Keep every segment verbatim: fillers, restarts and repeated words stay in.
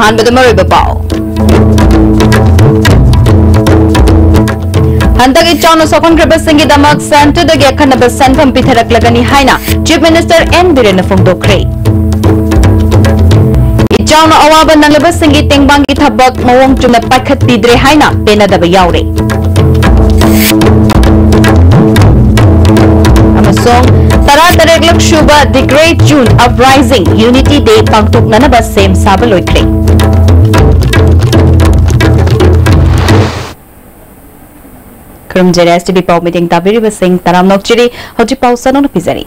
ꯑꯍꯥꯟꯕꯗ ꯃꯔꯨꯑꯣꯏꯕ ꯄꯥꯎ꯫ ꯍꯟꯗꯛ ꯏꯆꯥꯎꯅ ꯁꯣꯛꯍꯟꯈ꯭ꯔꯕꯁꯤꯡꯒꯤꯗꯃꯛ ꯁꯦꯟꯇꯔꯗꯒꯤ ꯑꯈꯟꯅꯕ ꯁꯦꯟꯐꯝ ꯄꯤꯊꯔꯛꯂꯒꯅꯤ ꯍꯥꯏꯅ ꯆꯤꯐ ꯃꯤꯅꯤꯁꯇꯔ ꯑꯦꯟ ꯕꯤꯔꯦꯟꯅ ꯐꯣꯡꯗꯣꯛꯈ꯭ꯔꯦ꯫ ꯏꯆꯥꯎꯅ ꯑꯋꯥꯕ ꯅꯪꯂꯕꯁꯤꯡꯒꯤ ꯇꯦꯡꯕꯥꯡꯒꯤ ꯊꯕꯛ ꯃꯑꯣꯡ ꯆꯨꯝꯅ ꯄꯥꯏꯈꯠꯄꯤꯗ꯭ꯔꯦ ꯍꯥꯏꯅ ꯄꯦꯟꯅꯗꯕ ꯌꯥꯎꯔꯦ꯫ ꯑꯃꯁꯨꯡ ꯇꯔꯥꯇꯔꯦꯠꯂꯛ ꯁꯨꯕ The Great June Uprising Unity Day ꯄꯥꯡꯊꯣꯛꯅꯅꯕ ꯁꯦꯝ ꯁꯥꯕ ꯂꯣꯏꯈ꯭ꯔꯦ꯫ ꯈꯨꯔꯨꯝꯖꯔꯤ, ꯑꯦꯁ ꯇꯤ ꯚꯤ ꯄꯥꯎ ꯃꯤꯇꯤꯡ ꯇꯥꯕꯤꯔꯤꯕꯁꯤꯡ ꯇꯔꯥꯝꯅ ꯑꯣꯛꯆꯔꯤ꯫ ꯍꯧꯖꯤꯛ ꯄꯥꯎ ꯁꯟꯗꯣꯛꯅ ꯄꯤꯖꯔꯤ꯫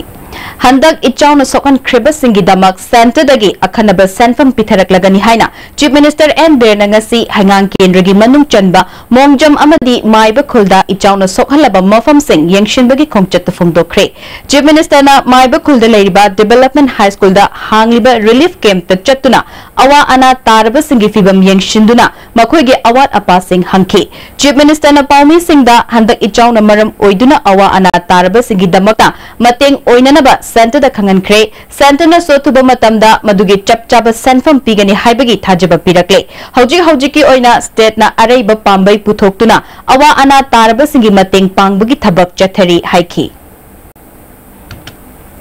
ꯍꯟꯗꯛ ꯏꯆꯥꯎꯅ ꯁꯣꯛꯍꯟꯈ꯭ꯔꯤꯕꯁꯤꯡꯒꯤꯗꯃꯛ ꯁꯦꯟꯇꯔꯗꯒꯤ ꯑꯈꯟꯅꯕ ꯁꯦꯟꯐꯝ ꯄꯤꯊꯔꯛꯂꯒꯅꯤ ꯍꯥꯏꯅ ꯆꯤꯐ ꯃꯤꯅꯤꯁꯇꯔ ꯑꯦꯟ ꯕꯤꯔꯦꯟꯅ ꯉꯁꯤ ꯍꯩꯉꯥꯡ ꯀꯦꯟꯗ꯭ꯔꯒꯤ ꯃꯅꯨꯡ ꯆꯟꯕ ꯃꯣꯡꯖꯝ ꯑꯃꯗꯤ ꯃꯥꯏꯕ ꯈꯨꯜꯗ ꯏꯆꯥꯎꯅ ꯁꯣꯛꯍꯜꯂꯕ ꯃꯐꯝꯁꯤꯡ ꯌꯦꯡꯁꯤꯟꯕꯒꯤ ꯈꯣꯡꯆꯠꯇ ꯐꯣꯡꯗꯣꯛꯈ꯭ꯔꯦ꯫ ꯆꯤꯐ ꯃꯤꯅꯤꯁꯇꯔꯅ ꯃꯥꯏꯕ ꯈꯨꯜꯗ ꯂꯩꯔꯤꯕ ꯗꯤꯕꯦꯂꯞꯃꯦꯟ ꯍꯥꯏ ꯁ꯭ꯀꯨꯜꯗ ꯍꯥꯡꯂꯤꯕ ꯔꯤꯂꯤꯐ ꯀꯦꯝꯞꯇ ꯆꯠꯇꯨꯅ ꯑꯋꯥ ꯑꯅꯥ ꯇꯥꯔꯕꯁꯤꯡꯒꯤ ꯐꯤꯚꯝ ꯌꯦꯡꯁꯤꯟꯗꯨꯅ ꯃꯈꯣꯏꯒꯤ ꯑꯋꯥꯠ ꯑꯄꯥꯁꯤꯡ ꯍꯪꯈꯤ꯫ ꯆꯤꯐ ꯃꯤꯅꯤꯁꯇꯔꯅ ꯄꯥꯎꯃꯤꯁꯤꯡꯗ ꯍꯟꯗꯛ ꯏꯆꯥꯎꯅ ꯃꯔꯝ ꯑꯣꯏꯗꯨꯅ ꯑꯋꯥ ꯑꯅꯥ ꯇꯥꯔꯕꯁꯤꯡꯒꯤꯗꯃꯛꯇ ꯃꯇꯦꯡ ꯑꯣꯏꯅꯅꯕ ꯁꯦꯟꯇꯔꯗ ꯈꯪꯍꯟꯈ꯭ꯔꯦ꯫ ꯁꯦꯟꯇꯔꯅ ꯁꯣꯠꯊꯨꯕ ꯃꯇꯝꯗ ꯃꯗꯨꯒꯤ ꯆꯞ ꯆꯥꯕ ꯁꯦꯟꯐꯝ ꯄꯤꯒꯅꯤ ꯍꯥꯏꯕꯒꯤ ꯊꯥꯖꯕ ꯄꯤꯔꯛꯂꯦ꯫ ꯍꯧꯖꯤꯛ ꯍꯧꯖꯤꯛꯀꯤ ꯑꯣꯏꯅ ꯁ꯭ꯇꯦꯠꯅ ꯑꯔꯩꯕ ꯄꯥꯝꯕꯩ ꯄꯨꯊꯣꯛꯇꯨꯅ ꯑꯋꯥ ꯑꯅꯥ ꯇꯥꯔꯕꯁꯤꯡꯒꯤ ꯃꯇꯦꯡ ꯄꯥꯡꯕꯒꯤ ꯊꯕꯛ ꯆꯠꯊꯔꯤ ꯍꯥꯏꯈꯤ꯫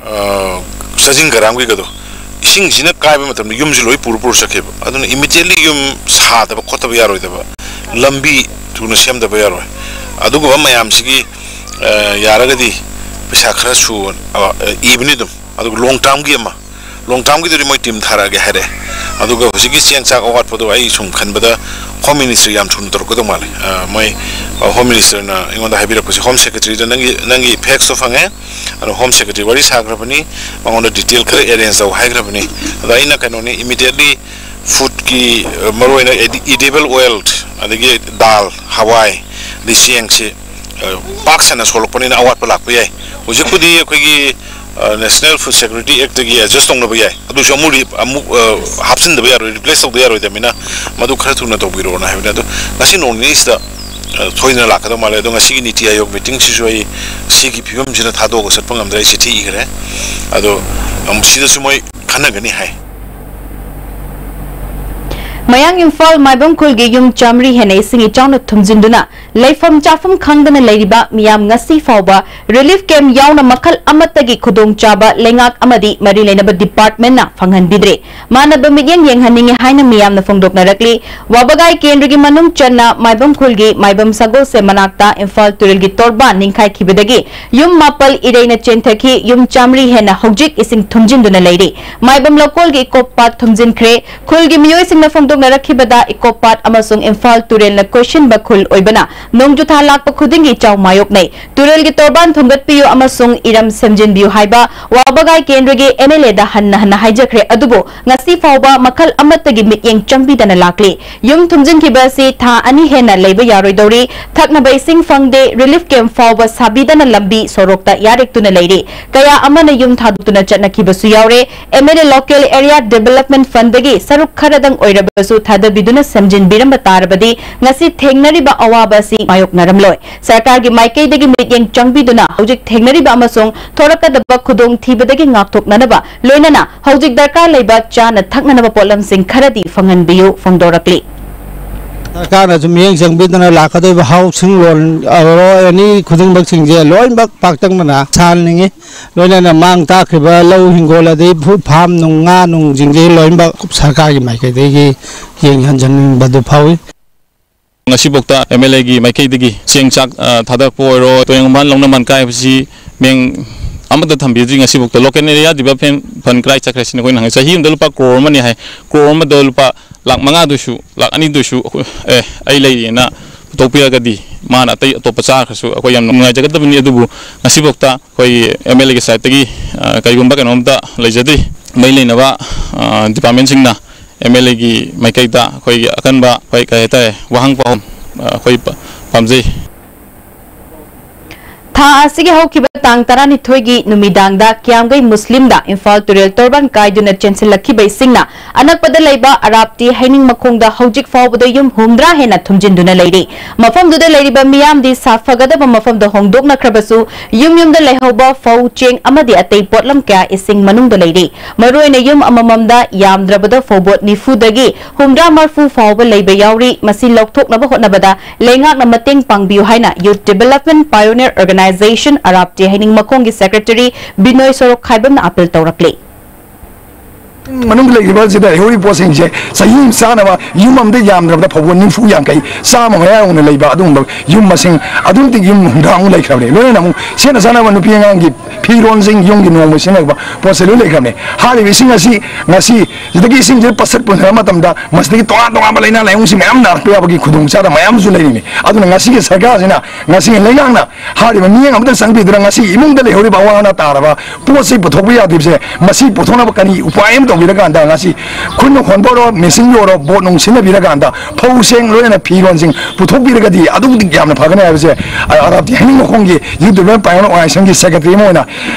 ꯑ, ꯆꯥꯖꯤꯡ ꯀꯔꯥꯝꯒꯤꯒꯗꯣ ꯏꯁꯤꯡꯁꯤꯅ ꯀꯥꯏꯕ ꯃꯇꯝꯗ ꯌꯨꯝꯁꯤ ꯂꯣꯏ ꯄꯨꯔ ꯄꯨꯔ ꯆꯠꯈꯤꯕ꯫ ꯑꯗꯨꯅ ꯏꯃꯤꯗꯤꯌꯦꯠꯂꯤ ꯌꯨꯝ ꯁꯥꯗꯕ ꯈꯣꯠꯇꯕ ꯌꯥꯔꯣꯏꯗꯕ, ꯂꯝꯕꯤ ꯊꯨꯅ ꯁꯦꯝꯗꯕ ꯌꯥꯔꯣꯏ꯫ ꯑꯗꯨꯒꯨꯝꯕ ꯃꯌꯥꯝꯁꯤꯒꯤ, ꯑ, ꯌꯥꯔꯒꯗꯤ ꯄꯩꯁꯥ ꯈꯔꯁꯨ, ꯑ, ꯏꯕꯅꯤ ꯑꯗꯨꯝ꯫ ꯑꯗꯨꯒ ꯂꯣꯡ ꯇꯥꯔꯝꯒꯤ ꯑꯃ, ꯂꯣꯡ ꯇꯥꯔꯝꯒꯤꯗꯨꯗꯤ ꯃꯣꯏ ꯇꯤꯝ ꯊꯥꯔꯛꯑꯒꯦ ꯍꯥꯏꯔꯛꯑꯦ꯫ ꯑꯗꯨꯒ ꯍꯧꯖꯤꯛꯀꯤ ꯆꯦꯡ ꯆꯥꯛ ꯑꯋꯥꯠꯄꯗꯣ ꯑꯩ ꯁꯨꯝ ꯈꯟꯕꯗ ꯍꯣꯝ ꯃꯤꯅꯤꯁꯇꯔ ꯌꯥꯝ ꯊꯨꯅ ꯇꯧꯔꯛꯀꯗꯧ ꯃꯥꯜꯂꯦ꯫ ꯑ, ꯃꯣꯏ, ꯑ, ꯍꯣꯝ ꯃꯤꯅꯤꯁꯇꯔꯅ ꯑꯩꯉꯣꯟꯗ ꯍꯥꯏꯕꯤꯔꯛꯄꯁꯦ, ꯍꯣꯝ ꯁꯦꯀ꯭ꯔꯦꯇꯔꯤꯗ ꯅꯪꯒꯤ, ꯅꯪꯒꯤ ꯐꯦꯛꯁꯇꯣ ꯐꯪꯉꯦ, ꯑꯗꯣ ꯍꯣꯝ ꯁꯦꯀ꯭ꯔꯦꯇꯔꯤ ꯋꯥꯔꯤ ꯁꯥꯈ꯭ꯔꯕꯅꯤ, ꯃꯉꯣꯟꯗ ꯗꯤꯇꯦꯜ ꯈꯔ ꯑꯦꯔꯦꯟꯖ ꯇꯧ ꯍꯥꯏꯈ꯭ꯔꯕꯅꯤ꯫ ꯑꯗꯣ ꯑꯩꯅ ꯀꯩꯅꯣꯅꯤ, ꯏꯃꯤꯗꯤꯌꯦꯠꯂꯤ ꯐꯨꯗꯀꯤ, ꯑ, ꯃꯔꯨꯑꯣꯏꯅ ꯏꯗꯤꯕꯜ ꯑꯣꯏꯜ, ꯑꯗꯒꯤ ꯗꯥꯜ, ꯍꯋꯥꯏ, ꯑꯗꯩ ꯆꯦꯡꯁꯤ, ꯑ, ꯄꯥꯛ ꯁꯟꯅ ꯁꯣꯛꯂꯛꯄꯅꯤꯅ ꯑꯋꯥꯠꯄ ꯂꯥꯛꯄ ꯌꯥꯏ꯫ ꯍꯧꯖꯤꯛꯄꯨꯗꯤ ꯑꯩꯈꯣꯏꯒꯤ, ꯑ, ꯅꯦꯁꯅꯦꯜ ꯐꯨꯗ ꯁꯦꯀ꯭ꯌꯨꯔꯤꯇꯤ ꯑꯦꯛꯇꯒꯤ ꯑꯦꯗꯖꯁ ꯇꯧꯅꯕ ꯌꯥꯏ꯫ ꯑꯗꯨꯁꯨ ꯑꯃꯨꯛ ꯔꯤ-, ꯑꯃꯨꯛ, ꯑ, ꯍꯥꯞꯆꯤꯟꯗꯕ ꯌꯥꯔꯣꯏ, ꯔꯤꯄ꯭ꯂꯦꯁ ꯇꯧꯗ ꯌꯥꯔꯣꯏꯗꯕꯅꯤꯅ ꯃꯗꯨ ꯈꯔ ꯊꯨꯅ ꯇꯧꯕꯤꯔꯛꯑꯣꯅ ꯍꯥꯏꯕꯅꯤ꯫ ꯑꯗꯣ ꯉꯁꯤ ꯅꯣꯡ ꯅꯤꯅꯤꯁꯤꯗ, ꯑ, ꯁꯣꯏꯗꯅ ꯂꯥꯛꯀꯗꯧ ꯃꯥꯜꯂꯦ꯫ ꯑꯗꯣ ꯉꯁꯤꯒꯤ ꯅꯤꯇꯤ ꯑꯥꯌꯣꯒ ꯃꯤꯇꯤꯡꯁꯤꯁꯨ ꯑꯩ ꯁꯤꯒꯤ ꯐꯤꯕꯝꯁꯤꯅ ꯊꯥꯗꯣꯛꯑꯒ ꯆꯠꯄ ꯉꯝꯗ꯭ꯔꯦ, ꯑꯩ ꯆꯤꯊꯤ ꯏꯈ꯭ꯔꯦ꯫ ꯑꯗꯣ, ꯑꯝ, ꯁꯤꯗꯁꯨ ꯃꯣꯏ ꯈꯟꯅꯒꯅꯤ ꯍꯥꯏ꯫ ꯃꯌꯥꯡ ꯏꯝꯐꯥꯜ ꯃꯥꯏꯕꯝ ꯈꯨꯜꯒꯤ ꯌꯨꯝ ꯆꯥꯃꯔꯤ ꯍꯦꯟꯅ ꯏꯁꯤꯡ ꯏꯆꯥꯎꯅ ꯊꯨꯝꯖꯤꯟꯗꯨꯅ ꯂꯩꯐꯝ ꯆꯥꯐꯝ ꯈꯪꯗꯅ ꯂꯩꯔꯤꯕ ꯃꯤꯌꯥꯝ ꯉꯁꯤ ꯐꯥꯎꯕ ꯔꯤꯂꯤꯐ ꯀꯦꯝꯞ ꯌꯥꯎꯅ ꯃꯈꯜ ꯑꯃꯠꯇꯒꯤ ꯈꯨꯗꯣꯡꯆꯥꯕ ꯂꯩꯉꯥꯛ ꯑꯃꯗꯤ ꯃꯔꯤ ꯂꯩꯅꯕ ꯗꯤꯄꯥꯔꯠꯃꯦꯟꯠꯅ ꯐꯪꯍꯟꯕꯤꯗ꯭ꯔꯦ꯫ ꯃꯥꯟꯅꯕ ꯃꯤꯠꯌꯦꯡ ꯌꯦꯡꯍꯟꯅꯤꯡꯉꯤ ꯍꯥꯏꯅ ꯃꯤꯌꯥꯝꯅ ꯐꯣꯡꯗꯣꯛꯅꯔꯛꯂꯤ꯫ ꯋꯥꯕꯒꯥꯏ ꯀꯦꯟꯗ꯭ꯔꯒꯤ ꯃꯅꯨꯡ ꯆꯟꯅ ꯃꯥꯏꯕꯝ ꯈꯨꯜꯒꯤ ꯃꯥꯏꯕꯝ ꯁꯒꯣꯜꯁꯦ ꯃꯅꯥꯛꯇ ꯏꯝꯐꯥꯜ ꯇꯨꯔꯦꯜꯒꯤ ꯇꯣꯔꯕꯥꯟ ꯅꯤꯡꯈꯥꯏꯈꯤꯕꯗꯒꯤ ꯌꯨꯝ ꯃꯥꯄꯜ ꯏꯔꯩꯅ ꯆꯦꯟꯊꯈꯤ꯫ ꯌꯨꯝ ꯆꯥꯃꯔꯤ ꯍꯦꯟꯅ ꯍꯧꯖꯤꯛ ꯏꯁꯤꯡ ꯊꯨꯝꯖꯤꯟꯗꯨꯅ ꯂꯩꯔꯤ꯫ ꯃꯥꯏꯕꯝ ꯂꯧꯀꯣꯜꯒꯤ ꯏꯀꯣ ꯄꯥꯠ ꯊꯨꯝꯖꯤꯟꯈ꯭ꯔꯦ꯫ ꯈꯨꯜꯒꯤ ꯃꯤꯑꯣꯏꯁꯤꯡꯅ ꯐꯣꯡꯗꯣꯛꯅꯔꯛꯈꯤꯕꯗ, ꯏꯀꯣ ꯄꯥꯠ ꯑꯃꯁꯨꯡ ꯏꯝꯐꯥꯜ ꯇꯨꯔꯦꯜꯅ ꯀꯣꯏꯁꯤꯟꯕ ꯈꯨꯜ ꯑꯣꯏꯕꯅ ꯅꯣꯡꯖꯨ ꯊꯥ ꯂꯥꯛꯄ ꯈꯨꯗꯤꯡꯒꯤ ꯏꯆꯥꯎ ꯃꯥꯌꯣꯛꯅꯩ꯫ ꯇꯨꯔꯦꯜꯒꯤ ꯇꯣꯔꯕꯥꯟ ꯊꯨꯝꯒꯠꯄꯤꯌꯨ ꯑꯃꯁꯨꯡ ꯏꯔꯝ ꯁꯦꯝꯖꯤꯟꯕꯤꯌꯨ ꯍꯥꯏꯕ ꯋꯥꯕꯒꯥꯏ ꯀꯦꯟꯗ꯭ꯔꯒꯤ ꯑꯦꯝ ꯑꯦꯜ ꯑꯦꯗ ꯍꯟꯅ ꯍꯟꯅ ꯍꯥꯏꯖꯈ꯭ꯔꯦ, ꯑꯗꯨꯕꯨ ꯉꯁꯤ ꯐꯥꯎꯕ ꯃꯈꯜ ꯑꯃꯠꯇꯒꯤ ꯃꯤꯠꯌꯦꯡ ꯆꯪꯕꯤꯗꯅ ꯂꯥꯛꯂꯤ꯫ ꯌꯨꯝ ꯊꯨꯝꯖꯤꯟꯈꯤꯕ ꯑꯁꯤ ꯊꯥ ꯑꯅꯤ ꯍꯦꯟꯅ ꯂꯩꯕ ꯌꯥꯔꯣꯏꯗꯧꯔꯤ꯫ ꯊꯛꯅꯕ ꯏꯁꯤꯡ ꯐꯪꯗꯦ꯫ ꯔꯤꯂꯤꯐ ꯀꯦꯝꯞ ꯐꯥꯎꯕ ꯁꯥꯕꯤꯗꯅ ꯂꯝꯕꯤ ꯁꯣꯔꯣꯛꯇ ꯌꯥꯔꯦꯛꯇꯨꯅ ꯂꯩꯔꯤ꯫ ꯀꯌꯥ ꯑꯃꯅ ꯌꯨꯝ ꯊꯥꯗꯣꯛꯇꯨꯅ ꯆꯠꯅꯈꯤꯕꯁꯨ ꯌꯥꯎꯔꯦ꯫ M L A local area development ꯐꯟꯗꯒꯤ ꯁꯔꯨꯛ ꯈꯔꯗꯪ ꯑꯣꯏꯔꯕꯁꯨ ꯊꯥꯗꯕꯤꯗꯨꯅ ꯁꯦꯝꯖꯤꯟꯕꯤꯔꯝꯕ ꯇꯥꯔꯕꯗꯤ ꯉꯁꯤ ꯊꯦꯡꯅꯔꯤꯕ ꯑꯋꯥꯕ ꯑꯁꯤ ꯃꯥꯌꯣꯛꯅꯔꯝꯂꯣꯏ꯫ ꯁꯔꯀꯥꯔꯒꯤ ꯃꯥꯏꯀꯩꯗꯒꯤ ꯃꯤꯠꯌꯦꯡ ꯆꯪꯕꯤꯗꯨꯅ ꯍꯧꯖꯤꯛ ꯊꯦꯡꯅꯔꯤꯕ ꯑꯃꯁꯨꯡ ꯊꯣꯔꯛꯀꯗꯕ ꯈꯨꯗꯣꯡꯊꯤꯕꯗꯒꯤ ꯉꯥꯛꯊꯣꯛꯅꯅꯕ, ꯂꯣꯏꯅꯅ ꯍꯧꯖꯤꯛ ꯗꯔꯀꯥꯔ ꯂꯩꯕ ꯆꯥꯅ ꯊꯛꯅꯅꯕ ꯄꯣꯠꯂꯝꯁꯤꯡ ꯈꯔꯗꯤ ꯐꯪꯍꯟꯕꯤꯌꯨ ꯐꯣꯡꯗꯣꯔꯛꯂꯤ꯫ ꯁꯔꯀꯥꯔꯅꯁꯨ ꯃꯤꯠꯌꯦꯡ ꯆꯪꯕꯤꯗꯨꯅ ꯂꯥꯛꯀꯗꯧꯔꯤꯕ ꯍꯥꯎꯁꯤꯡ ꯂꯣꯟ ꯑꯣꯏꯔꯣ, ꯑꯦꯅꯤ ꯈꯨꯗꯤꯡꯃꯛꯁꯤꯡꯁꯦ ꯂꯣꯏꯅꯃꯛ ꯄꯥꯛꯇꯛꯅꯅ ꯁꯥꯍꯟꯅꯤꯡꯉꯤ꯫ ꯂꯣꯏꯅꯅ ꯃꯥꯡ ꯇꯥꯛꯈ꯭ꯔꯤꯕ ꯂꯧ ꯍꯤꯡꯒꯣꯜ ꯑꯗꯩ ꯐꯨ-, ꯐꯥꯝ ꯅꯨꯡ, ꯉꯥ ꯅꯨꯡꯁꯤꯡꯁꯦ ꯂꯣꯏꯅꯃꯛ ꯁꯔꯀꯥꯔꯒꯤ ꯃꯥꯏꯀꯩꯗꯒꯤ ꯌꯦꯡ ꯍꯟꯖꯟꯅꯤꯡꯕꯗꯨ ꯐꯥꯎꯏ꯫ ꯉꯁꯤꯐꯥꯎꯗ ꯑꯦꯝ ꯑꯦꯜ ꯑꯦꯒꯤ ꯃꯥꯏꯀꯩꯗꯒꯤ ꯆꯦꯡ ꯆꯥꯛ, ꯑ, ꯊꯥꯗꯔꯛꯄ ꯑꯣꯏꯔꯣ, ꯇꯨꯔꯦꯟ ꯈꯣꯡꯕꯥꯟ ꯂꯧꯅ ꯃꯥꯟ ꯀꯥꯏꯕꯁꯤ ꯃꯤꯠꯌꯦꯡ ꯑꯃꯠꯇ ꯊꯝꯕꯤꯗ꯭ꯔꯤ꯫ ꯉꯁꯤꯐꯥꯎꯗ ꯂꯣꯀꯦꯜ ꯑꯦꯔꯤꯌꯥ ꯗꯤꯕꯦꯂꯞꯃꯦꯟꯠ ꯐꯟ ꯀꯗꯥꯏ ꯆꯠꯈ꯭ꯔꯦ ꯁꯤꯅꯤ ꯑꯩꯈꯣꯏꯅ ꯍꯪꯉꯤ꯫ ꯆꯍꯤ ꯑꯃꯗ ꯂꯨꯄꯥ ꯀ꯭ꯔꯣꯔ ꯑꯃꯅꯤ ꯍꯥꯏ, ꯀ꯭ꯔꯣꯔ ꯑꯃꯗ ꯂꯨꯄꯥ ꯂꯥꯛ ꯃꯉꯥꯗꯨꯁꯨ, ꯂꯥꯛ ꯑꯅꯤꯗꯨꯁꯨ ꯑꯩꯈꯣꯏ, ꯑꯦ, ꯑꯩ ꯂꯩꯔꯤꯅ ꯄꯨꯊꯣꯛꯄꯤꯔꯒꯗꯤ ꯃꯥꯅ ꯑꯇꯩ ꯑꯇꯣꯞꯄ ꯆꯥꯈ꯭ꯔꯁꯨ ꯑꯩꯈꯣꯏ ꯌꯥꯝ ꯅꯨꯡꯉꯥꯏꯖꯒꯗꯕꯅꯤ꯫ ꯑꯗꯨꯕꯨ ꯉꯁꯤꯐꯥꯎꯗ ꯑꯩꯈꯣꯏ ꯑꯦꯝ ꯑꯦꯜ ꯑꯦꯒꯤ ꯁꯥꯏꯠꯇꯒꯤ, ꯑ, ꯀꯔꯤꯒꯨꯝꯕ ꯀꯩꯅꯣꯝꯇ ꯂꯩꯖꯗ꯭ꯔꯤ꯫ ꯃꯔꯤ ꯂꯩꯅꯕ, ꯑ, ꯗꯤꯄꯥꯔꯠꯃꯦꯟꯁꯤꯡꯅ ꯑꯦꯝ ꯑꯦꯜ ꯑꯦꯒꯤ ꯃꯥꯏꯀꯩꯗ ꯑꯩꯈꯣꯏꯒꯤ ꯑꯀꯟꯕ, ꯑꯩꯈꯣꯏ ꯀꯩ ꯍꯥꯏꯇꯥꯔꯦ, ꯋꯥꯍꯪ ꯄꯥꯎꯍꯪ, ꯑ, ꯑꯩꯈꯣꯏ ꯄ-, ꯄꯥꯝꯖꯩ꯫ ꯊꯥ ꯑꯁꯤꯒꯤ ꯍꯧꯈꯤꯕ ꯇꯥꯡ ꯇꯔꯥꯅꯤꯊꯣꯏꯒꯤ ꯅꯨꯃꯤꯗꯥꯡꯗ ꯀꯤꯌꯥꯝꯒꯩ ꯃꯨꯁꯂꯤꯝꯗ ꯏꯝꯐꯥꯜ ꯇꯨꯔꯦꯜ ꯇꯣꯔꯕꯥꯟ ꯀꯥꯏꯗꯨꯅ ꯆꯦꯟꯁꯤꯜꯂꯛꯈꯤꯕ ꯏꯁꯤꯡꯅ ꯑꯅꯛꯄꯗ ꯂꯩꯕ ꯑꯔꯥꯞꯇꯤ ꯍꯩꯅꯤꯡ ꯃꯈꯣꯡꯗ ꯍꯧꯖꯤꯛ ꯐꯥꯎꯕꯗ ꯌꯨꯝ ꯍꯨꯝꯗ꯭ꯔꯥ ꯍꯦꯟꯅ ꯊꯨꯝꯖꯤꯟꯗꯨꯅ ꯂꯩꯔꯤ꯫ ꯃꯐꯝꯗꯨꯗ ꯂꯩꯔꯤꯕ ꯃꯤꯌꯥꯝꯗꯤ ꯁꯥꯐꯒꯗꯕ ꯃꯐꯝꯗ ꯍꯣꯡꯗꯣꯛꯅꯈ꯭ꯔꯕꯁꯨ, ꯌꯨꯝ ꯌꯨꯝꯗ ꯂꯩꯍꯧꯕ ꯐꯧ, ꯆꯦꯡ ꯑꯃꯗꯤ ꯑꯇꯩ ꯄꯣꯠꯂꯝ ꯀꯌꯥ ꯏꯁꯤꯡ ꯃꯅꯨꯡꯗ ꯂꯩꯔꯤ꯫ ꯃꯔꯨꯑꯣꯏꯅ ꯌꯨꯝ ꯑꯃꯃꯝꯗ ꯌꯥꯝꯗ꯭ꯔꯕꯗ ꯐꯧꯕꯣꯠ ꯅꯤꯐꯨꯗꯒꯤ ꯍꯨꯝꯗ꯭ꯔꯥ ꯃꯔꯐꯨ ꯐꯥꯎꯕ ꯂꯩꯕ ꯌꯥꯎꯔꯤ꯫ ꯃꯁꯤ ꯂꯧꯊꯣꯛꯅꯕ ꯍꯣꯠꯅꯕꯗ ꯂꯩꯉꯥꯛꯅ ꯃꯇꯦꯡ ꯄꯥꯡꯕꯤꯌꯨ ꯍꯥꯏꯅ Youth Development Pioneer Organization, ꯑꯔꯥꯞꯇꯤ ꯍꯩꯅꯤꯡ ꯃꯈꯣꯡꯒꯤ ꯁꯦꯀ꯭ꯔꯦꯇꯔꯤ ꯕꯤꯅꯣꯏ ꯁꯣꯔꯣꯛꯈꯥꯏꯕꯝꯅ ꯑꯄꯤꯜ ꯇꯧꯔꯛꯂꯤ꯫ ꯃꯅꯨꯡꯗ ꯂꯩꯔꯤꯕ ꯑꯁꯤꯗ ꯂꯩꯍꯧꯔꯤꯕ ꯄꯣꯠꯁꯤꯡꯁꯦ ꯆꯍꯤ ꯑꯃ ꯆꯥꯅꯕ ꯌꯨꯝ ꯑꯃꯗ ꯌꯥꯝꯗ꯭ꯔꯕꯗ ꯐꯧꯕꯣꯠ ꯅꯤꯐꯨ, ꯌꯥꯡꯈꯩ, ꯆꯥꯝꯃ ꯃꯌꯥ ꯌꯧꯅ ꯂꯩꯕ ꯑꯗꯨꯒꯨꯝꯕ ꯌꯨꯝ ꯃꯁꯤꯡ ꯑꯗꯨꯝꯇꯤꯛ ꯌꯨꯝ ꯍꯨꯝꯗ꯭ꯔꯥꯃꯨꯛ ꯂꯩꯈ꯭ꯔꯕꯅꯤ꯫ ꯂꯣꯏꯅꯅ ꯑꯃꯨꯛ ꯁꯦꯠꯅ ꯆꯥꯅꯕ ꯅꯨꯄꯤ ꯑꯉꯥꯡꯒꯤ ꯐꯤꯔꯣꯟꯁꯤꯡ, ꯌꯨꯝꯒꯤ ꯅꯣꯡꯃ ꯁꯤꯖꯤꯟꯅꯕ ꯄꯣꯠꯁꯦ ꯂꯣꯏ ꯂꯩꯈ꯭ꯔꯕꯅꯤ꯫ ꯍꯥꯏꯔꯤꯕ ꯏꯁꯤꯡ ꯑꯁꯤ ꯉꯁꯤ ꯁꯤꯗꯒꯤ ꯏꯁꯤꯡꯁꯦ ꯄꯠꯁꯠ ꯄꯨꯟꯊꯔ ꯃꯇꯝꯗ ꯃꯁꯤꯗꯒꯤ ꯇꯣꯉꯥꯟ ꯇꯣꯉꯥꯟꯕ ꯂꯥꯏꯅꯥ ꯂꯥꯏꯑꯣꯡꯁꯤꯡ ꯃꯌꯥꯝ ꯅꯥꯔꯛꯄ ꯌꯥꯕꯒꯤ ꯈꯨꯗꯣꯡꯆꯥꯗꯕ ꯃꯌꯥꯝꯁꯨ ꯂꯩꯔꯤꯅꯤ꯫ ꯑꯗꯨꯅ ꯉꯁꯤꯒꯤ ꯁꯔꯀꯥꯔꯁꯤꯅ, ꯉꯁꯤꯒꯤ ꯂꯩꯉꯥꯛꯅ ꯍꯥꯏꯔꯤꯕ ꯃꯤꯠꯌꯦꯡ ꯑꯃꯇꯪ ꯆꯪꯕꯤꯗꯨꯅ ꯉꯁꯤ ꯏꯃꯨꯡꯗ ꯂꯩꯍꯧꯔꯤꯕ ꯑꯋꯥ ꯑꯅꯥ ꯇꯥꯔꯕ ꯄꯣꯠꯁꯤ ꯄꯨꯊꯣꯛꯄ ꯌꯥꯗ꯭ꯔꯤꯕꯁꯦ, ꯃꯁꯤ ꯄꯨꯊꯣꯛꯅꯕ ꯀꯔꯤ ꯎꯄꯥꯏ ꯑꯃ ꯇꯧꯕꯤꯔꯀꯥꯟꯗ ꯉꯁꯤ ꯈꯨꯠꯅ ꯍꯣꯟꯕ ꯑꯣꯏꯔꯣ, ꯃꯦꯆꯤꯟꯒꯤ ꯑꯣꯏꯔꯣ, ꯕꯣꯠ ꯅꯨꯡ ꯁꯤꯖꯤꯟꯅꯕꯤꯔꯀꯥꯟꯗ ꯐꯧꯁꯦꯡ ꯂꯣꯏꯅ ꯐꯤꯔꯣꯟꯁꯤꯡ ꯄꯨꯊꯣꯛꯄꯤꯔꯒꯗꯤ ꯑꯗꯨꯛꯀꯤ ꯃꯇꯤꯛ ꯌꯥꯝꯅ ꯐꯒꯅꯤ ꯍꯥꯏꯕꯁꯦ ꯑ-, ꯑꯔꯥꯞꯇꯤ ꯍꯩꯅꯤꯡ ꯃꯈꯣꯡꯒꯤ Youth Development Pioneer Organization ꯒꯤ ꯁꯦꯀ꯭ꯔꯦꯇꯔꯤ ꯑꯃ ꯑꯣꯏꯅ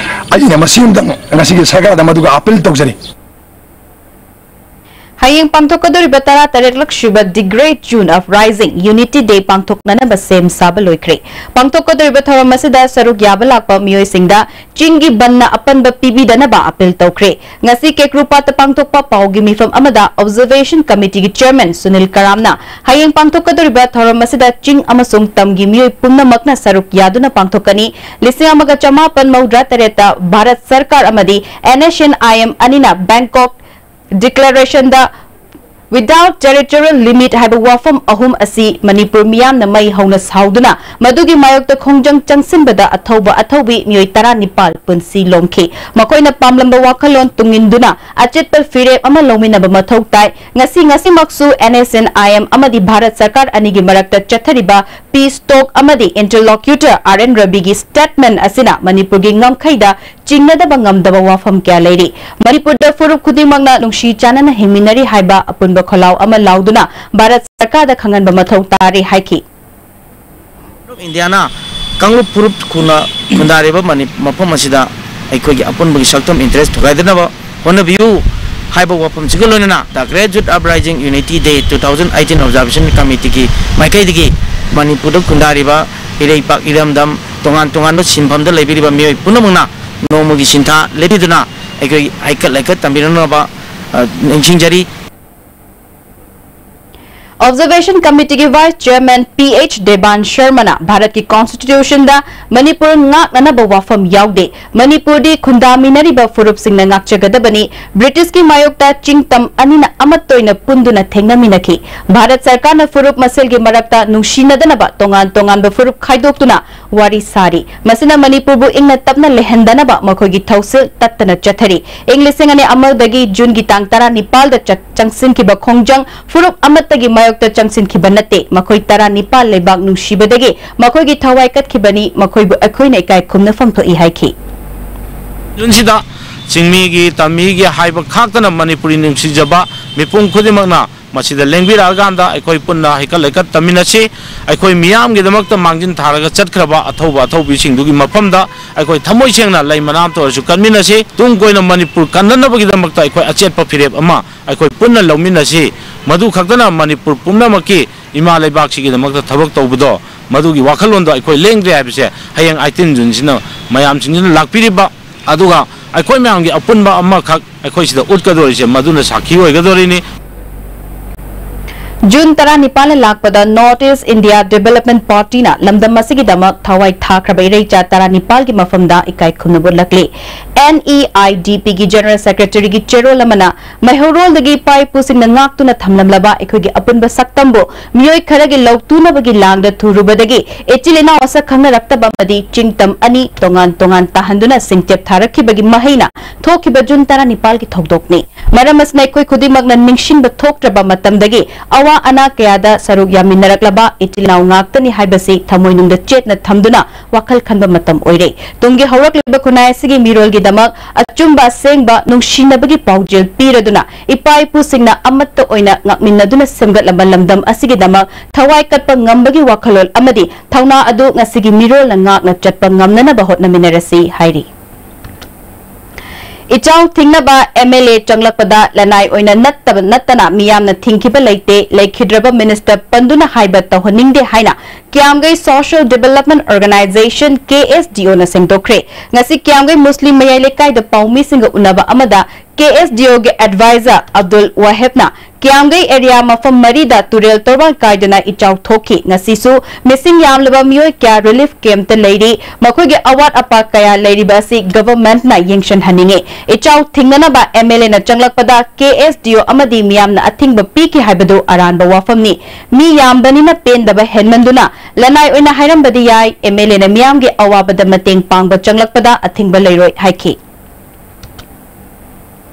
ꯑꯩꯅ ꯃꯁꯤ ꯑꯃꯇꯪ ꯉꯁꯤꯒꯤ ꯁꯔꯀꯥꯔꯗ ꯃꯗꯨꯒ ꯑꯄꯤꯜ ꯇꯧꯖꯔꯤ꯫ ꯍꯌꯦꯡ ꯄꯥꯡꯊꯣꯛꯀꯗꯧꯔꯤꯕ ꯇꯔꯥꯇꯔꯦꯠꯂꯛ ꯁꯨꯕ The Great June of Rising Unity Day ꯄꯥꯡꯊꯣꯛꯅꯅꯕ ꯁꯦꯝ ꯁꯥꯕ ꯂꯣꯏꯈ꯭ꯔꯦ꯫ ꯄꯥꯡꯊꯣꯛꯀꯗꯧꯔꯤꯕ ꯊꯧꯔꯝ ꯑꯁꯤꯗ ꯁꯔꯨꯛ ꯌꯥꯕ ꯂꯥꯛꯄ ꯃꯤꯑꯣꯏꯁꯤꯡꯗ ꯆꯤꯡꯒꯤ ꯕꯟꯅ ꯑꯄꯟꯕ ꯄꯤꯕꯤꯗꯅꯕ ꯑꯄꯤꯜ ꯇꯧꯈ꯭ꯔꯦ꯫ ꯉꯁꯤ ꯀꯦꯀ꯭ꯔꯨꯄꯥꯠꯇ ꯄꯥꯡꯊꯣꯛꯄ ꯄꯥꯎꯒꯤ ꯃꯤꯐꯝ ꯑꯃꯗ Observation Committee ꯒꯤ Chairman ꯁꯨꯅꯤꯜ ꯀꯔꯥꯝꯅ ꯍꯌꯦꯡ ꯄꯥꯡꯊꯣꯛꯀꯗꯧꯔꯤꯕ ꯊꯧꯔꯝ ꯑꯁꯤꯗ ꯆꯤꯡ ꯑꯃꯁꯨꯡ ꯇꯝꯒꯤ ꯃꯤꯑꯣꯏ ꯄꯨꯝꯅꯃꯛꯅ ꯁꯔꯨꯛ ꯌꯥꯗꯨꯅ ꯄꯥꯡꯊꯣꯛꯀꯅꯤ꯫ ꯂꯤꯁꯤꯡ ꯑꯃꯒ ꯆꯃꯥꯄꯟ ꯃꯧꯗ꯭ꯔꯥ ꯇꯔꯦꯠꯇ ꯚꯥꯔꯠ ꯁꯔꯀꯥꯔ ꯑꯃꯗꯤ N S N I M ꯑꯅꯤꯅ ꯕꯦꯡꯀꯣꯛ Declaration ꯗ Without Territorial Limit ꯍꯥꯏꯕ ꯋꯥꯐꯝ ꯑꯍꯨꯝ ꯑꯁꯤ ꯃꯅꯤꯄꯨꯔ ꯃꯤꯌꯥꯝꯅ ꯃꯩ ꯍꯧꯅ ꯁꯥꯎꯗꯨꯅ ꯃꯗꯨꯒꯤ ꯃꯥꯌꯣꯛꯇ ꯈꯣꯡꯖꯪ ꯆꯪꯁꯤꯟꯕꯗ ꯑꯊꯧꯕ ꯑꯊꯧꯕꯤ ꯃꯤꯑꯣꯏ ꯇꯔꯥꯅꯤꯄꯥꯜ ꯄꯨꯟꯁꯤ ꯂꯣꯝꯈꯤ꯫ ꯃꯈꯣꯏꯅ ꯄꯥꯝꯂꯝꯕ ꯋꯥꯈꯜꯂꯣꯟ ꯇꯨꯡꯏꯟꯗꯨꯅ ꯑꯆꯦꯠꯄ ꯐꯤꯔꯦꯞ ꯑꯃ ꯂꯧꯃꯤꯟꯅꯕ ꯃꯊꯧ ꯇꯥꯏ꯫ ꯉꯁꯤ, ꯉꯁꯤꯃꯛꯁꯨ N S N I M ꯑꯃꯗꯤ ꯚꯥꯔꯠ ꯁꯔꯀꯥꯔ ꯑꯅꯤꯒꯤ ꯃꯔꯛꯇ ꯆꯠꯊꯔꯤꯕ peace talk ꯑꯃꯗꯤ interlocutor R N ꯔꯕꯤꯒꯤ statement ꯑꯁꯤꯅ ꯃꯅꯤꯄꯨꯔꯒꯤ ꯉꯝꯈꯩꯗ ꯆꯤꯡꯅꯗꯕ ꯉꯝꯗꯕ ꯋꯥꯐꯝ ꯀꯌꯥ ꯂꯩꯔꯤ꯫ ꯃꯅꯤꯄꯨꯔꯗ ꯐꯨꯔꯨꯞ ꯈꯨꯗꯤꯡꯃꯛꯅ ꯅꯨꯡꯁꯤ ꯆꯥꯟꯅꯅ ꯍꯤꯡꯃꯤꯟꯅꯔꯤ ꯍꯥꯏꯕ ꯑꯄꯨꯟꯕ ꯈꯣꯜꯂꯥꯎ ꯑꯃ ꯂꯥꯎꯗꯨꯅ ꯚꯥꯔꯠ ꯁꯔꯀꯥꯔꯗ ꯈꯪꯍꯟꯕ ꯃꯊꯧ ꯇꯥꯔꯦ ꯍꯥꯏꯈꯤ꯫ ꯏꯟꯗꯤꯌꯥꯅ ꯀꯥꯡꯂꯨꯞ ꯐꯨꯔꯨꯞ ꯈꯨꯟꯅ ꯈꯨꯟꯗꯥꯔꯤꯕ ꯃꯅꯤ-, ꯃꯐꯝ ꯑꯁꯤꯗ ꯑꯩꯈꯣꯏꯒꯤ ꯑꯄꯨꯟꯕꯒꯤ ꯁꯛꯇꯝ interest ꯊꯨꯒꯥꯏꯗꯅꯕ ꯍꯣꯠꯅꯕꯤꯌꯨ ꯍꯥꯏꯕ ꯋꯥꯐꯝꯁꯤꯒ ꯂꯣꯏꯅꯅ The Great Youth Uprising Unity Day two thousand eighteen Observation Committeeꯒꯤ ꯃꯥꯏꯀꯩꯗꯒꯤ ꯃꯅꯤꯄꯨꯔꯗ ꯈꯨꯟꯗꯥꯔꯤꯕ ꯏꯔꯩꯄꯥꯛ, ꯏꯔꯝꯗꯝ, ꯇꯣꯉꯥꯟ ꯇꯣꯉꯥꯟꯕ ꯁꯤꯟꯐꯝꯗ ꯂꯩꯕꯤꯔꯤꯕ ꯃꯤꯑꯣꯏ ꯄꯨꯝꯅꯃꯛꯅ ꯅꯣꯡꯃꯒꯤ ꯁꯤꯟꯊꯥ ꯂꯦꯞꯄꯤꯗꯨꯅ ꯑꯩꯈꯣꯏ ꯍꯩꯀꯠ ꯂꯩꯀꯠ ꯇꯝꯕꯤꯔꯛꯅꯕ, ꯑ, ꯅꯤꯡꯁꯤꯡꯖꯔꯤ꯫ Observation Committeeꯒꯤ Vice Chairman P H Devan ꯁꯔꯃꯅ ꯚꯥꯔꯠꯀꯤ Constitutionꯗ ꯃꯅꯤꯄꯨꯔ ꯉꯥꯛꯅꯅꯕ ꯋꯥꯐꯝ ꯌꯥꯎꯗꯦ, ꯃꯅꯤꯄꯨꯔꯗꯤ ꯈꯨꯟꯗꯥꯃꯤꯟꯅꯔꯤꯕ ꯐꯨꯔꯨꯞꯁꯤꯡꯅ ꯉꯥꯛꯆꯒꯗꯕꯅꯤ, ꯕ꯭ꯔꯤꯇꯤꯁꯀꯤ ꯃꯥꯌꯣꯛꯇ ꯆꯤꯡ ꯇꯝ ꯑꯅꯤꯅ ꯑꯃꯠꯇ ꯑꯣꯏꯅ ꯄꯨꯟꯗꯨꯅ ꯊꯦꯡꯅꯃꯤꯟꯅꯈꯤ꯫ ꯚꯥꯔꯠ ꯁꯔꯀꯥꯔꯅ ꯐꯨꯔꯨꯞ ꯃꯁꯦꯜꯒꯤ ꯃꯔꯛꯇ ꯅꯨꯡꯁꯤꯅꯗꯅꯕ ꯇꯣꯉꯥꯟ ꯇꯣꯉꯥꯟꯕ ꯐꯨꯔꯨꯞ ꯈꯥꯏꯗꯣꯛꯇꯨꯅ ꯋꯥꯔꯤ ꯁꯥꯔꯤ꯫ ꯃꯁꯤꯅ ꯃꯅꯤꯄꯨꯔꯕꯨ ꯏꯪꯅ ꯇꯞꯅ ꯂꯩꯍꯟꯗꯅꯕ ꯃꯈꯣꯏꯒꯤ ꯊꯧꯁꯤꯜ ꯇꯠꯇꯅ ꯆꯠꯊꯔꯤ꯫ ꯏꯪ ꯂꯤꯁꯤꯡ ꯑꯅꯤ ꯑꯃꯗꯒꯤ ꯖꯨꯟꯒꯤ ꯇꯥꯡ ꯇꯔꯥꯅꯤꯄꯥꯜꯗ ꯆꯠ-, ꯆꯪꯁꯤꯟꯈꯤꯕ ꯈꯣꯡꯖꯪ ꯐꯨꯔꯨꯞ ꯑꯃꯠꯇꯒꯤ ꯃꯥꯌꯣꯛꯇ ꯆꯪꯁꯤꯟꯈꯤꯕ ꯅꯠꯇꯦ꯫ ꯃꯈꯣꯏ ꯇꯔꯥꯅꯤꯄꯥꯜ ꯂꯩꯕꯥꯛ ꯅꯨꯡꯁꯤꯕꯗꯒꯤ ꯃꯈꯣꯏꯒꯤ ꯊꯋꯥꯏ ꯀꯠꯈꯤꯕꯅꯤ꯫ ꯃꯈꯣꯏꯕꯨ ꯑꯩꯈꯣꯏꯅ ꯏꯀꯥꯏ ꯈꯨꯝꯅꯐꯝ ꯊꯣꯛꯏ ꯍꯥꯏꯈꯤ꯫ ꯖꯨꯟꯁꯤꯗ ꯆꯤꯡꯃꯤꯒꯤ, ꯇꯝꯃꯤꯒꯤ ꯍꯥꯏꯕ ꯈꯥꯛꯇꯅ ꯃꯅꯤꯄꯨꯔꯤ ꯅꯨꯡꯁꯤꯖꯕ ꯃꯤꯄꯨꯝ ꯈꯨꯗꯤꯡꯃꯛꯅ ꯃꯁꯤꯗ ꯂꯦꯡꯕꯤꯔꯛꯑꯀꯥꯟꯗ ꯑꯩꯈꯣꯏ ꯄꯨꯟꯅ ꯍꯩꯀꯠ ꯂꯩꯀꯠ ꯇꯝꯃꯤꯟꯅꯁꯤ꯫ ꯑꯩꯈꯣꯏ ꯃꯤꯌꯥꯝꯒꯤꯗꯃꯛꯇ ꯃꯥꯡꯖꯤꯟ ꯊꯥꯔꯒ ꯆꯠꯈ꯭ꯔꯕ ꯑꯊꯧꯕ ꯑꯊꯧꯕꯤꯁꯤꯡꯗꯨꯒꯤ ꯃꯐꯝꯗ ꯑꯩꯈꯣꯏ ꯊꯃꯣꯏ ꯁꯦꯡꯅ ꯂꯩ ꯃꯅꯥ ꯑꯃꯇ ꯑꯣꯏꯔꯁꯨ ꯀꯠꯃꯤꯟꯅꯁꯤ꯫ ꯇꯨꯡ ꯀꯣꯏꯅ ꯃꯅꯤꯄꯨꯔ ꯀꯟꯅꯅꯕꯒꯤꯗꯃꯛꯇ ꯑꯩꯈꯣꯏ ꯑꯆꯦꯠꯄ ꯐꯤꯔꯦꯞ ꯑꯃ ꯑꯩꯈꯣꯏ ꯄꯨꯟꯅ ꯂꯧꯃꯤꯟꯅꯁꯤ꯫ ꯃꯗꯨ ꯈꯛꯇꯅ ꯃꯅꯤꯄꯨꯔ ꯄꯨꯝꯅꯃꯛꯀꯤ ꯏꯃꯥ ꯂꯩꯕꯥꯛꯁꯤꯒꯤꯗꯃꯛꯇ ꯊꯕꯛ ꯇꯧꯕꯗꯣ, ꯃꯗꯨꯒꯤ ꯋꯥꯈꯜꯂꯣꯟꯗꯣ ꯑꯩꯈꯣꯏ ꯂꯦꯡꯗ꯭ꯔꯦ ꯍꯥꯏꯕꯁꯦ ꯍꯌꯦꯡ eighteen ꯖꯨꯟꯁꯤꯅ ꯃꯌꯥꯝꯁꯤꯡꯁꯤꯅ ꯂꯥꯛꯄꯤꯔꯤꯕ, ꯑꯗꯨꯒ ꯑꯩꯈꯣꯏ ꯃꯌꯥꯝꯒꯤ ꯑꯄꯨꯟꯕ ꯑꯃꯈꯛ ꯑꯩꯈꯣꯏ ꯁꯤꯗ ꯎꯠꯀꯗꯧꯔꯤꯁꯦ ꯃꯗꯨꯅ ꯁꯥꯈꯤ ꯑꯣꯏꯒꯗꯧꯔꯤꯅꯤ꯫ ꯖꯨꯟ ꯇꯔꯥꯅꯤꯄꯥꯜꯅ ꯂꯥꯛꯄꯗ North East India Development Partyꯅ ꯂꯝꯗꯝ ꯑꯁꯤꯒꯤꯗꯃꯛ ꯊꯋꯥꯏ ꯊꯥꯈ꯭ꯔꯕ ꯏꯔꯩꯆꯥ ꯇꯔꯥꯅꯤꯄꯥꯜꯒꯤ ꯃꯐꯝꯗ ꯏꯀꯥꯏ ꯈꯨꯝꯅꯕ ꯎꯠꯂꯛꯂꯤ꯫ NEIDPꯒꯤ General Secretaryꯒꯤ ꯆꯦꯔꯣꯜ ꯑꯃꯅ ꯃꯩꯍꯧꯔꯣꯜꯗꯒꯤ ꯏꯄꯥ ꯏꯄꯨꯁꯤꯡꯅ ꯉꯥꯛꯇꯨꯅ ꯊꯝꯂꯝꯂꯕ ꯑꯩꯈꯣꯏꯒꯤ ꯑꯄꯨꯟꯕ ꯁꯛꯇꯝꯕꯨ ꯃꯤꯑꯣꯏ ꯈꯔꯒꯤ ꯂꯧꯇꯨꯅꯕꯒꯤ ꯂꯥꯡꯗ ꯊꯨꯔꯨꯕꯗꯒꯤ ꯏꯆꯤꯜ ꯏꯅꯥꯎ ꯃꯁꯛ ꯈꯪꯅꯔꯛꯇꯕ ꯑꯃꯗꯤ ꯆꯤꯡꯇꯝ ꯑꯅꯤ ꯇꯣꯉꯥꯟ ꯇꯣꯉꯥꯟ ꯇꯥꯍꯟꯗꯨꯅ ꯁꯤꯡꯆꯦꯞ ꯊꯥꯔꯛꯈꯤꯕꯒꯤ ꯃꯍꯩꯅ ꯊꯣꯛꯈꯤꯕ ꯖꯨꯟ ꯇꯔꯥꯅꯤꯄꯥꯜꯒꯤ ꯊꯧꯗꯣꯛꯅꯤ꯫ ꯃꯔꯝ ꯑꯁꯤꯅ ꯑꯩꯈꯣꯏ ꯈꯨꯗꯤꯡꯃꯛꯅ ꯅꯤꯡꯁꯤꯡꯕ ꯊꯣꯛꯇ꯭ꯔꯕ ꯃꯇꯝꯗꯒꯤ ꯑꯋꯥ ꯑꯅꯥ ꯀꯌꯥꯗ ꯁꯔꯨꯛ ꯌꯥꯃꯤꯟꯅꯔꯛꯂꯕ ꯏꯆꯤꯜ ꯏꯅꯥꯎ ꯉꯥꯛꯇꯅꯤ ꯍꯥꯏꯕꯁꯤ ꯊꯃꯣꯏꯅꯨꯡꯗ ꯆꯦꯠꯅ ꯊꯝꯗꯨꯅ ꯋꯥꯈꯜ ꯈꯟꯕ ꯃꯇꯝ ꯑꯣꯏꯔꯦ꯫ ꯇꯨꯡꯒꯤ ꯍꯧꯔꯛꯂꯤꯕ ꯈꯨꯟꯅꯥꯏ ꯑꯁꯤꯒꯤ ꯃꯤꯔꯣꯜꯒꯤꯗꯃꯛ ꯑꯆꯨꯝꯕ ꯑꯁꯦꯡꯕ ꯅꯨꯡꯁꯤꯅꯕꯒꯤ ꯄꯥꯎꯖꯦꯜ ꯄꯤꯔꯗꯨꯅ ꯏꯄꯥ ꯏꯄꯨꯁꯤꯡꯅ ꯑꯃꯠꯇ ꯑꯣꯏꯅ ꯉꯥꯛꯃꯤꯟꯅꯗꯨꯅ ꯁꯦꯝꯒꯠꯂꯕ ꯂꯝꯗꯝ ꯑꯁꯤꯒꯤꯗꯃꯛ ꯊꯋꯥꯏ ꯀꯠꯄ ꯉꯝꯕꯒꯤ ꯋꯥꯈꯜꯂꯣꯟ ꯑꯃꯗꯤ ꯊꯧꯅꯥ ꯑꯗꯨ ꯉꯁꯤꯒꯤ ꯃꯤꯔꯣꯜꯅ ꯉꯥꯛꯅ ꯆꯠꯄ ꯉꯝꯅꯅꯕ ꯍꯣꯠꯅꯃꯤꯟꯅꯔꯁꯤ ꯍꯥꯏꯔꯤ꯫ ꯏꯆꯥꯎ ꯊꯤꯡꯅꯕ ꯑꯦꯝ ꯑꯦꯜ ꯑꯦ ꯆꯪꯂꯛꯄꯗ ꯂꯅꯥꯏ ꯑꯣꯏꯅ ꯅꯠꯇꯕ, ꯅꯠꯇꯅ ꯃꯤꯌꯥꯝꯅ ꯊꯤꯡꯈꯤꯕ ꯂꯩꯇꯦ, ꯂꯩꯈꯤꯗ꯭ꯔꯕ ꯃꯤꯅꯤꯁꯇꯔ ꯄꯟꯗꯨꯅ ꯍꯥꯏꯕ ꯇꯧꯍꯟꯅꯤꯡꯗꯦ ꯍꯥꯏꯅ ꯀꯤꯌꯥꯝꯒꯩ ꯁꯣꯁꯤꯌꯦꯜ ꯗꯤꯕꯦꯂꯞꯃꯦꯟ ꯑꯣꯔꯒꯅꯥꯏꯖꯦꯁꯟ, ꯀꯦ ꯑꯦꯁ ꯗꯤ ꯑꯣꯅ ꯁꯦꯡꯗꯣꯛꯈ꯭ꯔꯦ꯫ ꯉꯁꯤ ꯀꯤꯌꯥꯝꯒꯩ ꯃꯨꯁꯂꯤꯝ ꯃꯌꯥꯏ ꯂꯩꯀꯥꯏꯗ ꯄꯥꯎꯃꯤꯁꯤꯡꯒ ꯎꯅꯕ ꯑꯃꯗ ꯀꯦ ꯑꯦꯁ ꯗꯤ ꯑꯣꯒꯤ ꯑꯦꯗꯚꯥꯏꯖꯔ ꯑꯕꯗꯨꯜ ꯋꯥꯍꯦꯕꯅ ꯀꯤꯌꯥꯝꯒꯩ ꯑꯦꯔꯤꯌꯥ ꯃꯐꯝ ꯃꯔꯤꯗ ꯇꯨꯔꯦꯜ ꯇꯣꯔꯕꯥꯟ ꯀꯥꯏꯗꯨꯅ ꯏꯆꯥꯎ ꯊꯣꯛꯈꯤ꯫ ꯉꯁꯤꯁꯨ ꯃꯤꯁꯤꯡ ꯌꯥꯝꯂꯕ ꯃꯤꯑꯣꯏ ꯀꯌꯥ ꯔꯤꯂꯤꯐ ꯀꯦꯝꯞꯇ ꯂꯩꯔꯤ꯫ ꯃꯈꯣꯏꯒꯤ ꯑꯋꯥꯠ ꯑꯄꯥ ꯀꯌꯥ ꯂꯩꯔꯤꯕ ꯑꯁꯤ ꯒꯚꯔꯟꯃꯦꯟꯠꯅ ꯌꯦꯡꯁꯤꯟꯍꯟꯅꯤꯡꯉꯤ꯫ ꯏꯆꯥꯎ ꯊꯤꯡꯅꯅꯕ ꯑꯦꯝ ꯑꯦꯜ ꯑꯦꯅ ꯆꯪꯂꯛꯄꯗ ꯀꯦ ꯑꯦꯁ ꯗꯤ ꯑꯣ ꯑꯃꯗꯤ ꯃꯤꯌꯥꯝꯅ ꯑꯊꯤꯡꯕ ꯄꯤꯈꯤ ꯍꯥꯏꯕꯗꯨ ꯑꯔꯥꯟꯕ ꯋꯥꯐꯝꯅꯤ꯫ ꯃꯤ ꯌꯥꯝꯕꯅꯤꯅ ꯄꯦꯟꯗꯕ ꯍꯦꯟꯃꯟꯗꯨꯅ ꯂꯅꯥꯏ ꯑꯣꯏꯅ ꯍꯥꯏꯔꯝꯕꯗꯤ ꯌꯥꯏ, ꯑꯦꯝ ꯑꯦꯜ ꯑꯦꯅ ꯃꯤꯌꯥꯝꯒꯤ ꯑꯋꯥꯕꯗ ꯃꯇꯦꯡ ꯄꯥꯡꯕ ꯆꯪꯂꯛꯄꯗ ꯑꯊꯤꯡꯕ ꯂꯩꯔꯣꯏ ꯍꯥꯏꯈꯤ꯫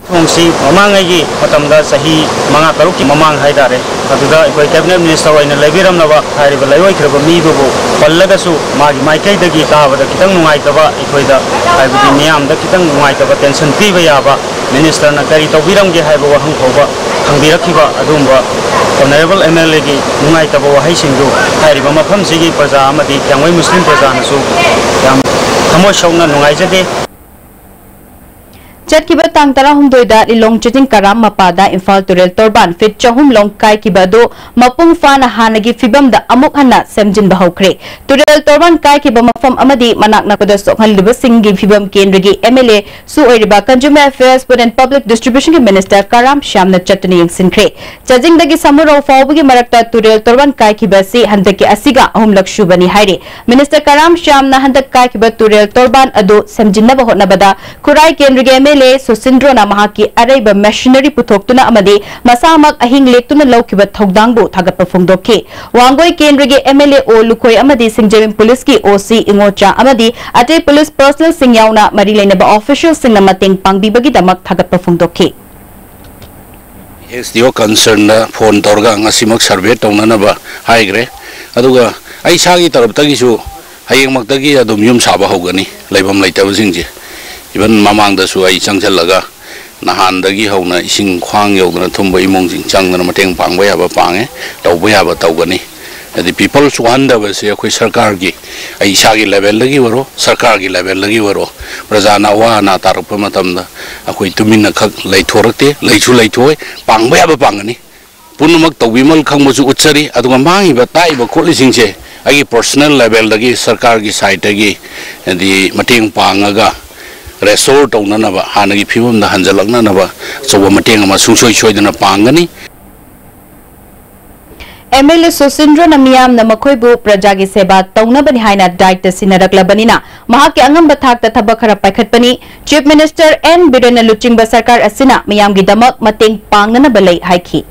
ꯊꯣꯡꯁꯤ ꯃꯃꯥꯡꯉꯩꯒꯤ ꯃꯇꯝꯗ, ꯆꯍꯤ ꯃꯉꯥ ꯇꯔꯨꯛꯀꯤ ꯃꯃꯥꯡ ꯍꯥꯏꯇꯥꯔꯦ, ꯑꯗꯨꯗ ꯑꯩꯈꯣꯏ ꯀꯦꯕꯤꯅꯦꯠ ꯃꯤꯅꯤꯁꯇꯔ ꯑꯣꯏꯅ ꯂꯩꯕꯤꯔꯝꯂꯕ ꯍꯥꯏꯔꯤꯕ ꯂꯩꯑꯣꯏꯈ꯭ꯔꯕ ꯃꯤꯗꯨꯕꯨ ꯄꯜꯂꯒꯁꯨ, ꯃꯥꯒꯤ ꯃꯥꯏꯀꯩꯗꯒꯤ ꯇꯥꯕꯗ ꯈꯤꯇꯪ ꯅꯨꯡꯉꯥꯏꯇꯕ, ꯑꯩꯈꯣꯏꯗ, ꯍꯥꯏꯕꯗꯤ ꯃꯤꯌꯥꯝꯗ ꯈꯤꯇꯪ ꯅꯨꯡꯉꯥꯏꯇꯕ, ꯇꯦꯟꯁꯟ ꯄꯤꯕ ꯌꯥꯕ, ꯃꯤꯅꯤꯁꯇꯔꯅ ꯀꯔꯤ ꯇꯧꯕꯤꯔꯝꯒꯦ ꯍꯥꯏꯕ ꯋꯥꯍꯪ ꯐꯥꯎꯕ ꯍꯪꯕꯤꯔꯛꯈꯤꯕ ꯑꯗꯨꯒꯨꯝꯕ ꯑꯣꯅꯔꯦꯕꯜ ꯑꯦꯝ ꯑꯦꯜ ꯑꯦꯒꯤ ꯅꯨꯡꯉꯥꯏꯇꯕ ꯋꯥꯍꯩꯁꯤꯡꯗꯨ ꯍꯥꯏꯔꯤꯕ ꯃꯐꯝꯁꯤꯒꯤ ꯄ꯭ꯔꯖꯥ ꯑꯃꯗꯤ ꯀꯤꯌꯥꯝꯒꯩ ꯃꯨꯁꯂꯤꯝ ꯄ꯭ꯔꯖꯥꯅꯁꯨ ꯌꯥꯝ ꯊꯃꯣꯏ ꯁꯣꯛꯅ ꯅꯨꯡꯉꯥꯏꯖꯗꯦ꯫ ꯆꯠꯈꯤꯕ ꯇꯥꯡ ꯇꯔꯥꯍꯨꯝꯗꯣꯏꯗ ꯂꯤꯂꯣꯡ ꯆꯤꯡꯖꯤꯡ ꯀꯔꯥꯝ ꯃꯄꯥꯗ ꯏꯝꯐꯥꯜ ꯇꯨꯔꯦꯜ ꯇꯣꯔꯕꯥꯟ ꯐꯤꯠ ꯆꯍꯨꯝ ꯂꯣꯝ ꯀꯥꯏꯈꯤꯕ ꯑꯗꯨ ꯃꯄꯨꯡ ꯐꯥꯅ ꯍꯥꯟꯅꯒꯤ ꯐꯤꯕꯝꯗ ꯑꯃꯨꯛ ꯍꯟꯅ ꯁꯦꯝꯖꯤꯟꯕ ꯍꯧꯈ꯭ꯔꯦ꯫ ꯇꯨꯔꯦꯜ ꯇꯣꯔꯕꯥꯟ ꯀꯥꯏꯈꯤꯕ ꯃꯐꯝ ꯑꯃꯗꯤ ꯃꯅꯥꯛ ꯅꯛꯄꯗ ꯁꯣꯛꯍꯜꯂꯤꯕꯁꯤꯡꯒꯤ ꯐꯤꯕꯝ ꯀꯦꯟꯗ꯭ꯔꯒꯤ ꯑꯦꯝ ꯑꯦꯜ ꯑꯦ ꯁꯨ ꯑꯣꯏꯔꯤꯕ Consumer Affairs, Food and Public Distribution ꯒꯤ ꯃꯤꯅꯤꯁꯇꯔ ꯀꯔꯥꯝ ꯁ꯭ꯌꯥꯝꯅ ꯆꯠꯇꯨꯅ ꯌꯦꯡꯁꯤꯟꯈ꯭ꯔꯦ꯫ ꯆꯥꯖꯤꯡꯗꯒꯤ ꯁꯃꯨꯔꯧ ꯐꯥꯎꯕꯒꯤ ꯃꯔꯛꯇ ꯇꯨꯔꯦꯜ ꯇꯣꯔꯕꯥꯟ ꯀꯥꯏꯈꯤꯕ ꯑꯁꯤ ꯍꯟꯗꯛꯀꯤ ꯑꯁꯤꯒ ꯑꯍꯨꯝꯂꯛ ꯁꯨꯕꯅꯤ ꯍꯥꯏꯔꯤ꯫ ꯃꯤꯅꯤꯁꯇꯔ ꯀꯔꯥꯝ ꯁ꯭ꯌꯥꯝꯅ ꯍꯟꯗꯛ ꯀꯥꯏꯈꯤꯕ ꯇꯨꯔꯦꯜ ꯇꯣꯔꯕꯥꯟ ꯑꯗꯨ ꯁꯦꯝꯖꯤꯟꯅꯕ ꯍꯣꯠꯅꯕꯗ ꯈꯨꯔꯥꯏ ꯀꯦꯟꯗ꯭ꯔꯒꯤ ꯑꯦꯝ ꯑꯦꯜ ꯑꯦ ꯁꯨꯁꯤꯟꯗ꯭ꯔꯣꯅ ꯃꯍꯥꯛꯀꯤ ꯑꯔꯩꯕ ꯃꯦꯁꯤꯅꯔꯤ ꯄꯨꯊꯣꯛꯇꯨꯅ ꯑꯃꯗꯤ ꯃꯁꯥꯃꯛ ꯑꯍꯤꯡ ꯂꯦꯛꯇꯨꯅ ꯂꯧꯈꯤꯕ ꯊꯧꯗꯥꯡꯕꯨ ꯊꯥꯒꯠꯄ ꯐꯣꯡꯗꯣꯛꯈꯤ꯫ ꯋꯥꯡꯒꯣꯏ ꯀꯦꯟꯗ꯭ꯔꯒꯤ ꯑꯦꯝ ꯑꯦꯜ ꯑꯦ ꯑꯣ ꯂꯨꯈꯣꯏ ꯑꯃꯗꯤ ꯁꯤꯡꯖꯃꯩ ꯄꯨꯂꯤꯁꯀꯤ ꯑꯣ ꯁꯤ ꯏꯉꯣꯆꯥ ꯑꯃꯗꯤ ꯑꯇꯩ ꯄꯨꯂꯤꯁ ꯄꯔꯁꯅꯦꯜꯁꯤꯡ ꯌꯥꯎꯅ ꯃꯔꯤ ꯂꯩꯅꯕ ꯑꯣꯐꯤꯁꯤꯌꯦꯜꯁꯤꯡꯅ ꯃꯇꯦꯡ ꯄꯥꯡꯕꯤꯕꯒꯤꯗꯃꯛ ꯊꯥꯒꯠꯄ ꯐꯣꯡꯗꯣꯛꯈꯤ꯫ ꯑꯦꯁ ꯗꯤ ꯑꯣ ꯀꯟꯁꯔꯟꯗ ꯐꯣꯟ ꯇꯧꯔꯒ ꯉꯁꯤꯃꯛ ꯁꯔꯚꯦ ꯇꯧꯅꯅꯕ ꯍꯥꯏꯈ꯭ꯔꯦ꯫ ꯑꯗꯨꯒ ꯑꯩ ꯏꯁꯥꯒꯤ ꯇꯔꯞꯇꯒꯤꯁꯨ ꯍꯌꯦꯡꯃꯛꯇꯒꯤ ꯑꯗꯨꯝ ꯌꯨꯝ ꯁꯥꯕ ꯍꯧꯒꯅꯤ꯫ ꯂꯩꯐꯝ ꯂꯩꯇꯕꯁꯤꯡꯁꯦ, ꯏꯚꯟ ꯃꯃꯥꯡꯗꯁꯨ ꯑꯩ ꯆꯪꯁꯤꯜꯂꯒ ꯅꯍꯥꯟꯗꯒꯤ ꯍꯧꯅ ꯏꯁꯤꯡ ꯈ꯭ꯋꯥꯡ ꯌꯧꯗꯅ ꯊꯨꯝꯕ ꯏꯃꯨꯡꯁꯤꯡ ꯆꯪꯗꯅ ꯃꯇꯦꯡ ꯄꯥꯡꯕ ꯌꯥꯕ ꯄꯥꯡꯉꯦ, ꯇꯧꯕ ꯌꯥꯕ ꯇꯧꯒꯅꯤ꯫ ꯍꯥꯏꯗꯤ ꯄꯤꯄꯜꯁ ꯋꯥꯍꯟꯗꯕꯁꯦ ꯑꯩꯈꯣꯏ ꯁꯔꯀꯥꯔꯒꯤ, ꯑꯩ ꯏꯁꯥꯒꯤ ꯂꯦꯚꯦꯜꯗꯒꯤ ꯑꯣꯏꯔꯣ, ꯁꯔꯀꯥꯔꯒꯤ ꯂꯦꯚꯦꯜꯗꯒꯤ ꯑꯣꯏꯔꯣ, ꯄ꯭ꯔꯖꯥꯅ ꯑꯋꯥ ꯑꯅꯥ ꯇꯥꯔꯛꯄ ꯃꯇꯝꯗ ꯑꯩꯈꯣꯏ ꯇꯨꯃꯤꯟꯅ ꯈꯛ ꯂꯩꯊꯣꯔꯛꯇꯦ, ꯂꯩꯁꯨ ꯂꯩꯊꯣꯛꯑꯣꯏ, ꯄꯥꯡꯕ ꯌꯥꯕ ꯄꯥꯡꯒꯅꯤ꯫ ꯄꯨꯝꯅꯃꯛ ꯇꯧꯕꯤꯃꯜ ꯈꯪꯕꯁꯨ ꯎꯠꯆꯔꯤ꯫ ꯑꯗꯨꯒ ꯃꯥꯡꯉꯤꯕ, ꯇꯥꯛꯏꯕ ꯈꯣꯠꯂꯤꯁꯤꯡꯁꯦ ꯑꯩꯒꯤ ꯄꯔꯁꯣꯅꯦꯜ ꯂꯦꯚꯦꯜꯗꯒꯤ, ꯁꯔꯀꯥꯔꯒꯤ ꯁꯥꯏꯠꯇꯒꯤ, ꯍꯥꯏꯗꯤ ꯃꯇꯦꯡ ꯄꯥꯡꯉꯒ ꯔꯦꯁꯇꯣꯔ ꯇꯧꯅꯅꯕ, ꯍꯥꯟꯅꯒꯤ ꯐꯤꯕꯝꯗ ꯍꯟꯖꯜꯂꯛꯅꯅꯕ ꯑꯆꯧꯕ ꯃꯇꯦꯡ ꯑꯃ ꯁꯨꯡꯁꯣꯏ ꯁꯣꯏꯗꯅ ꯄꯥꯡꯒꯅꯤ꯫ ꯑꯦꯝ ꯑꯦꯜ ꯑꯦ ꯁꯨꯁꯤꯟꯗ꯭ꯔꯅ ꯃꯤꯌꯥꯝꯅ ꯃꯈꯣꯏꯕꯨ ꯄ꯭ꯔꯖꯥꯒꯤ ꯁꯦꯕꯥ ꯇꯧꯅꯕꯅꯤ ꯍꯥꯏꯅ ꯗꯥꯏꯇ ꯁꯤꯟꯅꯔꯛꯂꯕꯅꯤꯅ ꯃꯍꯥꯛꯀꯤ ꯑꯉꯝꯕ ꯊꯥꯛꯇ ꯊꯕꯛ ꯈꯔ ꯄꯥꯏꯈꯠꯄꯅꯤ꯫ ꯆꯤꯐ ꯃꯤꯅꯤꯁꯇꯔ ꯑꯦꯟ ꯕꯤꯔꯦꯟꯅ ꯂꯨꯆꯤꯡꯕ ꯁꯔꯀꯥꯔ ꯑꯁꯤꯅ ꯃꯤꯌꯥꯝꯒꯤꯗꯃꯛ ꯃꯇꯦꯡ ꯄꯥꯡꯅꯅꯕ ꯂꯩ ꯍꯥꯏꯈꯤ꯫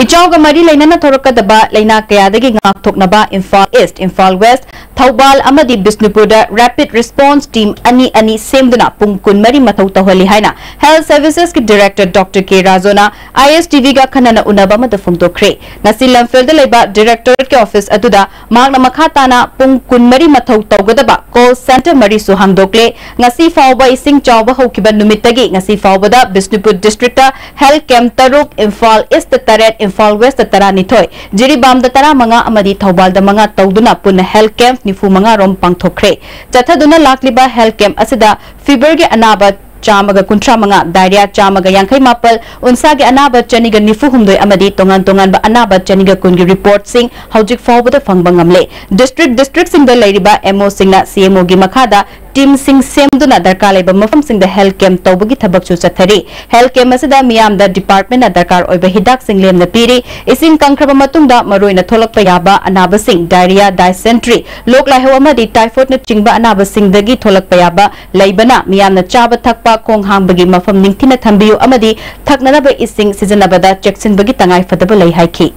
ꯏꯆꯥꯎꯒ ꯃꯔꯤ ꯂꯩꯅꯅ ꯊꯣꯔꯛꯀꯗꯕ ꯂꯩꯅꯥ ꯀꯌꯥꯗꯒꯤ ꯉꯥꯛꯊꯣꯛꯅꯕ ꯏꯝꯐꯥꯜ ꯏꯁ꯭ꯠ, ꯏꯝꯐꯥꯜ ꯋꯦꯁ꯭ꯠ, ꯊꯧꯕꯥꯜ ꯑꯃꯗꯤ ꯕꯤꯁꯅꯨꯄꯨꯔꯗ ꯔꯦꯄꯤꯗ ꯔꯦꯁꯄꯣꯟꯁ ꯇꯤꯝ ꯑꯅꯤ ꯑꯅꯤ ꯁꯦꯝꯗꯨꯅ ꯄꯨꯡ ꯀꯨꯟꯃꯔꯤ ꯃꯊꯧ ꯇꯧꯍꯜꯂꯤ ꯍꯥꯏꯅ ꯍꯦꯜꯊ ꯁꯔꯚꯤꯁꯦꯁꯀꯤ ꯗꯤꯔꯦꯛꯇꯔ ꯗꯣꯛꯇꯔ ꯀꯦ ꯔꯥꯖꯣꯅ ꯑꯥꯏ ꯑꯦꯁ ꯇꯤ ꯚꯤꯒ ꯑꯈꯟꯅꯅ ꯎꯅꯕ ꯑꯃꯗ ꯐꯣꯡꯗꯣꯛꯈ꯭ꯔꯦ꯫ ꯉꯁꯤ ꯂꯝꯐꯦꯜꯗ ꯂꯩꯕ ꯗꯤꯔꯦꯛꯇꯣꯔꯦꯠꯀꯤ ꯑꯣꯐꯤꯁ ꯑꯗꯨꯗ ꯃꯍꯥꯛꯅ ꯃꯈꯥ ꯇꯥꯅ ꯄꯨꯡ ꯀꯨꯟꯃꯔꯤ ꯃꯊꯧ ꯇꯧꯒꯗꯕ ꯀꯣꯜ ꯁꯦꯟꯇꯔ ꯃꯔꯤꯁꯨ ꯍꯥꯡꯗꯣꯛꯂꯦ꯫ ꯉꯁꯤ ꯐꯥꯎꯕ ꯏꯁꯤꯡ ꯆꯥꯎꯕ ꯍꯧꯈꯤꯕ ꯅꯨꯃꯤꯠꯇꯒꯤ ꯉꯁꯤ ꯐꯥꯎꯕꯗ ꯕꯤꯁꯅꯨꯄꯨꯔ ꯗꯤꯁꯇ꯭ꯔꯤꯛꯇ ꯍꯦꯜꯊ ꯀꯦꯝꯞ ꯇꯔꯨꯛ, ꯏꯝꯐꯥꯜ ꯏꯁ꯭ꯠꯇ ꯇꯔꯦꯠ, ꯏꯝꯐꯥꯜ ꯋꯦꯁ꯭ꯠꯇ ꯇꯔꯥꯅꯤꯊꯣꯏ, ꯖꯤꯔꯤꯕꯥꯝꯗ ꯇꯔꯥꯃꯉꯥ ꯑꯃꯗꯤ ꯊꯧꯕꯥꯜꯗ ꯃꯉꯥ ꯇꯧꯗꯨꯅ ꯄꯨꯟꯅ ꯍꯦꯜꯊ ꯀꯦꯝꯞ ꯅꯤꯐꯨ ꯃꯉꯥ ꯔꯣꯝ ꯄꯥꯡꯊꯣꯛꯈ꯭ꯔꯦ꯫ ꯆꯠꯊꯗꯨꯅ ꯂꯥꯛꯂꯤꯕ ꯍꯦꯜꯊ ꯀꯦꯝꯞ ꯑꯁꯤꯗ ꯐꯤꯚꯔꯒꯤ ꯑꯅꯥꯕ ꯆꯥꯝꯃꯒ ꯀꯨꯟꯊ꯭ꯔꯥ ꯃꯉꯥ, ꯗꯥꯏꯔꯤꯌꯥ ꯆꯥꯝꯃꯒ ꯌꯥꯡꯈꯩ ꯃꯥꯄꯜ, ꯎꯟꯁꯥꯒꯤ ꯑꯅꯥꯕ ꯆꯅꯤꯒ ꯅꯤꯐꯨ ꯍꯨꯝꯗꯣꯏ ꯑꯃꯗꯤ ꯇꯣꯉꯥꯟ ꯇꯣꯉꯥꯟꯕ ꯑꯅꯥꯕ ꯆꯅꯤꯒ ꯀꯨꯟꯒꯤ ꯔꯤꯄꯣꯔꯠꯁꯤꯡ ꯍꯧꯖꯤꯛ ꯐꯥꯎꯕꯗ ꯐꯪꯕ ꯉꯝꯂꯦ꯫ ꯗꯤꯁꯇ꯭ꯔꯤꯛ ꯗꯤꯁꯇ꯭ꯔꯤꯛꯁꯤꯡꯗ ꯂꯩꯔꯤꯕ ꯑꯦꯝ ꯑꯣꯁꯤꯡꯅ ꯁꯤ ꯑꯦꯝ ꯑꯣꯒꯤ ꯃꯈꯥꯗ ꯇꯤꯝꯁꯤꯡ ꯁꯦꯝꯗꯨꯅ ꯗꯔꯀꯥꯔ ꯂꯩꯕ ꯃꯐꯝꯁꯤꯡꯗ ꯍꯦꯜꯊ ꯀꯦꯝꯞ ꯇꯧꯕꯒꯤ ꯊꯕꯛꯁꯨ ꯆꯠꯊꯔꯤ꯫ ꯍꯦꯜꯊ ꯀꯦꯝꯞ ꯑꯁꯤꯗ ꯃꯤꯌꯥꯝꯗ ꯗꯤꯄꯥꯔꯠꯃꯦꯟꯠꯅ ꯗꯔꯀꯥꯔ ꯑꯣꯏꯕ ꯍꯤꯗꯥꯛꯁꯤꯡ ꯂꯦꯝꯅ ꯄꯤꯔꯤ꯫ ꯏꯁꯤꯡ ꯀꯪꯈ꯭ꯔꯕ ꯃꯇꯨꯡꯗ ꯃꯔꯨꯑꯣꯏꯅ ꯊꯣꯛꯂꯛꯄ ꯌꯥꯕ ꯑꯅꯥꯕꯁꯤꯡ ꯗꯥꯏꯔꯤꯌꯥ, ꯗꯥꯏꯁꯦꯟꯇ꯭ꯔꯤ, ꯂꯣꯛ ꯂꯥꯏꯍꯧ ꯑꯃꯗꯤ ꯇꯥꯏꯐꯣꯏꯗꯅꯆꯤꯡꯕ ꯑꯅꯥꯕꯁꯤꯡꯗꯒꯤ ꯊꯣꯛꯂꯛꯄ ꯌꯥꯕ ꯂꯩꯕꯅ ꯃꯤꯌꯥꯝꯅ ꯆꯥꯕ ꯊꯛꯄ, ꯈꯣꯡ ꯍꯥꯝꯕꯒꯤ ꯃꯐꯝ ꯅꯤꯡꯊꯤꯅ ꯊꯝꯕꯤꯌꯨ ꯑꯃꯗꯤ ꯊꯛꯅꯅꯕ ꯏꯁꯤꯡ ꯁꯤꯖꯤꯟꯅꯕꯗ ꯆꯦꯛꯁꯤꯟꯕꯒꯤ ꯇꯉꯥꯏ ꯐꯗꯕ ꯂꯩ ꯍꯥꯏꯈꯤ꯫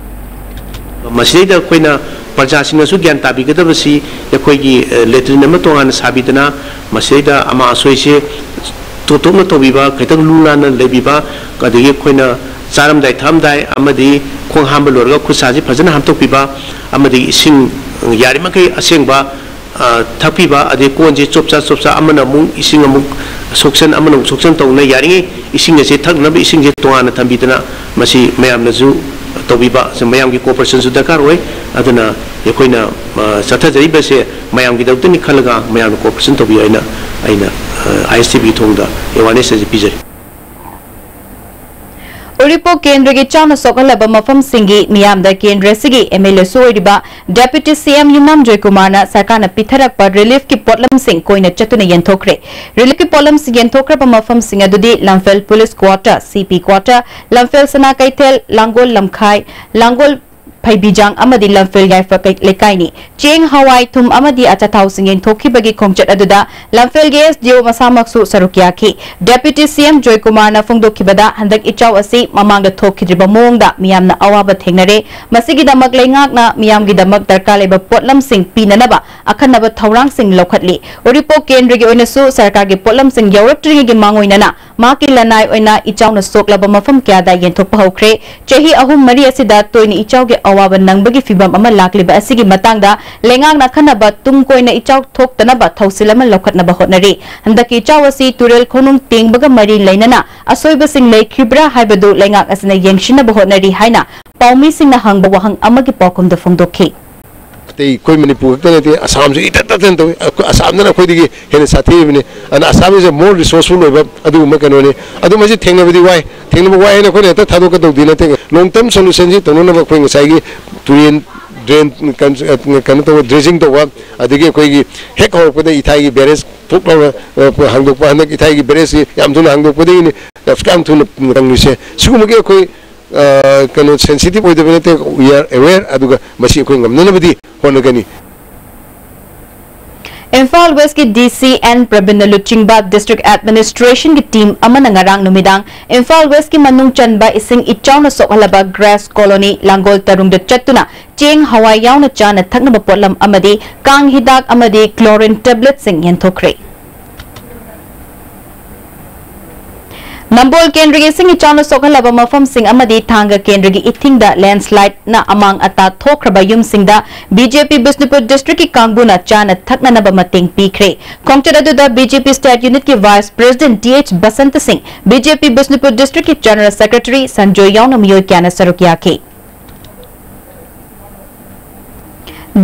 ꯃꯁꯤꯗꯩꯗ ꯑꯩꯈꯣꯏꯅ ꯄ꯭ꯔꯖꯥꯁꯤꯡꯅꯁꯨ ꯒ꯭ꯌꯥꯟ ꯇꯥꯕꯤꯒꯗꯕꯁꯤ, ꯑꯩꯈꯣꯏꯒꯤ, ꯑ, ꯂꯦꯇ꯭ꯔꯤꯟ ꯑꯃ ꯇꯣꯉꯥꯟꯅ ꯁꯥꯕꯤꯗꯅ ꯃꯁꯤꯗꯩꯗ ꯑꯃꯥꯡ ꯑꯁꯣꯏꯁꯦ ꯇꯣꯞ ꯇꯣꯞꯅ ꯇꯧꯕꯤꯕ, ꯈꯤꯇꯪ ꯂꯨ ꯅꯥꯟꯅ ꯂꯩꯕꯤꯕ, ꯑꯗꯒꯤ ꯑꯩꯈꯣꯏꯅ ꯆꯥꯔꯝꯗꯥꯏ ꯊꯛꯑꯝꯗꯥꯏ ꯑꯃꯗꯤ ꯈꯣꯡ ꯍꯥꯝꯕ ꯂꯣꯏꯔꯒ ꯈꯨꯠ ꯁꯥꯁꯤ ꯐꯖꯅ ꯍꯥꯝꯗꯣꯛꯄꯤꯕ, ꯑꯃꯗꯤ ꯏꯁꯤꯡ ꯌꯥꯔꯤꯃꯈꯩ ꯑꯁꯦꯡꯕ, ꯑ, ꯊꯛꯄꯤꯕ, ꯑꯗꯩ ꯀꯣꯟꯁꯦ ꯆꯣꯞꯆꯥ ꯆꯣꯞꯆꯥ ꯑꯃꯅ ꯑꯃꯨꯛ ꯏꯁꯤꯡ ꯑꯃꯨꯛ ꯁꯣꯛꯆꯟ, ꯑꯃꯅ ꯑꯃꯨꯛ ꯁꯣꯛꯆꯟ ꯇꯧꯗꯅ ꯌꯥꯔꯤꯉꯩ ꯏꯁꯤꯡ ꯑꯁꯦ ꯊꯛꯅꯕ ꯏꯁꯤꯡꯁꯦ ꯇꯣꯉꯥꯟꯅ ꯊꯝꯕꯤꯗꯅ ꯃꯁꯤ ꯃꯌꯥꯝꯅꯁꯨ ꯇꯧꯕꯤꯕ, ꯃꯌꯥꯝꯒꯤ cooperation ꯁꯨ ꯗꯔꯀꯥꯔ ꯑꯣꯏ꯫ ꯑꯗꯨꯅ ꯑꯩꯈꯣꯏꯅ, ꯑ, ꯆꯠꯊꯖꯔꯤꯕꯁꯦ ꯃꯌꯥꯝꯒꯤꯗꯃꯛꯇꯅꯤ ꯈꯜꯂꯒ ꯃꯌꯥꯝꯅ cooperation ꯇꯧꯕꯤꯌꯨ ꯍꯥꯏꯅ ꯑꯩꯅ, ꯑ, ISTV ꯒꯤ ꯊꯣꯡꯗ awareness ꯑꯁꯤ ꯄꯤꯖꯔꯤ꯫ ꯎꯔꯤꯄꯣꯛ ꯀꯦꯟꯗ꯭ꯔꯒꯤ ꯏꯆꯥꯎꯅ ꯁꯣꯛꯍꯜꯂꯕ ꯃꯐꯝꯁꯤꯡꯒꯤ ꯃꯤꯌꯥꯝꯗ ꯀꯦꯟꯗ꯭ꯔ ꯑꯁꯤꯒꯤ MLA ꯁꯨ ꯑꯣꯏꯔꯤꯕ Deputy CM ꯌꯨꯝꯅꯥꯝ ꯖꯣꯏꯀꯨꯃꯥꯔꯅ ꯁꯔꯀꯥꯔꯅ ꯄꯤꯊꯔꯛꯄ relief ꯀꯤ ꯄꯣꯠꯂꯝꯁꯤꯡ ꯀꯣꯏꯅ ꯆꯠꯇꯨꯅ ꯌꯦꯟꯊꯣꯛꯈ꯭ꯔꯦ꯫ Relief ꯀꯤ ꯄꯣꯠꯂꯝꯁꯤꯡ ꯌꯦꯟꯊꯣꯛꯈ꯭ꯔꯕ ꯃꯐꯝꯁꯤꯡ ꯑꯗꯨꯗꯤ ꯂꯝꯐꯦꯜ Police Quarter, CP Quarter, ꯂꯝꯐꯦꯜ ꯁꯅꯥ ꯀꯩꯊꯦꯜ, ꯂꯥꯡꯒꯣꯜ ꯂꯝꯈꯥꯏ, ꯂꯥꯡꯒꯣꯜ ꯐꯩꯕꯤꯖꯥꯡ ꯑꯃꯗꯤ ꯂꯝꯐꯦꯜ ꯌꯥꯏꯐ ꯀꯩ-, ꯂꯩꯀꯥꯏꯅꯤ꯫ ꯆꯦꯡ, ꯍꯋꯥꯏ, ꯊꯨꯝ ꯑꯃꯗꯤ ꯑꯆꯥꯊꯥꯎꯁꯤꯡ ꯌꯦꯟꯊꯣꯛꯈꯤꯕꯒꯤ ꯈꯣꯡꯆꯠ ꯑꯗꯨꯗ ꯂꯝꯐꯦꯜꯒꯤ SDO ꯃꯁꯥꯃꯛꯁꯨ ꯁꯔꯨꯛ ꯌꯥꯈꯤ꯫ Deputy CM ꯖꯣꯏꯀꯨꯃꯥꯔꯅ ꯐꯣꯡꯗꯣꯛꯈꯤꯕꯗ, ꯍꯟꯗꯛ ꯏꯆꯥꯎ ꯑꯁꯤ ꯃꯃꯥꯡꯗ ꯊꯣꯛꯈꯤꯗ꯭ꯔꯤꯕ ꯃꯑꯣꯡꯗ ꯃꯤꯌꯥꯝꯅ ꯑꯋꯥꯕ ꯊꯦꯡꯅꯔꯦ꯫ ꯃꯁꯤꯒꯤꯗꯃꯛ ꯂꯩꯉꯥꯛꯅ ꯃꯤꯌꯥꯝꯒꯤꯗꯃꯛ ꯗꯔꯀꯥꯔ ꯂꯩꯕ ꯄꯣꯠꯂꯝꯁꯤꯡ ꯄꯤꯅꯅꯕ ꯑꯈꯟꯅꯕ ꯊꯧꯔꯥꯡꯁꯤꯡ ꯂꯧꯈꯠꯂꯤ꯫ ꯎꯔꯤꯄꯣꯛ ꯀꯦꯟꯗ꯭ꯔꯒꯤ ꯑꯣꯏꯅꯁꯨ ꯁꯔꯀꯥꯔꯒꯤ ꯄꯣꯠꯂꯝꯁꯤꯡ ꯌꯧꯔꯛꯇ꯭ꯔꯤꯉꯩꯒꯤ ꯃꯥꯡꯑꯣꯏꯅꯅ ꯃꯍꯥꯛꯀꯤ ꯂꯅꯥꯏ ꯑꯣꯏꯅ ꯏꯆꯥꯎꯅ ꯁꯣꯛꯂꯕ ꯃꯐꯝ ꯀꯌꯥꯗ ꯌꯦꯟꯊꯣꯛꯄ ꯍꯧꯈ꯭ꯔꯦ꯫ ꯆꯍꯤ ꯑꯍꯨꯝ ꯃꯔꯤ ꯑꯁꯤꯗ ꯇꯣꯏꯅ ꯏꯆꯥꯎꯒꯤ ꯑꯋꯥꯕ ꯅꯪꯕꯒꯤ ꯐꯤꯚꯝ ꯑꯃ ꯂꯥꯛꯂꯤꯕ ꯑꯁꯤꯒꯤ ꯃꯇꯥꯡꯗ ꯂꯩꯉꯥꯛꯅ ꯑꯈꯟꯅꯕ ꯇꯨꯡ ꯀꯣꯏꯅ ꯏꯆꯥꯎ ꯊꯣꯛꯇꯅꯕ ꯊꯧꯁꯤꯜ ꯑꯃ ꯂꯧꯈꯠꯅꯕ ꯍꯣꯠꯅꯔꯤ꯫ ꯍꯟꯗꯛꯀꯤ ꯏꯆꯥꯎ ꯑꯁꯤ ꯇꯨꯔꯦꯜ ꯈꯣꯡꯅꯨꯡ ꯇꯦꯡꯕꯒ ꯃꯔꯤ ꯂꯩꯅꯅ ꯑꯁꯣꯏꯕꯁꯤꯡ ꯂꯩꯈꯤꯕ꯭ꯔꯥ ꯍꯥꯏꯕꯗꯨ ꯂꯩꯉꯥꯛ ꯑꯁꯤꯅ ꯌꯦꯡꯁꯤꯟꯅꯕ ꯍꯣꯠꯅꯔꯤ ꯍꯥꯏꯅ ꯄꯥꯎꯃꯤꯁꯤꯡꯅ ꯍꯪꯕ ꯋꯥꯍꯪ ꯑꯃꯒꯤ ꯄꯥꯎꯈꯨꯝꯗ ꯐꯣꯡꯗꯣꯛꯈꯤ꯫ ꯑꯇꯩ ꯑꯩꯈꯣꯏ ꯃꯅꯤꯄꯨꯔ ꯈꯛꯇ ꯅꯠꯇꯦ, ꯑꯁꯥꯝꯁꯨ ꯏꯇꯠ ꯇꯠꯇꯅ ꯇꯧꯏ꯫ ꯑꯩꯈꯣꯏ ꯑꯁꯥꯝꯗꯅ ꯑꯩꯈꯣꯏꯗꯒꯤ ꯍꯦꯟꯅ ꯁꯥꯊꯤꯔꯤꯕꯅꯤ꯫ ꯑꯗꯨꯅ Assam is a more resourceful ꯑꯣꯏꯕ ꯑꯗꯨꯒꯨꯝꯕ ꯀꯩꯅꯣꯅꯤ꯫ ꯑꯗꯨ ꯃꯁꯤ ꯊꯦꯡꯅꯕꯗꯤ ꯋꯥꯏ, ꯊꯦꯡꯅꯕ ꯋꯥꯏ ꯍꯥꯏꯅ ꯑꯩꯈꯣꯏꯅ ꯍꯦꯛꯇ ꯊꯥꯗꯣꯛꯀꯗꯧꯗꯤ ꯅꯠꯇꯦ꯫ Long term solution ꯁꯤ ꯇꯧꯅꯅꯕ ꯑꯩꯈꯣꯏ ꯉꯁꯥꯏꯒꯤ ꯇꯨꯔꯦꯟ drain ꯀꯩꯅꯣ ꯇꯧꯕ, dredging ꯇꯧꯕ, ꯑꯗꯒꯤ ꯑꯩꯈꯣꯏꯒꯤ ꯍꯦꯛ ꯍꯧꯔꯛꯄꯗ ꯏꯊꯥꯏꯒꯤ barrage ꯊꯣꯛ ꯂꯥꯎꯅ, ꯑ, ꯍꯥꯡꯗꯣꯛꯄ, ꯍꯟꯗꯛ ꯏꯊꯥꯏꯒꯤ barrage ꯁꯤ ꯌꯥꯝ ꯊꯨꯅ ꯍꯥꯡꯗꯣꯛꯄꯗꯒꯤꯅꯤ ꯌꯥꯝ ꯊꯨꯅ ꯀꯪꯂꯤꯁꯦ꯫ ꯁꯤꯒꯨꯝꯕꯒꯤ ꯑꯩꯈꯣꯏ ꯑ, ꯀꯩꯅꯣ, sensitive ꯑꯣꯏꯗꯕ ꯅꯠꯇꯦ, we are aware, ꯑꯗꯨꯒ ꯃꯁꯤ ꯑꯩꯈꯣꯏ ꯉꯝꯅꯅꯕꯗꯤ ꯍꯣꯠꯅꯒꯅꯤ꯫ ꯏꯝꯐꯥꯜ West ꯀꯤ DC N ꯄ꯭ꯔꯕꯤꯟꯅ ꯂꯨꯆꯤꯡꯕ District Administration ꯒꯤ team ꯑꯃꯅ ꯉꯔꯥꯡ ꯅꯨꯃꯤꯗꯥꯡ ꯏꯝꯐꯥꯜ West ꯀꯤ ꯃꯅꯨꯡ ꯆꯟꯕ ꯏꯁꯤꯡ ꯏꯆꯥꯎꯅ ꯁꯣꯛꯍꯜꯂꯕ Grace Colony ꯂꯥꯡꯒꯣꯜ ꯇꯔꯨꯡꯗ ꯆꯠꯇꯨꯅ ꯆꯦꯡ, ꯍꯋꯥꯏ ꯌꯥꯎꯅ ꯆꯥꯅ ꯊꯛꯅꯕ ꯄꯣꯠꯂꯝ ꯑꯃꯗꯤ ꯀꯥꯡ ꯍꯤꯗꯥꯛ ꯑꯃꯗꯤ chlorine tablet ꯁꯤꯡ ꯌꯦꯟꯊꯣꯛꯈ꯭ꯔꯦ꯫ ꯅꯝꯕꯣꯜ ꯀꯦꯟꯗ꯭ꯔꯒꯤ ꯏꯁꯤꯡ ꯏꯆꯥꯎꯅ ꯁꯣꯛꯍꯜꯂꯕ ꯃꯐꯝꯁꯤꯡ ꯑꯃꯗꯤ ꯊꯥꯡꯒ ꯀꯦꯟꯗ꯭ꯔꯒꯤ ꯏꯊꯤꯡꯗ ꯂꯦꯟꯁ꯭ꯂꯥꯏꯗꯅ ꯑꯃꯥꯡ ꯑꯇꯥ ꯊꯣꯛꯈ꯭ꯔꯕ ꯌꯨꯝꯁꯤꯡꯗ ꯕꯤ ꯖꯦ ꯄꯤ ꯕꯤꯁꯅꯨꯄꯨꯔ ꯗꯤꯁꯇ꯭ꯔꯤꯛꯀꯤ ꯀꯥꯡꯕꯨꯅ ꯆꯥꯅ ꯊꯛꯅꯅꯕ ꯃꯇꯦꯡ ꯄꯤꯈ꯭ꯔꯦ꯫ ꯈꯣꯡꯆꯠ ꯑꯗꯨꯗ ꯕꯤ ꯖꯦ ꯄꯤ ꯁ꯭ꯇꯦꯠ ꯌꯨꯅꯤꯠꯀꯤ vice president T H Basanta Singh, B J P Bishnupur ꯗꯤꯁꯇ꯭ꯔꯤꯛꯀꯤ ꯖꯦꯅꯔꯦꯜ ꯁꯦꯀ꯭ꯔꯦꯇꯔꯤ ꯁꯟꯖꯣꯏ ꯌꯥꯎꯅ ꯃꯤꯑꯣꯏ ꯀꯌꯥꯅ ꯁꯔꯨꯛ ꯌꯥꯈꯤ꯫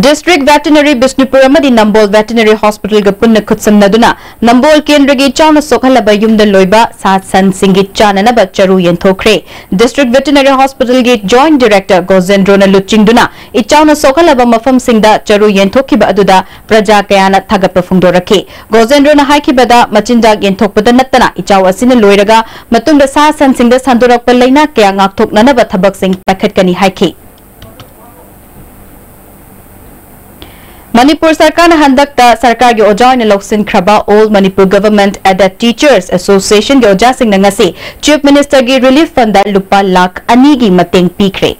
ꯗꯤꯁꯇ꯭ꯔꯤꯛ ꯚꯦꯇꯤꯅꯔꯤ ꯕꯤꯁꯅꯨꯄꯨꯔ ꯑꯃꯗꯤ ꯅꯝꯕꯣꯜ ꯚꯦꯇꯤꯅꯔꯤ ꯍꯣꯁꯄꯤꯇꯥꯜꯒ ꯄꯨꯟꯅ ꯈꯨꯠꯁꯝꯅꯗꯨꯅ ꯅꯝꯕꯣꯜ ꯀꯦꯟꯗ꯭ꯔꯒꯤ ꯏꯆꯥꯎꯅ ꯁꯣꯛꯍꯜꯂꯕ ꯌꯨꯝꯗ ꯂꯣꯏꯕ ꯁꯥ ꯁꯟꯁꯤꯡꯒꯤ ꯆꯥꯅꯅꯕ ꯆꯔꯨ ꯌꯦꯟꯊꯣꯛꯈ꯭ꯔꯦ꯫ ꯗꯤꯁꯇ꯭ꯔꯤꯛ ꯚꯦꯇꯤꯅꯔꯤ ꯍꯣꯁꯄꯤꯇꯥꯜꯒꯤ ꯖꯣꯏꯟꯠ ꯗꯥꯏꯔꯦꯛꯇꯔ ꯒꯣꯖꯦꯟꯗ꯭ꯔꯣꯅ ꯂꯨꯆꯤꯡꯗꯨꯅ ꯏꯆꯥꯎꯅ ꯁꯣꯛꯍꯜꯂꯕ ꯃꯐꯝꯁꯤꯡꯗ ꯆꯔꯨ ꯌꯦꯟꯊꯣꯛꯈꯤꯕ ꯑꯗꯨꯗ ꯄ꯭ꯔꯖꯥ ꯀꯌꯥꯅ ꯊꯥꯒꯠꯄ ꯐꯣꯡꯗꯣꯔꯛꯈꯤ꯫ ꯒꯣꯖꯦꯟꯗ꯭ꯔꯣꯅ ꯍꯥꯏꯈꯤꯕꯗ, ꯃꯆꯤꯟꯖꯥꯛ ꯌꯦꯟꯊꯣꯛꯄꯗ ꯅꯠꯇꯅ ꯏꯆꯥꯎ ꯑꯁꯤꯅ ꯂꯣꯏꯔꯒ ꯃꯇꯨꯡꯗ ꯁꯥ ꯁꯟꯁꯤꯡꯗ ꯁꯟꯗꯣꯔꯛꯄ ꯂꯥꯏꯅꯥ ꯀꯌꯥ ꯉꯥꯛꯊꯣꯛꯅꯅꯕ ꯊꯕꯛꯁꯤꯡ ꯄꯥꯏꯈꯠꯀꯅꯤ ꯍꯥꯏꯈꯤ꯫ ꯃꯅꯤꯄꯨꯔ ꯁꯔꯀꯥꯔꯅ ꯍꯟꯗꯛꯇ ꯁꯔꯀꯥꯔꯒꯤ ꯑꯣꯖꯥ ꯑꯣꯏꯅ ꯂꯧꯁꯤꯟꯈ꯭ꯔꯕ All Manipur Government Aided Teachers Associationꯒꯤ ꯑꯣꯖꯥꯁꯤꯡꯅ ꯉꯁꯤ ꯆꯤꯐ ꯃꯤꯅꯤꯁꯇꯔꯒꯤ ꯔꯤꯂꯤꯐ ꯐꯟꯗ ꯂꯨꯄꯥ ꯂꯥꯈ ꯑꯅꯤꯒꯤ ꯃꯇꯦꯡ ꯄꯤꯈ꯭ꯔꯦ꯫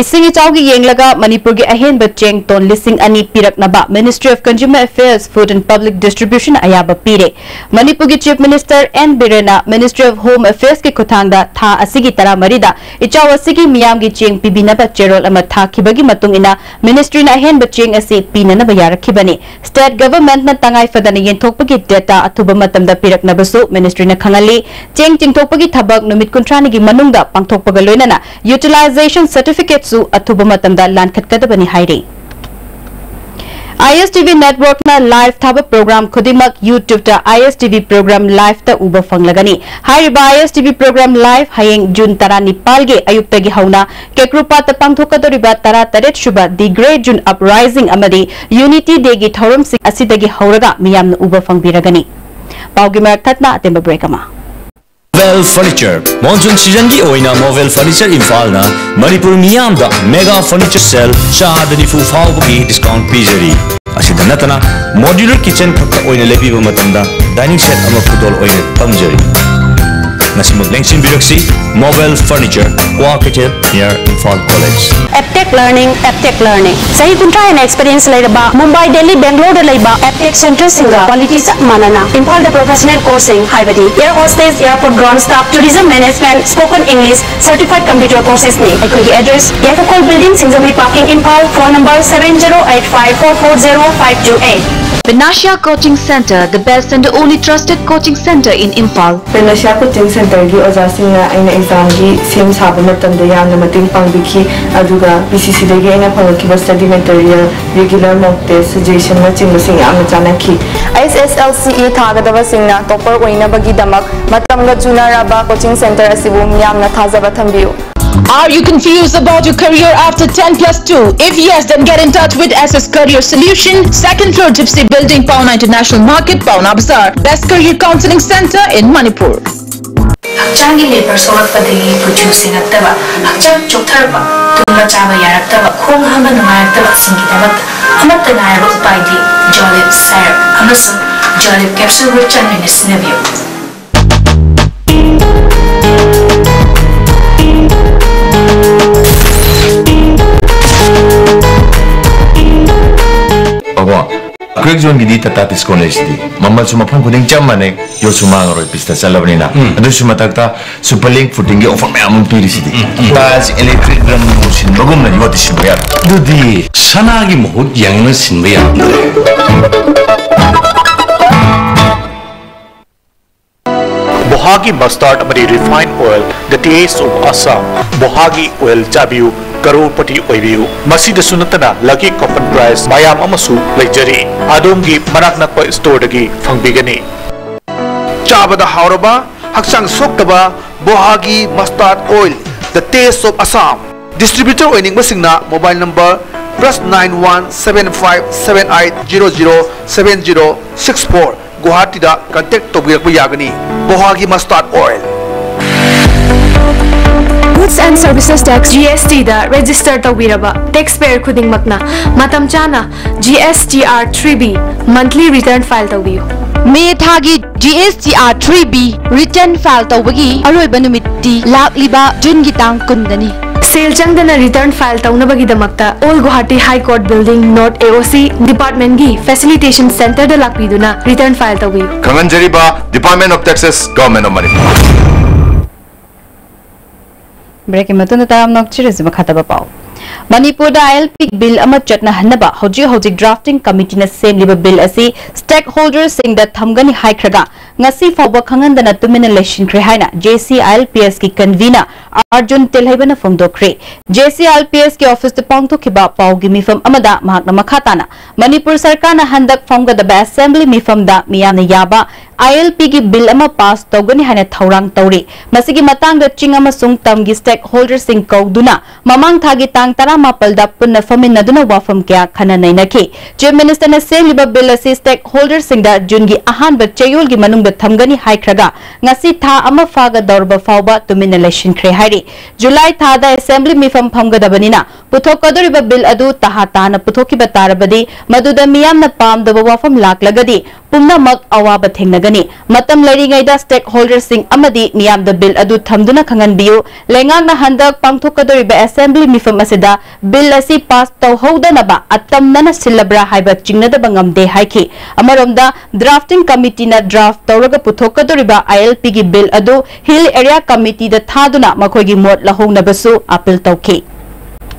ꯏꯁꯤꯡ ꯏꯆꯥꯎꯒꯤ ꯌꯦꯡꯂꯒ ꯃꯅꯤꯄꯨꯔꯒꯤ ꯑꯍꯦꯟꯕ ꯆꯦꯡ ꯇꯣꯟ ꯂꯤꯁꯤꯡ ꯑꯅꯤ ꯄꯤꯔꯛꯅꯕ Ministry of Consumer Affairs, Food and Public Distribution ꯑꯌꯥꯕ ꯄꯤꯔꯦ꯫ ꯃꯅꯤꯄꯨꯔꯒꯤ ꯆꯤꯐ ꯃꯤꯅꯤꯁꯇꯔ ꯑꯦꯟ ꯕꯤꯔꯦꯟꯅ Ministry of Home Affairsꯀꯤ ꯈꯨꯠꯊꯥꯡꯗ ꯊꯥ ꯑꯁꯤꯒꯤ ꯇꯔꯥꯃꯔꯤꯗ ꯏꯆꯥꯎ ꯑꯁꯤꯒꯤ ꯃꯤꯌꯥꯝꯒꯤ ꯆꯦꯡ ꯄꯤꯕꯤꯅꯕ ꯆꯦꯔꯣꯜ ꯑꯃ ꯊꯥꯈꯤꯕꯒꯤ ꯃꯇꯨꯡ ꯏꯟꯅ ꯃꯤꯅꯤꯁꯇ꯭ꯔꯤꯅ ꯑꯍꯦꯟꯕ ꯆꯦꯡ ꯑꯁꯤ ꯄꯤꯅꯅꯕ ꯌꯥꯔꯛꯈꯤꯕꯅꯤ꯫ ꯁ꯭ꯇꯦꯠ ꯒꯚꯔꯟꯃꯦꯟꯠꯅ ꯇꯉꯥꯏ ꯐꯗꯅ ꯌꯦꯟꯊꯣꯛꯄꯒꯤ ꯗꯦꯇꯥ ꯑꯊꯨꯕ ꯃꯇꯝꯗ ꯄꯤꯔꯛꯅꯕꯁꯨ ꯃꯤꯅꯤꯁꯇ꯭ꯔꯤꯅ ꯈꯪꯍꯜꯂꯤ꯫ ꯆꯦꯡ ꯆꯤꯡꯊꯣꯛꯄꯒꯤ ꯊꯕꯛ ꯅꯨꯃꯤꯠ ꯀꯨꯟꯊ꯭ꯔꯥꯅꯤꯒꯤ ꯃꯅꯨꯡꯗ ꯄꯥꯡꯊꯣꯛꯄꯒ ꯂꯣꯏꯅꯅ ꯌꯨꯇꯤꯂꯥꯏꯖꯦꯁꯟ ꯁꯔꯇꯤꯐꯤꯀꯦꯠꯁꯨ ꯑꯊꯨꯕ ꯃꯇꯝꯗ ꯂꯥꯟꯈꯠꯀꯗꯕꯅꯤ ꯍꯥꯏꯔꯤ꯫ ꯑꯥꯏ ꯑꯦꯁ ꯇꯤ ꯚꯤ ꯅꯦꯠꯋꯥꯔꯛꯅ ꯂꯥꯏꯚ ꯊꯥꯕ ꯄ꯭ꯔꯣꯒ꯭ꯔꯥꯝ ꯈꯨꯗꯤꯡꯃꯛ YouTube-ꯇ ꯑꯥꯏ ꯑꯦꯁ ꯇꯤ ꯚꯤ ꯄ꯭ꯔꯣꯒ꯭ꯔꯥꯝ ꯂꯥꯏꯚꯇ ꯎꯕ ꯐꯪꯂꯒꯅꯤ꯫ ꯍꯥꯏꯔꯤꯕ ꯑꯥꯏ ꯑꯦꯁ ꯇꯤ ꯚꯤ ꯄ꯭ꯔꯣꯒ꯭ꯔꯥꯝ ꯂꯥꯏꯚ ꯍꯌꯦꯡ ꯖꯨꯟ ꯇꯔꯥꯅꯤꯄꯥꯜꯒꯤ ꯑꯌꯨꯛꯇꯒꯤ ꯍꯧꯅ ꯀꯦꯀ꯭ꯔꯨꯄꯥꯠꯇ ꯄꯥꯡꯊꯣꯛꯀꯗꯧꯔꯤꯕ ꯇꯔꯥꯇꯔꯦꯠ ꯁꯨꯕ The Great June Uprising ꯑꯃꯗꯤ Unity Dayꯒꯤ ꯊꯧꯔꯝꯁꯤꯡ ꯑꯁꯤꯗꯒꯤ ꯍꯧꯔꯒ ꯃꯤꯌꯥꯝꯅ ꯎꯕ ꯐꯪꯕꯤꯔꯒꯅꯤ꯫ ꯄꯥꯎꯒꯤ ꯃꯔꯛ ꯊꯠꯅ ꯑꯇꯦꯟꯕ ꯕ꯭ꯔꯦꯛ ꯑꯃ꯫ ꯃꯣꯕꯦꯜ ꯐꯔꯅꯤꯆꯔ꯫ ꯃꯣꯟꯁꯨꯟ ꯁꯤꯖꯟꯒꯤ ꯑꯣꯏꯅ ꯃꯣꯕꯦꯜ ꯐꯔꯅꯤꯆꯔ ꯏꯝꯐꯥꯜꯅ ꯃꯅꯤꯄꯨꯔ ꯃꯤꯌꯥꯝꯗ ꯃꯦꯒꯥ ꯐꯔꯅꯤꯆꯔ ꯁꯦꯜ ꯆꯥꯗ ꯅꯤꯐꯨ ꯐꯥꯎꯕꯒꯤ ꯗꯤꯁꯀꯥꯎꯟ ꯄꯤꯖꯔꯤ꯫ ꯑꯁꯤꯗ ꯅꯠꯇꯅ ꯃꯣꯗ꯭ꯌꯨꯂꯔ ꯀꯤꯆꯟ ꯈꯛꯇ ꯑꯣꯏꯅ ꯂꯩꯕꯤꯕ ꯃꯇꯝꯗ ꯗꯥꯏꯅꯤꯡ ꯁꯦꯠ ꯑꯃ ꯈꯨꯗꯣꯜ ꯑꯣꯏꯅ ꯇꯝꯖꯔꯤ꯫ ꯉꯁꯤꯃꯛ ꯂꯦꯡꯁꯤꯟꯕꯤꯔꯛꯁꯤ꯫ ꯃꯣꯕꯥꯏꯜ ꯐꯔꯅꯤꯆꯔ, ꯀ꯭ꯋꯥ ꯀꯩꯊꯦꯜ, near Imphal College꯫ Aptech learning, Aptech learning. ꯆꯍꯤ ꯀꯨꯟꯊ꯭ꯔꯥ ꯍꯦꯟꯅ ꯑꯦꯛꯁꯄꯤꯔꯤꯌꯦꯟꯁ ꯂꯩꯔꯕ ꯃꯨꯝꯕꯥꯏ, ꯗꯦꯜꯂꯤ, ꯕꯦꯡꯒ꯭ꯂꯣꯔꯗ ꯂꯩꯕ ꯑꯦꯞꯇꯦꯛ ꯁꯦꯟꯇꯔꯁꯤꯡꯒ ꯀ꯭ꯋꯥꯂꯤꯇꯤ ꯆꯞ ꯃꯥꯟꯅꯅ ꯏꯝꯐꯥꯜꯗ ꯄ꯭ꯔꯣꯐꯦꯁꯅꯦꯜ ꯀꯣꯔꯁꯁꯤꯡ ꯍꯥꯏꯕꯗꯤ air hostess, airport ground staff, tourism management, spoken English, certified computer courses ꯅꯤ꯫ ꯑꯩꯈꯣꯏꯒꯤ address Yaiphakhol building, Singjamei parking, Imphal. Phone number seven zero eight five four four zero five two eight꯫ Panacea Coaching Center, the best and only trusted coaching center in Imphal. Panacea Coaching Centerꯒꯤ ꯑꯣꯖꯥꯁꯤꯡꯅ ꯑꯩꯅ ꯑꯦꯛꯖꯥꯝꯒꯤ ꯁꯦꯝ ꯁꯥꯕ ꯃꯇꯝꯗ ꯌꯥꯝꯅ ꯃꯇꯦꯡ ꯄꯥꯡꯕꯤꯈꯤ, ꯑꯗꯨꯒ ꯄꯤ ꯁꯤ ꯁꯤꯗꯒꯤ ꯑꯩꯅ ꯐꯪꯂꯛꯈꯤꯕ ꯁ꯭ꯇꯗꯤ ꯃꯦꯇꯔꯤꯌꯦꯜ, ꯔꯤꯒꯨꯂꯔ ꯃꯣꯛ ꯇꯦꯁ, ꯁꯖꯦꯁꯟꯅꯆꯤꯡꯕꯁꯤꯡ ꯌꯥꯝꯅ ꯆꯥꯟꯅꯈꯤ꯫ ꯑꯩꯆ ꯑꯦꯁ ꯑꯦꯜ ꯁꯤ ꯏ ꯊꯥꯒꯗꯕꯁꯤꯡꯅ ꯇꯣꯄꯔ ꯑꯣꯏꯅꯕꯒꯤꯗꯃꯛ ꯃꯇꯝꯒ ꯆꯨꯅꯔꯕ ꯀꯣꯆꯤꯡ ꯁꯦꯟꯇꯔ ꯑꯁꯤꯕꯨ ꯃꯤꯌꯥꯝꯅ ꯊꯥꯖꯕ ꯊꯝꯕꯤꯌꯨ꯫ Are you confused about your career after ten plus two? If yes, then get in touch with S S Career Solution, second floor Gypsy Building, Paona International Market, Paona Bazaar. Best career counseling center in Manipur. ꯍꯛꯆꯥꯡꯒꯤ labour ꯁꯣꯛꯂꯛꯄꯗꯒꯤ ꯀꯨꯆꯨ ꯁꯦꯡꯉꯛꯇꯕ, ꯍꯛꯆꯥꯡ ꯆꯣꯛꯊꯔꯛꯄ, ꯇꯨꯝꯕ ꯆꯥꯕ ꯌꯥꯔꯛꯇꯕ, ꯈꯣꯡ ꯍꯥꯝꯕ ꯅꯨꯡꯉꯥꯏꯔꯛꯇꯕꯁꯤꯡꯒꯤꯗꯃꯛꯇ ꯑꯃꯠꯇ ꯉꯥꯏꯔꯕ ꯎꯄꯥꯏꯗꯤ ꯖꯣꯂꯤꯞ ꯁꯥꯏꯔꯞ ꯑꯃꯁꯨꯡ ꯖꯣꯂꯤꯞ ꯀꯦꯞꯁꯨꯜ ꯔꯨꯠ ꯆꯥꯟꯕꯤꯅ ꯁꯤꯖꯤꯟꯅꯕꯤꯌꯨ꯫ ꯕꯕꯥ, ꯀ꯭ꯔꯦꯛ ꯖꯣꯟꯒꯤꯗꯤ ꯇꯥꯇꯥ ꯇꯤꯁꯀꯣꯟ ꯂꯩꯁꯤꯗꯤ꯫ ꯃꯃꯜꯁꯨ ꯃꯐꯝ ꯈꯨꯗꯤꯡ ꯆꯞ ꯃꯥꯟꯅꯩ, ꯌꯣꯠꯁꯨ ꯃꯥꯡꯉꯔꯣꯏ, ꯄꯤꯁꯇ ꯆꯠꯂꯕꯅꯤꯅ꯫ ꯑꯗꯨꯁꯨ ꯃꯊꯛꯇ ꯁꯨꯄꯔ ꯂꯤꯡ ꯐꯨꯇꯤꯡꯒꯤ ꯑꯣꯐꯔ ꯃꯌꯥꯝ ꯑꯃ ꯄꯤꯔꯤꯁꯤꯗꯤ꯫ ꯇꯥꯏꯜꯁ ꯏꯂꯦꯛꯇ꯭ꯔꯤꯛ ꯔꯟ ꯁꯤꯟꯕꯒꯨꯝꯅ ꯌꯣꯠꯇꯤ ꯁꯤꯟꯕ ꯌꯥꯔꯣꯏ꯫ ꯑꯗꯨꯗꯤ ꯁꯅꯥꯒꯤ ꯃꯍꯨꯠ ꯌꯦꯡꯅ ꯁꯤꯟꯕ ꯌꯥꯗ꯭ꯔꯦ꯫ ꯕꯣꯍꯥꯒꯤ ꯃꯁꯇꯥꯔꯗ ꯑꯃꯗꯤ refine oil, the taste of Assam. ꯕꯣꯍꯥꯒꯤ ꯑꯣꯏꯜ ꯆꯥꯕꯤꯌꯨ, ꯀꯔꯣꯔꯄꯇꯤ ꯑꯣꯏꯕꯤꯌꯨ꯫ ꯃꯁꯤꯗꯁꯨ ꯅꯠꯇꯅ ꯂꯛꯀꯤ ꯀꯣꯄꯟ ꯄ꯭ꯔꯥꯏꯖ ꯃꯌꯥꯝ ꯑꯃꯁꯨ ꯂꯩꯖꯔꯤ, ꯑꯗꯣꯝꯒꯤ ꯃꯅꯥꯛ ꯅꯛꯄ ꯁ꯭ꯇꯣꯔꯗꯒꯤ ꯐꯪꯕꯤꯒꯅꯤ꯫ ꯆꯥꯕꯗ ꯍꯥꯎꯔꯕ, ꯍꯛꯆꯥꯡ ꯁꯣꯛꯇꯕ ꯕꯣꯍꯥꯒꯤ mustard oil, the taste of Assam. Distributor ꯑꯣꯏꯅꯤꯡꯕꯁꯤꯡꯅ mobile number plus nine one seven five seven eight zero zero seven zero six four ꯒꯨꯋꯥꯍꯥꯇꯤꯗ ꯀꯟꯇꯦꯛ ꯇꯧꯕꯤꯔꯛꯄ ꯌꯥꯒꯅꯤ꯫ ꯕꯣꯍꯥꯒꯤ mustard oil. Goods and Services Tax, G S T ꯗ register ꯇꯧꯕꯤꯔꯕ tax payer ꯈꯨꯗꯤꯡꯃꯛꯅ ꯃꯇꯝ ꯆꯥꯅ G S T R three B monthly return file ꯇꯧꯕꯤꯌꯨ꯫ ꯃꯦ ꯊꯥꯒꯤ G S T R three B return file ꯇꯧꯕꯒꯤ ꯑꯔꯣꯏꯕ ꯅꯨꯃꯤꯠꯇꯤ ꯂꯥꯛꯂꯤꯕ ꯖꯨꯟꯒꯤ ꯇꯥꯡ ꯀꯨꯟꯗꯅꯤ꯫ ꯁꯦꯜ ꯆꯪꯗꯅ ꯔꯤꯇꯔꯟ ꯐꯥꯏꯜ ꯇꯧꯅꯕꯒꯤꯗꯃꯛꯇ old Guwahati high court building, north A O C ꯗꯤꯄꯥꯔꯠꯃꯦꯟꯒꯤ ꯐꯦꯁꯤꯂꯤꯇꯦꯁꯟ ꯁꯦꯟꯇꯔꯗ ꯂꯥꯛꯄꯤꯗꯨꯅ ꯔꯤꯇꯔꯟ ꯐꯥꯏꯜ ꯇꯧꯕꯤꯌꯨ꯫ ꯈꯪꯍꯟꯖꯔꯤꯕ, Department of Taxes, Government of Manipur꯫ ꯕ꯭ꯔꯦꯛꯀꯤ ꯃꯇꯨꯡꯗ ꯇꯔꯥꯝꯅ ꯑꯣꯛꯆꯔꯤꯁꯤ ꯃꯈꯥ ꯇꯥꯕ ꯄꯥꯎ꯫ ꯃꯅꯤꯄꯨꯔꯗ ꯑꯥꯏ ꯑꯦꯜ ꯄꯤ ꯕꯤꯜ ꯑꯃ ꯆꯠꯅꯍꯟꯅꯕ ꯍꯧꯖꯤꯛ ꯍꯧꯖꯤꯛ ꯗ꯭ꯔꯥꯐꯇꯤꯡ ꯀꯃꯤꯇꯤꯅ ꯁꯦꯝꯂꯤꯕ ꯕꯤꯜ ꯑꯁꯤ ꯁ꯭ꯇꯦꯛ ꯍꯣꯜꯗꯔꯁꯤꯡꯗ ꯊꯝꯒꯅꯤ ꯍꯥꯏꯈ꯭ꯔꯒ ꯉꯁꯤ ꯐꯥꯎꯕ ꯈꯪꯍꯟꯗꯅ ꯇꯨꯃꯤꯟꯅ ꯂꯩꯁꯤꯟꯈ꯭ꯔꯦ ꯍꯥꯏꯅ J C I L P ꯑꯦꯁꯀꯤ ꯀꯟꯚꯤꯅꯔ ꯑꯥꯔꯖꯨꯟ ꯇꯦꯜꯍꯩꯕꯅ ꯐꯣꯡꯗꯣꯛꯈ꯭ꯔꯦ꯫ J C I L P ꯑꯦꯁꯀꯤ ꯑꯣꯐꯤꯁꯇ ꯄꯥꯡꯊꯣꯛꯈꯤꯕ ꯄꯥꯎꯒꯤ ꯃꯤꯐꯝ ꯑꯃꯗ ꯃꯍꯥꯛꯅ ꯃꯈꯥ ꯇꯥꯅ ꯃꯅꯤꯄꯨꯔ ꯁꯔꯀꯥꯔꯅ ꯍꯟꯗꯛ ꯐꯝꯒꯗꯕ ꯑꯦꯁꯦꯝꯕ꯭ꯂꯤ ꯃꯤꯐꯝꯗ ꯃꯤꯌꯥꯝꯅ ꯌꯥꯕ ꯑꯥꯏ ꯑꯦꯜ ꯄꯤꯒꯤ ꯕꯤꯜ ꯑꯃ ꯄꯥꯁ ꯇꯧꯒꯅꯤ ꯍꯥꯏꯅ ꯊꯧꯔꯥꯡ ꯇꯧꯔꯤ꯫ ꯃꯁꯤꯒꯤ ꯃꯇꯥꯡꯗ ꯆꯤꯡ ꯑꯃꯁꯨꯡ ꯇꯝꯒꯤ ꯁ꯭ꯇꯦꯛ ꯍꯣꯜꯗꯔꯁꯤꯡ ꯀꯧꯗꯨꯅ ꯃꯃꯥꯡ ꯊꯥꯒꯤ ꯇꯥꯡ ꯇꯔꯥꯃꯥꯄꯜꯗ ꯄꯨꯟꯅ ꯐꯝꯃꯤꯟꯅꯗꯨꯅ ꯋꯥꯐꯝ ꯀꯌꯥ ꯈꯟꯅ ꯅꯩꯅꯈꯤ꯫ ꯆꯤꯐ ꯃꯤꯅꯤꯁꯇꯔꯅ ꯁꯦꯝꯂꯤꯕ ꯕꯤꯜ ꯑꯁꯤ ꯁ꯭ꯇꯦꯛ ꯍꯣꯜꯗꯔꯁꯤꯡꯗ ꯖꯨꯟꯒꯤ ꯑꯍꯥꯟꯕ ꯆꯌꯣꯜꯒꯤ ꯃꯅꯨꯡꯗ ꯊꯝꯒꯅꯤ ꯍꯥꯏꯈ꯭ꯔꯒ ꯉꯁꯤ ꯊꯥ ꯑꯃ ꯐꯥꯒꯗꯧꯔꯕ ꯐꯥꯎꯕ ꯇꯨꯃꯤꯟꯅ ꯂꯩꯁꯤꯟꯈ꯭ꯔꯦ ꯍꯥꯏꯔꯤ꯫ ꯖꯨꯂꯥꯏ ꯊꯥꯗ ꯑꯦꯁꯦꯝꯕ꯭ꯂꯤ ꯃꯤꯐꯝ ꯐꯝꯒꯗꯕꯅꯤꯅ ꯄꯨꯊꯣꯛꯀꯗꯧꯔꯤꯕ ꯕꯤꯜ ꯑꯗꯨ ꯇꯍꯥ ꯇꯥꯅ ꯄꯨꯊꯣꯛꯈꯤꯕ ꯇꯥꯔꯕꯗꯤ, ꯃꯗꯨꯗ ꯃꯤꯌꯥꯝꯅ ꯄꯥꯝꯗꯕ ꯋꯥꯐꯝ ꯂꯥꯛꯂꯒꯗꯤ ꯄꯨꯝꯅꯃꯛ ꯑꯋꯥꯕ ꯊꯦꯡꯅꯒꯅꯤ꯫ ꯃꯇꯝ ꯂꯩꯔꯤꯉꯩꯗ ꯁ꯭ꯇꯦꯛ ꯍꯣꯜꯗꯔꯁꯤꯡ ꯑꯃꯗꯤ ꯃꯤꯌꯥꯝꯗ ꯕꯤꯜ ꯑꯗꯨ ꯊꯝꯗꯨꯅ ꯈꯪꯍꯟꯕꯤꯌꯨ꯫ ꯂꯩꯉꯥꯛꯅ ꯍꯟꯗꯛ ꯄꯥꯡꯊꯣꯛꯀꯗꯧꯔꯤꯕ ꯑꯦꯁꯦꯝꯕ꯭ꯂꯤ ꯃꯤꯐꯝ ꯑꯁꯤꯗ ꯕꯤꯜ ꯑꯁꯤ ꯄꯥꯁ ꯇꯧꯍꯧꯗꯅꯕ ꯑꯇꯝꯅꯅ ꯁꯤꯜꯂꯕ꯭ꯔꯥ ꯍꯥꯏꯕ ꯆꯤꯡꯅꯗꯕ ꯉꯝꯗꯦ ꯍꯥꯏꯈꯤ꯫ ꯑꯃꯔꯣꯝꯗ, ꯗ꯭ꯔꯥꯐꯇꯤꯡ ꯀꯃꯤꯇꯤꯅ ꯗ꯭ꯔꯥꯐ ꯇꯧꯔꯒ ꯄꯨꯊꯣꯛꯀꯗꯧꯔꯤꯕ ꯑꯥꯏ ꯑꯦꯜ ꯄꯤꯒꯤ ꯕꯤꯜ ꯑꯗꯨ ꯍꯤꯜ ꯑꯦꯔꯤꯌꯥ ꯀꯃꯤꯇꯤꯗ ꯊꯥꯗꯨꯅ ꯃꯈꯣꯏꯒꯤ ꯃꯣꯠ ꯂꯧꯍꯧꯅꯕꯁꯨ ꯑꯄꯤꯜ ꯇꯧꯈꯤ꯫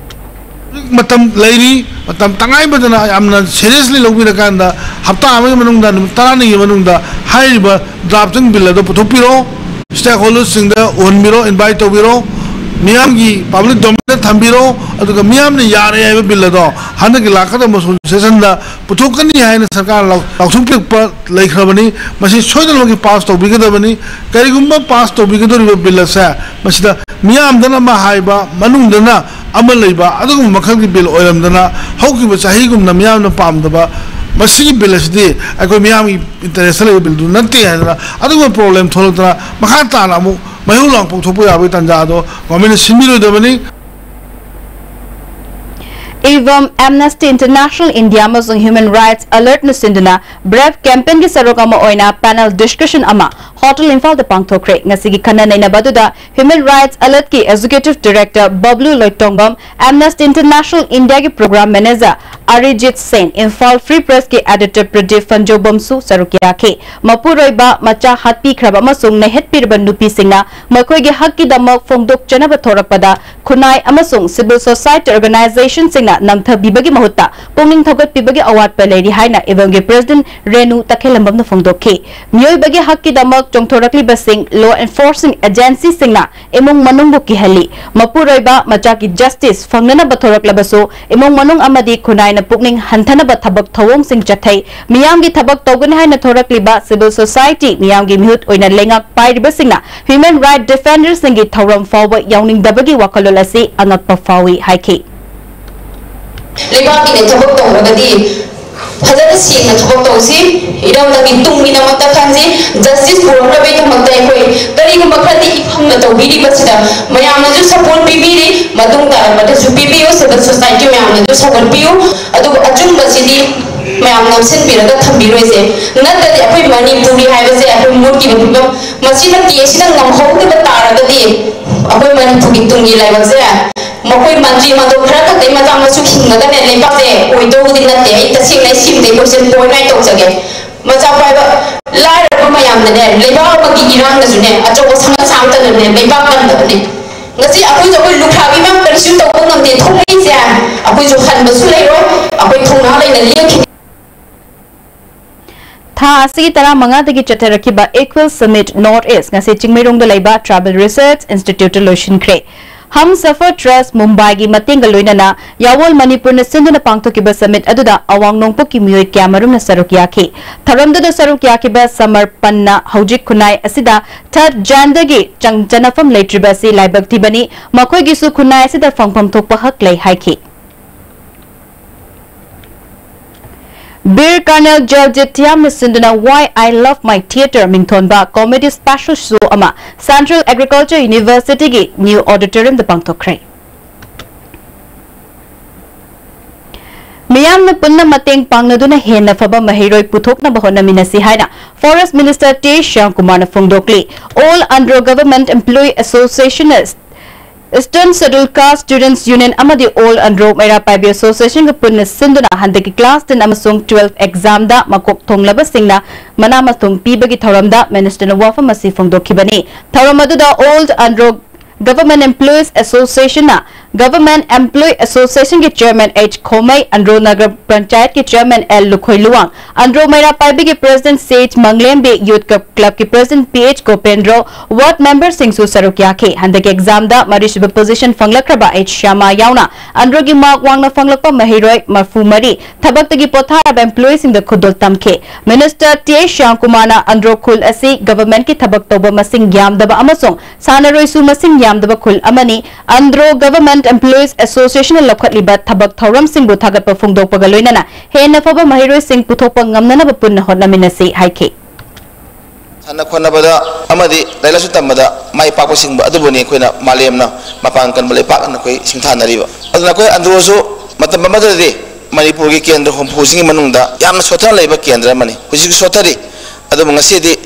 ꯍꯧꯖꯤꯛ ꯃꯇꯝ ꯂꯩꯔꯤ, ꯃꯇꯝ ꯇꯉꯥꯏ ꯐꯗꯅ ꯌꯥꯝꯅ ꯁꯦꯔꯤꯌꯁꯂꯤ ꯂꯧꯕꯤꯔꯀꯥꯟꯗ ꯍꯞꯇꯥ ꯑꯃꯒꯤ ꯃꯅꯨꯡꯗ, ꯅꯨꯃꯤꯠ ꯇꯔꯥꯅꯤꯒꯤ ꯃꯅꯨꯡꯗ ꯍꯥꯏꯔꯤꯕ ꯗ꯭ꯔꯥꯐꯇꯤꯡ ꯕꯤꯜ ꯑꯗꯨ ꯄꯨꯊꯣꯛꯄꯤꯔꯣ꯫ ꯁ꯭ꯇꯦꯛ ꯍꯣꯜꯗꯔꯁꯤꯡꯗ ꯎꯍꯟꯕꯤꯔꯣ, ꯏꯟꯚꯥꯏꯠ ꯇꯧꯕꯤꯔꯣ, ꯃꯤꯌꯥꯝꯒꯤ ꯄꯕ꯭ꯂꯤꯛ ꯗꯣꯃꯦꯟꯗ ꯊꯝꯕꯤꯔꯣ, ꯑꯗꯨꯒ ꯃꯤꯌꯥꯝꯅ ꯌꯥꯔꯦ ꯍꯥꯏꯕ ꯕꯤꯜ ꯑꯗꯣ ꯍꯟꯗꯛꯀꯤ ꯂꯥꯛꯀꯗꯕ ꯃꯣꯟꯁꯨꯟ ꯁꯦꯁꯟꯗ ꯄꯨꯊꯣꯛꯀꯅꯤ ꯍꯥꯏꯅ ꯁꯔꯀꯥꯔꯅ ꯂꯥꯎ-, ꯂꯥꯎꯊꯣꯛꯄꯤꯔꯛꯄ ꯂꯩꯈ꯭ꯔꯕꯅꯤ꯫ ꯃꯁꯤ ꯁꯣꯏꯗꯅꯃꯛꯀꯤ ꯄꯥꯁ ꯇꯧꯕꯤꯒꯗꯕꯅꯤ꯫ ꯀꯔꯤꯒꯨꯝꯕ ꯄꯥꯁ ꯇꯧꯕꯤꯒꯗꯧꯔꯤꯕ ꯕꯤꯜ ꯑꯁꯦ ꯃꯁꯤꯗ ꯃꯤꯌꯥꯝꯗꯅ ꯑꯃ ꯍꯥꯏꯕ, ꯃꯅꯨꯡꯗꯅ ꯑꯃ ꯂꯩꯕ, ꯑꯗꯨꯒꯨꯝꯕ ꯃꯈꯜꯒꯤ ꯕꯤꯜ ꯑꯣꯏꯔꯝꯗꯅ, ꯍꯧꯈꯤꯕ ꯆꯍꯤꯒꯨꯝꯅ ꯃꯤꯌꯥꯝꯅ ꯄꯥꯝꯗꯕ ꯃꯁꯤꯒꯤ ꯕꯤꯜ ꯑꯁꯤꯗꯤ ꯑꯩꯈꯣꯏ ꯃꯤꯌꯥꯝꯒꯤ ꯏꯟꯇꯔꯦꯁꯇ ꯂꯩꯕ ꯕꯤꯜꯗꯨ ꯅꯠꯇꯦ ꯍꯥꯏꯗꯅ ꯑꯗꯨꯒꯨꯝꯕ ꯄ꯭ꯔꯣꯕ꯭ꯂꯦꯝ ꯊꯣꯛꯂꯛꯇꯅ ꯃꯈꯥ ꯇꯥꯅ ꯑꯃꯨꯛ ꯃꯩꯍꯧ ꯂꯥꯡꯄꯣꯛ ꯊꯣꯛꯄ ꯌꯥꯕꯒꯤ ꯇꯥꯟꯖꯥ ꯑꯗꯣ ꯒꯣꯔꯃꯦꯟꯅ ꯁꯤꯟꯕꯤꯔꯣꯏꯗꯕꯅꯤ꯫ ꯏꯚꯝ ꯑꯦꯝꯅꯦꯁꯇꯤ ꯏꯟꯇꯔꯅꯦꯁꯅꯦꯜ ꯏꯟꯗꯤꯌꯥ ꯑꯃꯁꯨꯡ ꯍ꯭ꯌꯨꯃꯦꯟ ꯔꯥꯏꯠꯁ ꯑꯂꯔꯠꯅ ꯁꯤꯟꯗꯨꯅ ꯕ꯭ꯔꯦꯐ ꯀꯦꯝꯄꯦꯟꯒꯤ ꯁꯔꯨꯛ ꯑꯃ ꯑꯣꯏꯅ ꯄꯦꯅꯦꯜ ꯗꯤꯁꯀꯁꯟ ꯑꯃ ꯍꯣꯇꯦꯜ ꯏꯝꯐꯥꯜꯗ ꯄꯥꯡꯊꯣꯛꯈ꯭ꯔꯦ꯫ ꯉꯁꯤꯒꯤ ꯈꯟꯅ ꯅꯩꯅꯕ ꯑꯗꯨꯗ ꯍ꯭ꯌꯨꯃꯦꯟ ꯔꯥꯏꯠꯁ ꯑꯂꯔꯠꯀꯤ executive director Bablu Loitongbam, Amnesty international ꯏꯟꯗꯤꯌꯥꯒꯤ programme manager Arijit Sen, Imphal free ꯄ꯭ꯔꯦꯁꯀꯤ ꯑꯦꯗꯤꯇꯔ ꯄ꯭ꯔꯗꯤꯞ ꯐꯟꯖꯧꯕꯝꯁꯨ ꯁꯔꯨꯛ ꯌꯥꯈꯤ꯫ ꯃꯄꯨꯔꯣꯏꯕ, ꯃꯆꯥ ꯍꯥꯠꯄꯤꯈ꯭ꯔꯕ ꯑꯃꯁꯨꯡ ꯅꯩꯍꯠꯄꯤꯔꯕ ꯅꯨꯄꯤꯁꯤꯡꯅ ꯃꯈꯣꯏꯒꯤ ꯍꯛꯀꯤꯗꯃꯛ ꯐꯣꯡꯗꯣꯛꯆꯅꯕ ꯊꯣꯔꯛꯄꯗ ꯈꯨꯟꯅꯥꯏ ꯑꯃꯁꯨꯡ ꯁꯤꯚꯤꯜ ꯁꯣꯁꯥꯏꯇꯤ ꯑꯣꯔꯒꯅꯥꯏꯖꯦꯁꯟꯁꯤꯡꯅ ꯅꯝꯊꯕꯤꯕꯒꯤ ꯃꯍꯨꯠꯇ ꯄꯨꯛꯅꯤꯡ ꯊꯧꯒꯠꯄꯤꯕꯒꯤ ꯑꯋꯥꯠꯄ ꯂꯩꯔꯤ ꯍꯥꯏꯅ ꯏꯚꯝꯒꯤ ꯄ꯭ꯔꯦꯁꯤꯗꯦꯟꯠ ꯔꯦꯅꯨ ꯇꯈꯦꯜꯂꯝꯕꯝꯅ ꯐꯣꯡꯗꯣꯛꯈꯤ꯫ ꯃꯤꯑꯣꯏꯕꯒꯤ ꯍꯛꯀꯤꯗꯃꯛ ꯆꯣꯡꯊꯣꯔꯛꯂꯤꯕꯁꯤꯡ, ꯂꯣ ꯑꯦꯟꯐꯣꯔꯁꯤꯡ ꯑꯦꯖꯦꯟꯁꯤꯁꯤꯡꯅ ꯏꯃꯨꯡ ꯃꯅꯨꯡꯕꯨ ꯀꯤꯍꯜꯂꯤ꯫ ꯃꯄꯨꯔꯣꯏꯕ ꯃꯆꯥꯒꯤ ꯖꯁꯇꯤꯁ ꯐꯪꯅꯅꯕ ꯊꯣꯔꯛꯂꯕꯁꯨ ꯏꯃꯨꯡ ꯃꯅꯨꯡ ꯑꯃꯗꯤ ꯈꯨꯟꯅꯥꯏꯅ ꯄꯨꯛꯅꯤꯡ ꯍꯟꯊꯅꯕ ꯊꯕꯛ ꯊꯧꯑꯣꯡꯁꯤꯡ ꯆꯠꯊꯩ꯫ ꯃꯤꯌꯥꯝꯒꯤ ꯊꯕꯛ ꯇꯧꯒꯅꯤ ꯍꯥꯏꯅ ꯊꯣꯔꯛꯂꯤꯕ ꯁꯤꯚꯤꯜ ꯁꯣꯁꯥꯏꯇꯤ, ꯃꯤꯌꯥꯝꯒꯤ ꯃꯤꯍꯨꯠ ꯑꯣꯏꯅ ꯂꯩꯉꯥꯛ ꯄꯥꯏꯔꯤꯕꯁꯤꯡꯅ ꯍ꯭ꯌꯨꯃꯦꯟ ꯔꯥꯏꯠ ꯗꯤꯐꯦꯟꯗꯔꯁꯤꯡꯒꯤ ꯊꯧꯔꯝ ꯐꯥꯎꯕ ꯌꯥꯎꯅꯤꯡꯗꯕꯒꯤ ꯋꯥꯈꯜꯂꯣꯟ ꯑꯁꯤ ꯑꯉꯛꯄ ꯐꯥꯎꯏ ꯍꯥꯏꯈꯤ꯫ ꯂꯩꯕꯥꯛꯀꯤꯅꯦ ꯊꯕꯛ ꯇꯧꯔꯒꯗꯤ ꯐꯖꯅ ꯁꯦꯡꯅ ꯊꯕꯛ ꯇꯧꯁꯤ꯫ ꯏꯔꯝꯗꯝꯒꯤ ꯇꯨꯡꯒꯤꯗꯃꯛꯇ ꯈꯟꯁꯤ꯫ ꯖꯁꯇꯤꯁ ꯄꯨꯔꯛꯅꯕꯒꯤꯗꯃꯛꯇ ꯑꯩꯈꯣꯏ ꯀꯔꯤꯒꯨꯝꯕ ꯈꯔꯗꯤ ꯏꯐꯝꯅ ꯇꯧꯕꯤꯔꯤꯕꯁꯤꯗ ꯃꯌꯥꯝꯅꯁꯨ ꯁꯄꯣꯔꯠ ꯄꯤꯕꯤꯔꯤ, ꯃꯇꯨꯡ ꯇꯥꯔꯛꯄꯗꯁꯨ ꯄꯤꯕꯤꯌꯨ꯫ ꯁꯤꯚꯤꯜ ꯁꯣꯁꯥꯏꯇꯤ ꯃꯌꯥꯝꯅꯁꯨ ꯁꯧꯒꯠꯄꯤꯌꯨ꯫ ꯑꯗꯨꯕꯨ ꯑꯆꯨꯝꯕꯁꯤꯗꯤ ꯃꯌꯥꯝ ꯅꯝꯁꯤꯟꯕꯤꯔꯒ ꯊꯝꯕꯤꯔꯣꯏꯁꯦ꯫ ꯅꯠꯇ꯭ꯔꯗꯤ ꯑꯩꯈꯣꯏ ꯃꯅꯤꯄꯨꯔꯤ ꯍꯥꯏꯕꯁꯦ ꯑꯩꯈꯣꯏ ꯃꯨꯠꯈꯤꯕ ꯐꯤꯕꯝ, ꯃꯁꯤꯅ ꯇꯦꯁꯤꯅ ꯉꯝꯍꯧꯗꯕ ꯇꯥꯔꯒꯗꯤ ꯑꯩꯈꯣꯏ ꯃꯅꯤꯄꯨꯔꯒꯤ ꯇꯨꯡꯒꯤ ꯂꯥꯏꯕꯛꯁꯦ ꯃꯈꯣꯏ ꯃꯟꯇ꯭ꯔꯤ ꯃꯟꯗꯣꯞ ꯈꯔ ꯈꯛꯇꯒꯤ ꯃꯆꯥ ꯃꯁꯨ ꯍꯤꯡꯉꯒꯅꯦ ꯂꯩꯕꯥꯛꯁꯦ ꯑꯣꯏꯗꯧꯕꯗꯤ ꯅꯠꯇꯦ꯫ ꯑꯩ ꯇꯁꯦꯡꯅ ꯑꯩ ꯁꯤꯃꯗꯤ ꯑꯩꯈꯣꯏꯁꯦ ꯄꯣꯏꯟ ꯑꯥꯎꯠ ꯇꯧꯖꯒꯦ꯫ ꯃꯆꯥ ꯄꯥꯏꯕ ꯂꯥꯏꯔꯕ ꯃꯌꯥꯝꯅꯅꯦ, ꯂꯩꯕꯥꯛ ꯑꯃꯒꯤ ꯏꯔꯥꯡꯅꯁꯨꯅꯦ, ꯑꯆꯧꯕ ꯁꯪꯒ ꯁꯥꯡꯇꯅꯅꯦ ꯂꯩꯕꯥꯛ ꯀꯟꯗꯕꯅꯦ꯫ ꯉꯁꯤ ꯑꯩꯈꯣꯏꯁꯨ ꯑꯩꯈꯣꯏ ꯂꯨꯈ꯭ꯔꯥꯕꯤ ꯃꯌꯥꯝ ꯀꯔꯤꯁꯨ ꯇꯧꯕ ꯉꯝꯗꯦ ꯊꯣꯛꯂꯛꯏꯁꯦ꯫ ꯑꯩꯈꯣꯏꯁꯨ ꯍꯟꯕꯁꯨ ꯂꯩꯔꯣꯏ, ꯑꯩꯈꯣꯏ ꯊꯧꯅꯥ ꯂꯩꯅ ꯂꯦꯞꯈꯤꯅꯤ꯫ ꯊꯥ ꯑꯁꯤꯒꯤ ꯇꯔꯥꯃꯉꯥꯗꯒꯤ ꯆꯠꯊꯔꯛꯈꯤꯕ ꯏꯀ꯭ꯋꯦꯜ ꯁꯃꯤꯠ ꯅꯣꯔꯠ ꯏꯁ ꯉꯁꯤ ꯆꯤꯡꯃꯩꯔꯣꯡꯗ ꯂꯩꯕ ꯇ꯭ꯔꯥꯏꯕꯦꯜ ꯔꯤꯁꯔꯆ ꯏꯟꯁꯇꯤꯇ꯭ꯌꯨꯠꯇ ꯂꯣꯏꯁꯤꯟꯈ꯭ꯔꯦ꯫ ꯍꯝꯁꯐꯔ ꯇ꯭ꯔꯁ ꯃꯨꯝꯕꯥꯏꯒꯤ ꯃꯇꯦꯡꯒ ꯂꯣꯏꯅꯅ ꯌꯥꯋꯣꯜ ꯃꯅꯤꯄꯨꯔꯅ ꯁꯤꯟꯗꯨꯅ ꯄꯥꯡꯊꯣꯛꯈꯤꯕ ꯁꯃꯤꯠ ꯑꯗꯨꯗ ꯑꯋꯥꯡ ꯅꯣꯡꯄꯣꯛꯀꯤ ꯃꯤꯑꯣꯏ ꯀꯌꯥꯃꯔꯨꯝꯅ ꯁꯔꯨꯛ ꯌꯥꯈꯤ꯫ ꯊꯧꯔꯝꯗꯨꯗ ꯁꯔꯨꯛ ꯌꯥꯈꯤꯕ ꯁꯃꯔꯄꯟꯅ ꯍꯧꯖꯤꯛ ꯈꯨꯟꯅꯥꯏ ꯑꯁꯤꯗ ꯊꯔꯠ ꯖꯦꯟꯗꯔꯒꯤ ꯆꯪ-, ꯆꯟꯅꯐꯝ ꯂꯩꯇ꯭ꯔꯤꯕ ꯑꯁꯤ ꯂꯥꯏꯕꯛ ꯊꯤꯕꯅꯤ, ꯃꯈꯣꯏꯒꯤꯁꯨ ꯈꯨꯟꯅꯥꯏ ꯑꯁꯤꯗ ꯐꯪꯐꯝ ꯊꯣꯛꯄ ꯍꯛ ꯂꯩ ꯍꯥꯏꯈꯤ꯫ ꯕꯤꯔ ꯀꯔꯅꯦꯜ ꯖꯦꯜꯖꯤꯠ ꯊꯤꯌꯥꯝꯅ ꯁꯤꯟꯗꯨꯅ Why I Love My Theatre ꯃꯤꯡꯊꯣꯟꯕ ꯀꯣꯃꯦꯗꯤ ꯁ꯭ꯄꯦꯁꯦꯜ ꯁꯣ ꯑꯃ ꯁꯦꯟꯇ꯭ꯔꯦꯜ ꯑꯦꯒ꯭ꯔꯤꯀꯜꯆꯔ ꯌꯨꯅꯤꯚꯔꯁꯤꯇꯤꯒꯤ ꯅ꯭ꯌꯨ ꯑꯣꯗꯤꯇꯣꯔꯤꯌꯝꯗ ꯄꯥꯡꯊꯣꯛꯈ꯭ꯔꯦ꯫ ꯃꯤꯌꯥꯝꯅ ꯄꯨꯟꯅ ꯃꯇꯦꯡ ꯄꯥꯡꯅꯗꯨꯅ ꯍꯦꯟꯅ ꯐꯕ ꯃꯍꯩꯔꯣꯏ ꯄꯨꯊꯣꯛꯅꯕ ꯍꯣꯠꯅꯃꯤꯟꯅꯁꯤ ꯍꯥꯏꯅ Forest Minister ꯇꯦ ꯁ꯭ꯌꯥꯝꯀꯨꯃꯥꯔꯅ ꯐꯣꯡꯗꯣꯛꯂꯤ꯫ All Andro Government Employee Association Eastern Schedule Caste Students Union ꯑꯃꯗꯤ All Andro ꯃꯩꯔꯥ ꯄꯥꯏꯕꯤ Associationꯒ ꯄꯨꯟꯅ ꯁꯤꯟꯗꯨꯅ ꯍꯟꯗꯛꯀꯤ class ten ꯑꯃꯁꯨꯡ twelve examꯗ ꯃꯀꯣꯛ ꯊꯣꯡꯂꯕꯁꯤꯡꯅ ꯃꯅꯥ ꯃꯊꯨꯝ ꯄꯤꯕꯒꯤ ꯊꯧꯔꯝꯗ ministerꯅ ꯋꯥꯐꯝ ꯑꯁꯤ ꯐꯣꯡꯗꯣꯛꯈꯤꯕꯅꯤ꯫ ꯊꯧꯔꯝ ꯑꯗꯨꯗ All Andro Government Employees Associationꯅ Government Employee Associationꯒꯤ Chairman H Khomei, Andro Nagar Panchayatꯀꯤ Chairman L Lukhoi Luwang, Andro Meira ꯄꯥꯏꯕꯤꯒꯤ President C H Manglembi, Youth Club, Clubꯀꯤ President P H Gopendro, ward memberꯁꯤꯡꯁꯨ ꯁꯔꯨꯛ ꯌꯥꯈꯤ꯫ ꯍꯟꯗꯛꯀꯤ examꯗ ꯃꯔꯤꯁꯨꯕ position ꯐꯪꯂꯛꯈ꯭ꯔꯕ ꯑꯩꯆ ꯁ꯭ꯌꯥꯃꯥ ꯌꯥꯎꯅ Androꯒꯤ mark ꯋꯥꯡꯅ ꯐꯪꯂꯛꯄ ꯃꯍꯩꯔꯣꯏ ꯃꯔꯐꯨ ꯃꯔꯤ ꯊꯕꯛꯇꯒꯤ ꯄꯣꯊꯥꯔꯕ employeeꯁꯤꯡꯗ ꯈꯨꯗꯣꯜ ꯇꯝꯈꯤ꯫ Minister ꯇꯤ ꯑꯩꯆ ꯁ꯭ꯌꯥꯝꯀꯨꯃꯥꯔꯅ Andro ꯈꯨꯜ ꯑꯁꯤ governmentꯀꯤ ꯊꯕꯛ ꯇꯧꯕ ꯃꯁꯤꯡ ꯌꯥꯝꯗꯕ ꯑꯃꯁꯨꯡ ꯁꯥꯟꯅꯔꯣꯏꯁꯨ ꯃꯁꯤꯡ ꯌꯥꯝꯗꯕ ꯈꯨꯜ ꯑꯃꯅꯤ꯫ Andro Government Employees Associationꯅ ꯂꯧꯈꯠꯂꯤꯕ ꯊꯕꯛ ꯊꯧꯔꯝꯁꯤꯡꯕꯨ ꯊꯥꯒꯠꯄ ꯐꯣꯡꯗꯣꯛꯄꯒ ꯂꯣꯏꯅꯅ ꯍꯦꯟꯅ ꯐꯕ ꯃꯍꯩꯔꯣꯏꯁꯤꯡ ꯄꯨꯊꯣꯛꯄ ꯉꯝꯅꯅꯕ ꯄꯨꯟꯅ ꯍꯣꯠꯅꯃꯤꯟꯅꯁꯤ ꯍꯥꯏꯈꯤ꯫ ꯁꯥꯟꯅ ꯈꯣꯠꯅꯕꯗ ꯑꯃꯗꯤ ꯂꯥꯏꯔꯤꯛ ꯂꯥꯏꯁꯨ ꯇꯝꯕꯗ ꯃꯥꯏ ꯄꯥꯛꯄꯁꯤꯡꯕ ꯑꯗꯨꯕꯨꯅꯤ ꯑꯩꯈꯣꯏꯅ ꯃꯥꯂꯦꯝꯅ ꯃꯄꯥꯡꯒꯜ ꯀꯟꯕ ꯂꯩꯄꯥꯛ ꯑꯅ ꯑꯩꯈꯣꯏ ꯁꯤꯡꯊꯥꯅꯔꯤꯕ꯫ ꯑꯗꯨꯅ ꯑꯩꯈꯣꯏ Androꯁꯨ ꯃꯇꯝ ꯑꯃꯗꯗꯤ ꯃꯅꯤꯄꯨꯔꯒꯤ ꯀꯦꯟꯗ꯭ꯔ ꯍꯨꯝꯐꯨꯁꯤꯒꯤ ꯃꯅꯨꯡꯗ ꯌꯥꯝꯅ ꯁꯣꯠꯊꯅ ꯂꯩꯕ ꯀꯦꯟꯗ꯭ꯔ ꯑꯃꯅꯤ꯫ ꯍꯧꯖꯤꯛꯁꯨ ꯁꯣꯠꯊꯔꯤ꯫ ꯑꯗꯨꯕꯨ ꯉꯁꯤꯗꯤ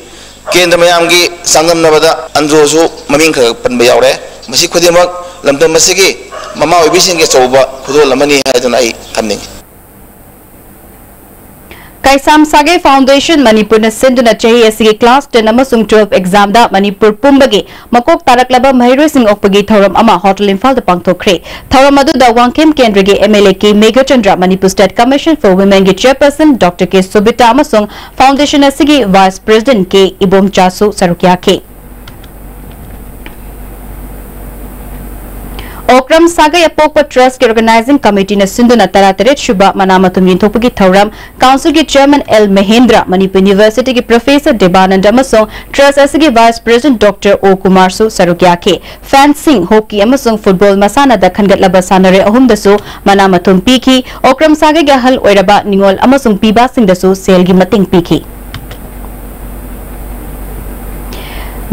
ꯀꯦꯟꯗ꯭ꯔ ꯃꯌꯥꯝꯒꯤ ꯆꯥꯡꯗꯝꯅꯕꯗ Androꯁꯨ ꯃꯃꯤꯡ ꯈꯔ ꯄꯟꯕ ꯌꯥꯎꯔꯦ꯫ ꯃꯁꯤ ꯈꯨꯗꯤꯡꯃꯛ ꯂꯝꯗꯝ ꯑꯁꯤꯒꯤ ꯃꯃꯥ ꯑꯣꯏꯕꯤꯁꯤꯡꯒꯤ ꯑꯆꯧꯕ ꯈꯨꯗꯣꯜ ꯑꯃꯅꯤ ꯍꯥꯏꯗꯨꯅ ꯑꯩ ꯊꯝꯅꯤꯡꯏ꯫ ꯀꯩꯁꯥꯝ ꯁꯥꯒꯩ Foundation ꯃꯅꯤꯄꯨꯔꯅ ꯁꯤꯟꯗꯨꯅ ꯆꯍꯤ ꯑꯁꯤꯒꯤ class ten ꯑꯃꯁꯨꯡ twelve examꯗ ꯃꯅꯤꯄꯨꯔ ꯄꯨꯝꯕꯒꯤ ꯃꯀꯣꯛ ꯇꯥꯔꯛꯂꯕ ꯃꯍꯩꯔꯣꯏꯁꯤꯡ ꯑꯣꯛꯄꯒꯤ ꯊꯧꯔꯝ ꯑꯃ Hotel ꯏꯝꯐꯥꯜꯗ ꯄꯥꯡꯊꯣꯛꯈ꯭ꯔꯦ꯫ ꯊꯧꯔꯝ ꯑꯗꯨꯗ ꯋꯥꯡꯈꯦꯝ ꯀꯦꯟꯗ꯭ꯔꯒꯤ MLA K Meghachandra, Manipur State Commission for Womenꯒꯤ Chairperson Doctor ꯀꯦ ꯁꯣꯕꯤꯇꯥ ꯑꯃꯁꯨꯡ Foundation ꯑꯁꯤꯒꯤ Vice President ꯀꯦ ꯏꯕꯣꯝꯆꯥꯁꯨ ꯁꯔꯨꯛ ꯌꯥꯈꯤ꯫ ꯑꯣꯀ꯭ꯔꯝ ꯁꯥꯒꯩ ꯑꯄꯣꯛꯄ Trustꯀꯤ Organizing Committeeꯅ ꯁꯤꯟꯗꯨꯅ ꯇꯔꯥꯇꯔꯦꯠ ꯁꯨꯕ ꯃꯅꯥ ꯃꯊꯨꯝ ꯌꯦꯟꯊꯣꯛꯄꯒꯤ ꯊꯧꯔꯝ Councilꯒꯤ Chairman L Mahendra, Manipur Universityꯒꯤ Professor ꯗꯦꯕꯥꯅꯟꯗ ꯑꯃꯁꯨꯡ Trust ꯑꯁꯤꯒꯤ Vice President Doctor ꯑꯣ ꯀꯨꯃꯥꯔꯁꯨ ꯁꯔꯨꯛ ꯌꯥꯈꯤ꯫ Fencing, hockey ꯑꯃꯁꯨꯡ football ꯃꯁꯥꯟꯅꯗ ꯈꯟꯒꯠꯂꯕ ꯁꯥꯟꯅꯔꯣꯏ ꯑꯍꯨꯝꯗꯁꯨ ꯃꯅꯥ ꯃꯊꯨꯝ ꯄꯤꯈꯤ꯫ ꯑꯣꯀ꯭ꯔꯝ ꯁꯥꯒꯩꯒꯤ ꯑꯍꯜ ꯑꯣꯏꯔꯕ ꯅꯤꯉꯣꯜ ꯑꯃꯁꯨꯡ ꯄꯤꯕꯥꯁꯤꯡꯗꯁꯨ ꯁꯦꯜꯒꯤ ꯃꯇꯦꯡ ꯄꯤꯈꯤ꯫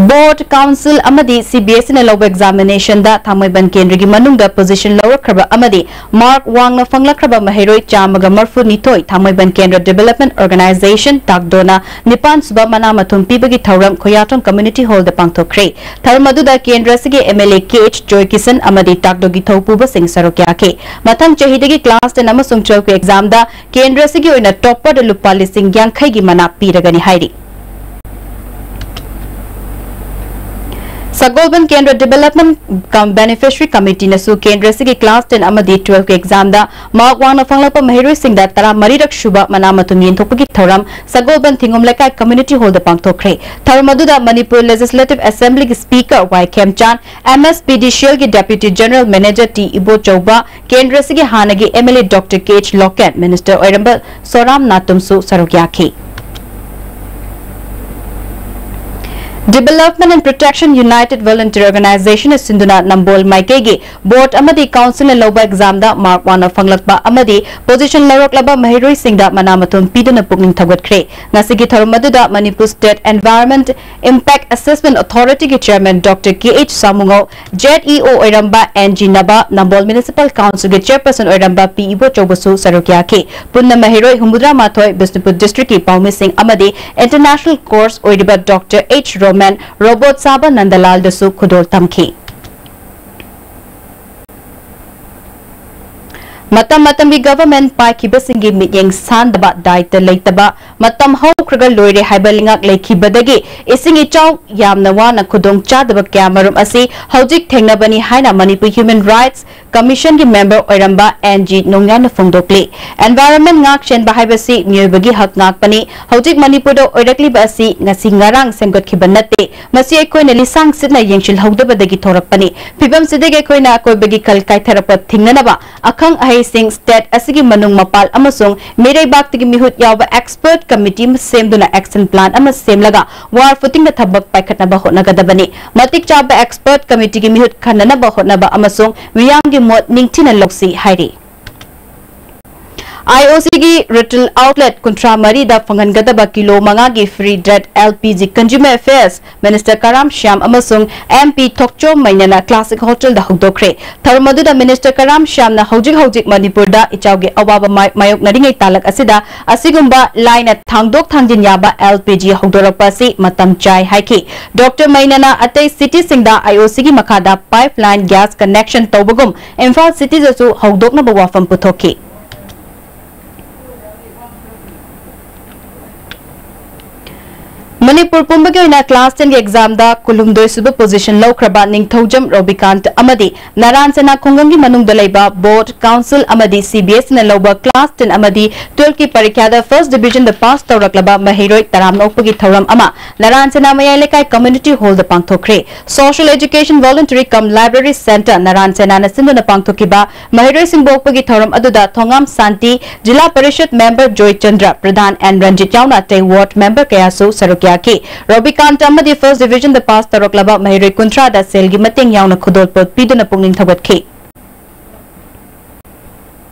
ꯕꯣꯔꯗ, ꯀꯥꯎꯟꯁꯤꯜ ꯑꯃꯗꯤ ꯁꯤ ꯕꯤ ꯑꯦꯁ ꯏꯅ ꯂꯧꯕ ꯑꯦꯛꯖꯥꯃꯤꯅꯦꯁꯟꯗ ꯊꯥꯡꯃꯩꯕꯟ ꯀꯦꯟꯗ꯭ꯔꯒꯤ ꯃꯅꯨꯡꯗ ꯄꯣꯖꯤꯁꯟ ꯂꯧꯔꯛꯈ꯭ꯔꯕ ꯑꯃꯗꯤ ꯃꯥꯔꯛ ꯋꯥꯡꯅ ꯐꯪꯂꯛꯈ꯭ꯔꯕ ꯃꯍꯩꯔꯣꯏ ꯆꯥꯝꯃꯒ ꯃꯔꯐꯨ ꯅꯤꯊꯣꯏ ꯊꯥꯡꯃꯩꯕꯟ ꯀꯦꯟꯗ꯭ꯔ ꯗꯤꯕꯦꯂꯞꯃꯦꯟ ꯑꯣꯔꯒꯅꯥꯏꯖꯦꯁꯟ, ꯇꯥꯛꯗꯣꯅ ꯅꯤꯄꯥꯟ ꯁꯨꯕ ꯃꯅꯥ ꯃꯊꯨꯝ ꯄꯤꯕꯒꯤ ꯊꯧꯔꯝ ꯈꯣꯌꯥꯊꯣꯡ ꯀꯝꯃ꯭ꯌꯨꯅꯤꯇꯤ ꯍꯣꯜꯗ ꯄꯥꯡꯊꯣꯛꯈ꯭ꯔꯦ꯫ ꯊꯧꯔꯝ ꯑꯗꯨꯗ ꯀꯦꯟꯗ꯭ꯔ ꯑꯁꯤꯒꯤ M L A K H Joykishan ꯑꯃꯗꯤ ꯇꯥꯛꯗꯣꯒꯤ ꯊꯧꯄꯨꯕꯁꯤꯡ ꯁꯔꯨꯛ ꯌꯥꯈꯤ꯫ ꯃꯊꯪ ꯆꯍꯤꯗꯒꯤ ꯀ꯭ꯂꯥꯁ ꯇꯦꯟ ꯑꯃꯁꯨꯡ ꯇꯨꯋꯦꯜꯐꯀꯤ ꯑꯦꯛꯖꯥꯝꯗ ꯀꯦꯟꯗ꯭ꯔ ꯑꯁꯤꯒꯤ ꯑꯣꯏꯅ ꯇꯣꯞꯄꯔꯗ ꯂꯨꯄꯥ ꯂꯤꯁꯤꯡ ꯌꯥꯡꯈꯩꯒꯤ ꯃꯅꯥ ꯄꯤꯔꯒꯅꯤ ꯍꯥꯏꯔꯤ꯫ ꯁꯒꯣꯜꯕꯟ ꯀꯦꯟꯗ꯭ꯔ ꯗꯤꯕꯦꯂꯞꯃꯦꯟ ꯀꯝ ꯕꯦꯅꯤꯐꯤꯁꯔꯤ ꯀꯃꯤꯇꯤꯅꯁꯨ ꯀꯦꯟꯗ꯭ꯔ ꯑꯁꯤꯒꯤ ꯀ꯭ꯂꯥꯁ ꯇꯦꯟ ꯑꯃꯗꯤ ꯇꯨꯋꯦꯜꯐꯀꯤ ꯑꯦꯛꯖꯥꯝꯗ ꯃꯥꯔꯛ ꯋꯥꯡꯅ ꯐꯪꯂꯛꯄ ꯃꯍꯩꯔꯣꯏꯁꯤꯡꯗ ꯇꯔꯥꯃꯔꯤꯔꯛ ꯁꯨꯕ ꯃꯅꯥ ꯃꯊꯨꯝ ꯌꯦꯟꯊꯣꯛꯄꯒꯤ ꯊꯧꯔꯝ ꯁꯒꯣꯜꯕꯟ ꯊꯤꯡꯒꯣꯝ ꯂꯩꯀꯥꯏ ꯀꯝꯃ꯭ꯌꯨꯅꯤꯇꯤ ꯍꯣꯜꯗ ꯄꯥꯡꯊꯣꯛꯈ꯭ꯔꯦ꯫ ꯊꯧꯔꯝ ꯑꯗꯨꯗ ꯃꯅꯤꯄꯨꯔ ꯂꯦꯖꯤꯁꯂꯦꯇꯤꯚ ꯑꯦꯁꯦꯝꯕ꯭ꯂꯤꯒꯤ ꯁ꯭ꯄꯤꯀꯔ ꯋꯥꯏ ꯈꯦꯝꯆꯥꯟ, ꯑꯦꯝ ꯑꯦꯁ ꯄꯤ ꯗꯤ ꯁꯤ ꯑꯦꯜꯒꯤ ꯗꯦꯄ꯭ꯌꯨꯇꯤ ꯖꯦꯅꯔꯦꯜ ꯃꯦꯅꯦꯖꯔ ꯇꯤ ꯏꯕꯣꯆꯧꯕ, ꯀꯦꯟꯗ꯭ꯔ ꯑꯁꯤꯒꯤ ꯍꯥꯟꯅꯒꯤ ꯑꯦꯝ ꯑꯦꯜ ꯑꯦ doctor K H local, minister ꯑꯣꯏꯔꯝꯕ ꯁꯣꯔꯥꯝ ꯅꯥꯇꯨꯝꯁꯨ ꯁꯔꯨꯛ ꯌꯥꯈꯤ꯫ Development and Protection United Volunteer Organization ꯅ ꯁꯤꯟꯗꯨꯅ ꯅꯝꯕꯣꯜ ꯃꯥꯏꯀꯩꯒꯤ ꯕꯣꯔꯗ ꯑꯃꯗꯤ ꯀꯥꯎꯟꯁꯤꯜꯅ ꯂꯧꯕ ꯑꯦꯛꯖꯥꯝꯗ ꯃꯥꯔꯛ ꯋꯥꯡꯅ ꯐꯪꯂꯛꯄ ꯑꯃꯗꯤ ꯄꯣꯖꯤꯁꯟ ꯂꯧꯔꯛꯂꯕ ꯃꯍꯩꯔꯣꯏꯁꯤꯡꯗ ꯃꯅꯥ ꯃꯊꯨꯝ ꯄꯤꯗꯨꯅ ꯄꯨꯛꯅꯤꯡ ꯊꯧꯒꯠꯈ꯭ꯔꯦ꯫ ꯉꯁꯤꯒꯤ ꯊꯧꯔꯝ ꯑꯗꯨꯗ Manipur state environment impact assessment ꯑꯣꯊꯣꯔꯤꯇꯤꯒꯤ chairman doctor K H Samungou, Z E O ꯑꯣꯏꯔꯝꯕ ꯑꯦꯟ ꯖꯤ ꯅꯕ, ꯅꯝꯕꯣꯜ ꯃ꯭ꯌꯨꯅꯤꯁꯤꯄꯥꯜ ꯀꯥꯎꯟꯁꯤꯜꯒꯤ ꯆꯦꯌꯔꯄꯔꯁꯟ ꯑꯣꯏꯔꯝꯕ ꯄꯤ ꯏꯕꯣꯆꯧꯕꯁꯨ ꯁꯔꯨꯛ ꯌꯥꯈꯤ꯫ ꯄꯨꯟꯅ ꯃꯍꯩꯔꯣꯏ ꯍꯨꯝꯐꯨꯇꯔꯥ ꯃꯥꯊꯣꯏ ꯕꯤꯁꯅꯨꯄꯨꯔ ꯗꯤꯁꯇ꯭ꯔꯤꯛꯀꯤ ꯄꯥꯎꯃꯤꯁꯤꯡ ꯑꯃꯗꯤ ꯏꯟꯇꯔꯅꯦꯁꯅꯦꯜ ꯀꯣꯔꯁ ꯑꯣꯏꯔꯤꯕ ꯗꯣꯛꯇꯔ ꯑꯩꯆ ꯔꯣꯃꯦꯟ, ꯔꯣꯕꯣꯠ ꯁꯥꯕ ꯅꯟꯗꯂꯥꯜꯗꯁꯨ ꯈꯨꯗꯣꯜ ꯇꯝꯈꯤ꯫ ꯃꯇꯝ ꯃꯇꯝꯒꯤ ꯒꯚꯔꯟꯃꯦꯟꯠ ꯄꯥꯏꯈꯤꯕꯁꯤꯡꯒꯤ ꯃꯤꯠꯌꯦꯡ ꯁꯥꯟꯗꯕ, ꯗꯥꯏꯇ ꯂꯩꯇꯕ, ꯃꯇꯝ ꯍꯧꯈ꯭ꯔꯒ ꯂꯣꯏꯔꯦ ꯍꯥꯏꯕ ꯂꯩꯉꯥꯛ ꯂꯩꯈꯤꯕꯗꯒꯤ ꯏꯁꯤꯡ ꯏꯆꯥꯎ ꯌꯥꯝꯅ ꯋꯥꯅ ꯈꯨꯗꯣꯡ ꯆꯥꯗꯕ ꯀꯌꯥ ꯃꯔꯨꯝ ꯑꯁꯤ ꯍꯧꯖꯤꯛ ꯊꯦꯡꯅꯕꯅꯤ ꯍꯥꯏꯅ ꯃꯅꯤꯄꯨꯔ ꯍ꯭ꯌꯨꯃꯦꯟ ꯔꯥꯏꯠꯁ ꯀꯃꯤꯁꯟꯒꯤ ꯃꯦꯝꯕꯔ ꯑꯣꯏꯔꯝꯕ ꯑꯦꯟ ꯖꯤ ꯅꯣꯡꯌꯥꯟꯅ ꯐꯣꯡꯗꯣꯛꯂꯤ꯫ ꯑꯦꯟꯚꯥꯏꯔꯟꯃꯦꯟꯠ ꯉꯥꯛ ꯁꯦꯟꯕ ꯍꯥꯏꯕꯁꯤ ꯃꯤꯑꯣꯏꯕꯒꯤ ꯍꯛ ꯉꯥꯛꯄꯅꯤ꯫ ꯍꯧꯖꯤꯛ ꯃꯅꯤꯄꯨꯔꯗ ꯑꯣꯏꯔꯛꯂꯤꯕ ꯑꯁꯤ ꯉꯁꯤ ꯉꯔꯥꯡ ꯁꯦꯝꯒꯠꯈꯤꯕ ꯅꯠꯇꯦ꯫ ꯃꯁꯤ ꯑꯩꯈꯣꯏꯅ ꯂꯤꯁꯥꯡ ꯁꯤꯠꯅ ꯌꯦꯡꯁꯤꯜꯍꯧꯗꯕꯗꯒꯤ ꯊꯣꯔꯛꯄꯅꯤ꯫ ꯐꯤꯚꯝꯁꯤꯗꯒꯤ ꯑꯩꯈꯣꯏꯅ ꯑꯀꯣꯏꯕꯒꯤ ꯈꯜ ꯀꯥꯏꯊꯔꯛꯄ ꯊꯤꯡꯅꯅꯕ ꯑꯈꯪ ꯑꯍꯩꯁꯤꯡ, ꯁ꯭ꯇꯦꯠ ꯑꯁꯤꯒꯤ ꯃꯅꯨꯡ ꯃꯄꯥꯜ ꯑꯃꯁꯨꯡ ꯃꯤꯔꯩꯕꯥꯛꯇꯒꯤ ꯃꯤꯍꯨꯠ ꯌꯥꯎꯕ ꯑꯦꯛꯁꯄꯔꯠ ꯀꯃꯤꯇꯤ ꯑꯃ ꯁꯦꯝꯗꯨꯅ ꯑꯦꯛꯁꯟ ꯄ꯭ꯂꯥꯟ ꯑꯃ ꯁꯦꯝꯂꯒ ꯋꯥꯔ ꯐꯨꯇꯤꯡꯗ ꯊꯕꯛ ꯄꯥꯏꯈꯠꯅꯕ ꯍꯣꯠꯅꯒꯗꯕꯅꯤ꯫ ꯃꯇꯤꯛ ꯆꯥꯕ ꯑꯦꯛꯁꯄꯔꯠ ꯀꯃꯤꯇꯤꯒꯤ ꯃꯤꯍꯨꯠ ꯈꯟꯅꯅꯕ ꯍꯣꯠꯅꯕ ꯑꯃꯁꯨꯡ ꯃꯤꯌꯥꯝꯒꯤ ꯃꯣꯠ ꯅꯤꯡꯊꯤꯅ ꯂꯧꯁꯤ ꯍꯥꯏꯔꯤ꯫ IOCꯒꯤ retail outlet ꯀꯨꯟꯊ꯭ꯔꯥ ꯃꯔꯤꯗ ꯐꯪꯍꯟꯒꯗꯕ ꯀꯤꯂꯣ ꯃꯉꯥꯒꯤ free date LPG Consumer Affairs Minister ꯀꯔꯥꯝ ꯁ꯭ꯌꯥꯝ ꯑꯃꯁꯨꯡ MP ꯊꯣꯛꯆꯣꯝ ꯃꯩꯅꯅ Classic Hotelꯗ ꯍꯧꯗꯣꯛꯈ꯭ꯔꯦ꯫ ꯊꯧꯔꯝ ꯑꯗꯨꯗ Minister ꯀꯔꯥꯝ ꯁ꯭ꯌꯥꯝꯅ ꯍꯧꯖꯤꯛ ꯍꯧꯖꯤꯛ ꯃꯅꯤꯄꯨꯔꯗ ꯏꯆꯥꯎꯒꯤ ꯑꯋꯥꯕ ꯃꯥꯌꯣꯛꯅꯔꯤꯉꯩ ꯇꯥꯂꯛ ꯑꯁꯤꯗ ꯑꯁꯤꯒꯨꯝꯕ ꯂꯥꯏꯅ ꯊꯥꯡꯗꯣꯛ ꯊꯥꯡꯖꯤꯟ ꯌꯥꯕ LPG ꯍꯧꯗꯣꯔꯛꯄ ꯑꯁꯤ ꯃꯇꯝ ꯆꯥꯏ ꯍꯥꯏꯈꯤ꯫ Doctor ꯃꯩꯅꯅ ꯑꯇꯩ cityꯁꯤꯡꯗ IOCꯒꯤ ꯃꯈꯥꯗ pipeline gas connection ꯇꯧꯕꯒꯨꯝ ꯏꯝꯐꯥꯜ cityꯗꯁꯨ ꯍꯧꯗꯣꯛꯅꯕ ꯋꯥꯐꯝ ꯄꯨꯊꯣꯛꯈꯤ꯫ ꯃꯅꯤꯄꯨꯔ ꯄꯨꯝꯕꯒꯤ ꯑꯣꯏꯅ class tenꯒꯤ examꯗ ꯀꯨꯟꯍꯨꯝꯗꯣꯏ ꯁꯨꯕ position ꯂꯧꯈ꯭ꯔꯕ ꯅꯤꯡꯊꯧꯖꯝ ꯔꯣꯕꯤꯀꯥꯟꯇ ꯑꯃꯗꯤ ꯅꯥꯔꯥꯟ ꯁꯦꯅꯥ ꯈꯨꯡꯒꯪꯒꯤ ꯃꯅꯨꯡꯗ ꯂꯩꯕ board, council ꯑꯃꯗꯤ CBSEꯅ ꯂꯧꯕ class ten ꯑꯃꯗꯤ twelveꯀꯤ ꯄꯔꯤꯈ꯭ꯌꯥꯗ first divisionꯗ pass ꯇꯧꯔꯛꯂꯕ ꯃꯍꯩꯔꯣꯏ ꯇꯔꯥꯝꯅ ꯑꯣꯛꯄꯒꯤ ꯊꯧꯔꯝ ꯑꯃ ꯅꯥꯔꯥꯟ ꯁꯦꯅꯥ ꯃꯌꯥꯏ ꯂꯩꯀꯥꯏ community hallꯗ ꯄꯥꯡꯊꯣꯛꯈ꯭ꯔꯦ꯫ Social Education Voluntary cum Library Centre ꯅꯥꯔꯥꯟ ꯁꯦꯅꯥꯅ ꯁꯤꯟꯗꯨꯅ ꯄꯥꯡꯊꯣꯛꯈꯤꯕ ꯃꯍꯩꯔꯣꯏꯁꯤꯡꯕꯨ ꯑꯣꯛꯄꯒꯤ ꯊꯧꯔꯝ ꯑꯗꯨꯗ ꯊꯣꯉꯥꯝ ꯁꯥꯟꯇꯤ, ꯖꯤꯂꯥ ꯄꯔꯤꯁꯠ member ꯖꯣꯏꯆꯟꯗ꯭ꯔ, ꯄ꯭ꯔꯙꯥꯟ ꯑꯦꯟ ꯔꯟꯖꯤꯠ ꯌꯥꯎꯅ ꯑꯇꯩ ward member ꯀꯌꯥꯁꯨ ꯁꯔꯨꯛ ꯌꯥꯈꯤ꯫ ꯔꯣꯕꯤꯀꯥꯟꯇ ꯑꯃꯗꯤ first divisionꯗ pass ꯇꯧꯔꯛꯂꯕ ꯃꯍꯩꯔꯣꯏ ꯀꯨꯟꯊ꯭ꯔꯥꯗ ꯁꯦꯜꯒꯤ ꯃꯇꯦꯡ ꯌꯥꯎꯅ ꯈꯨꯗꯣꯜꯄꯣꯠ ꯄꯤꯗꯨꯅ ꯄꯨꯛꯅꯤꯡ ꯊꯧꯒꯠꯈꯤ꯫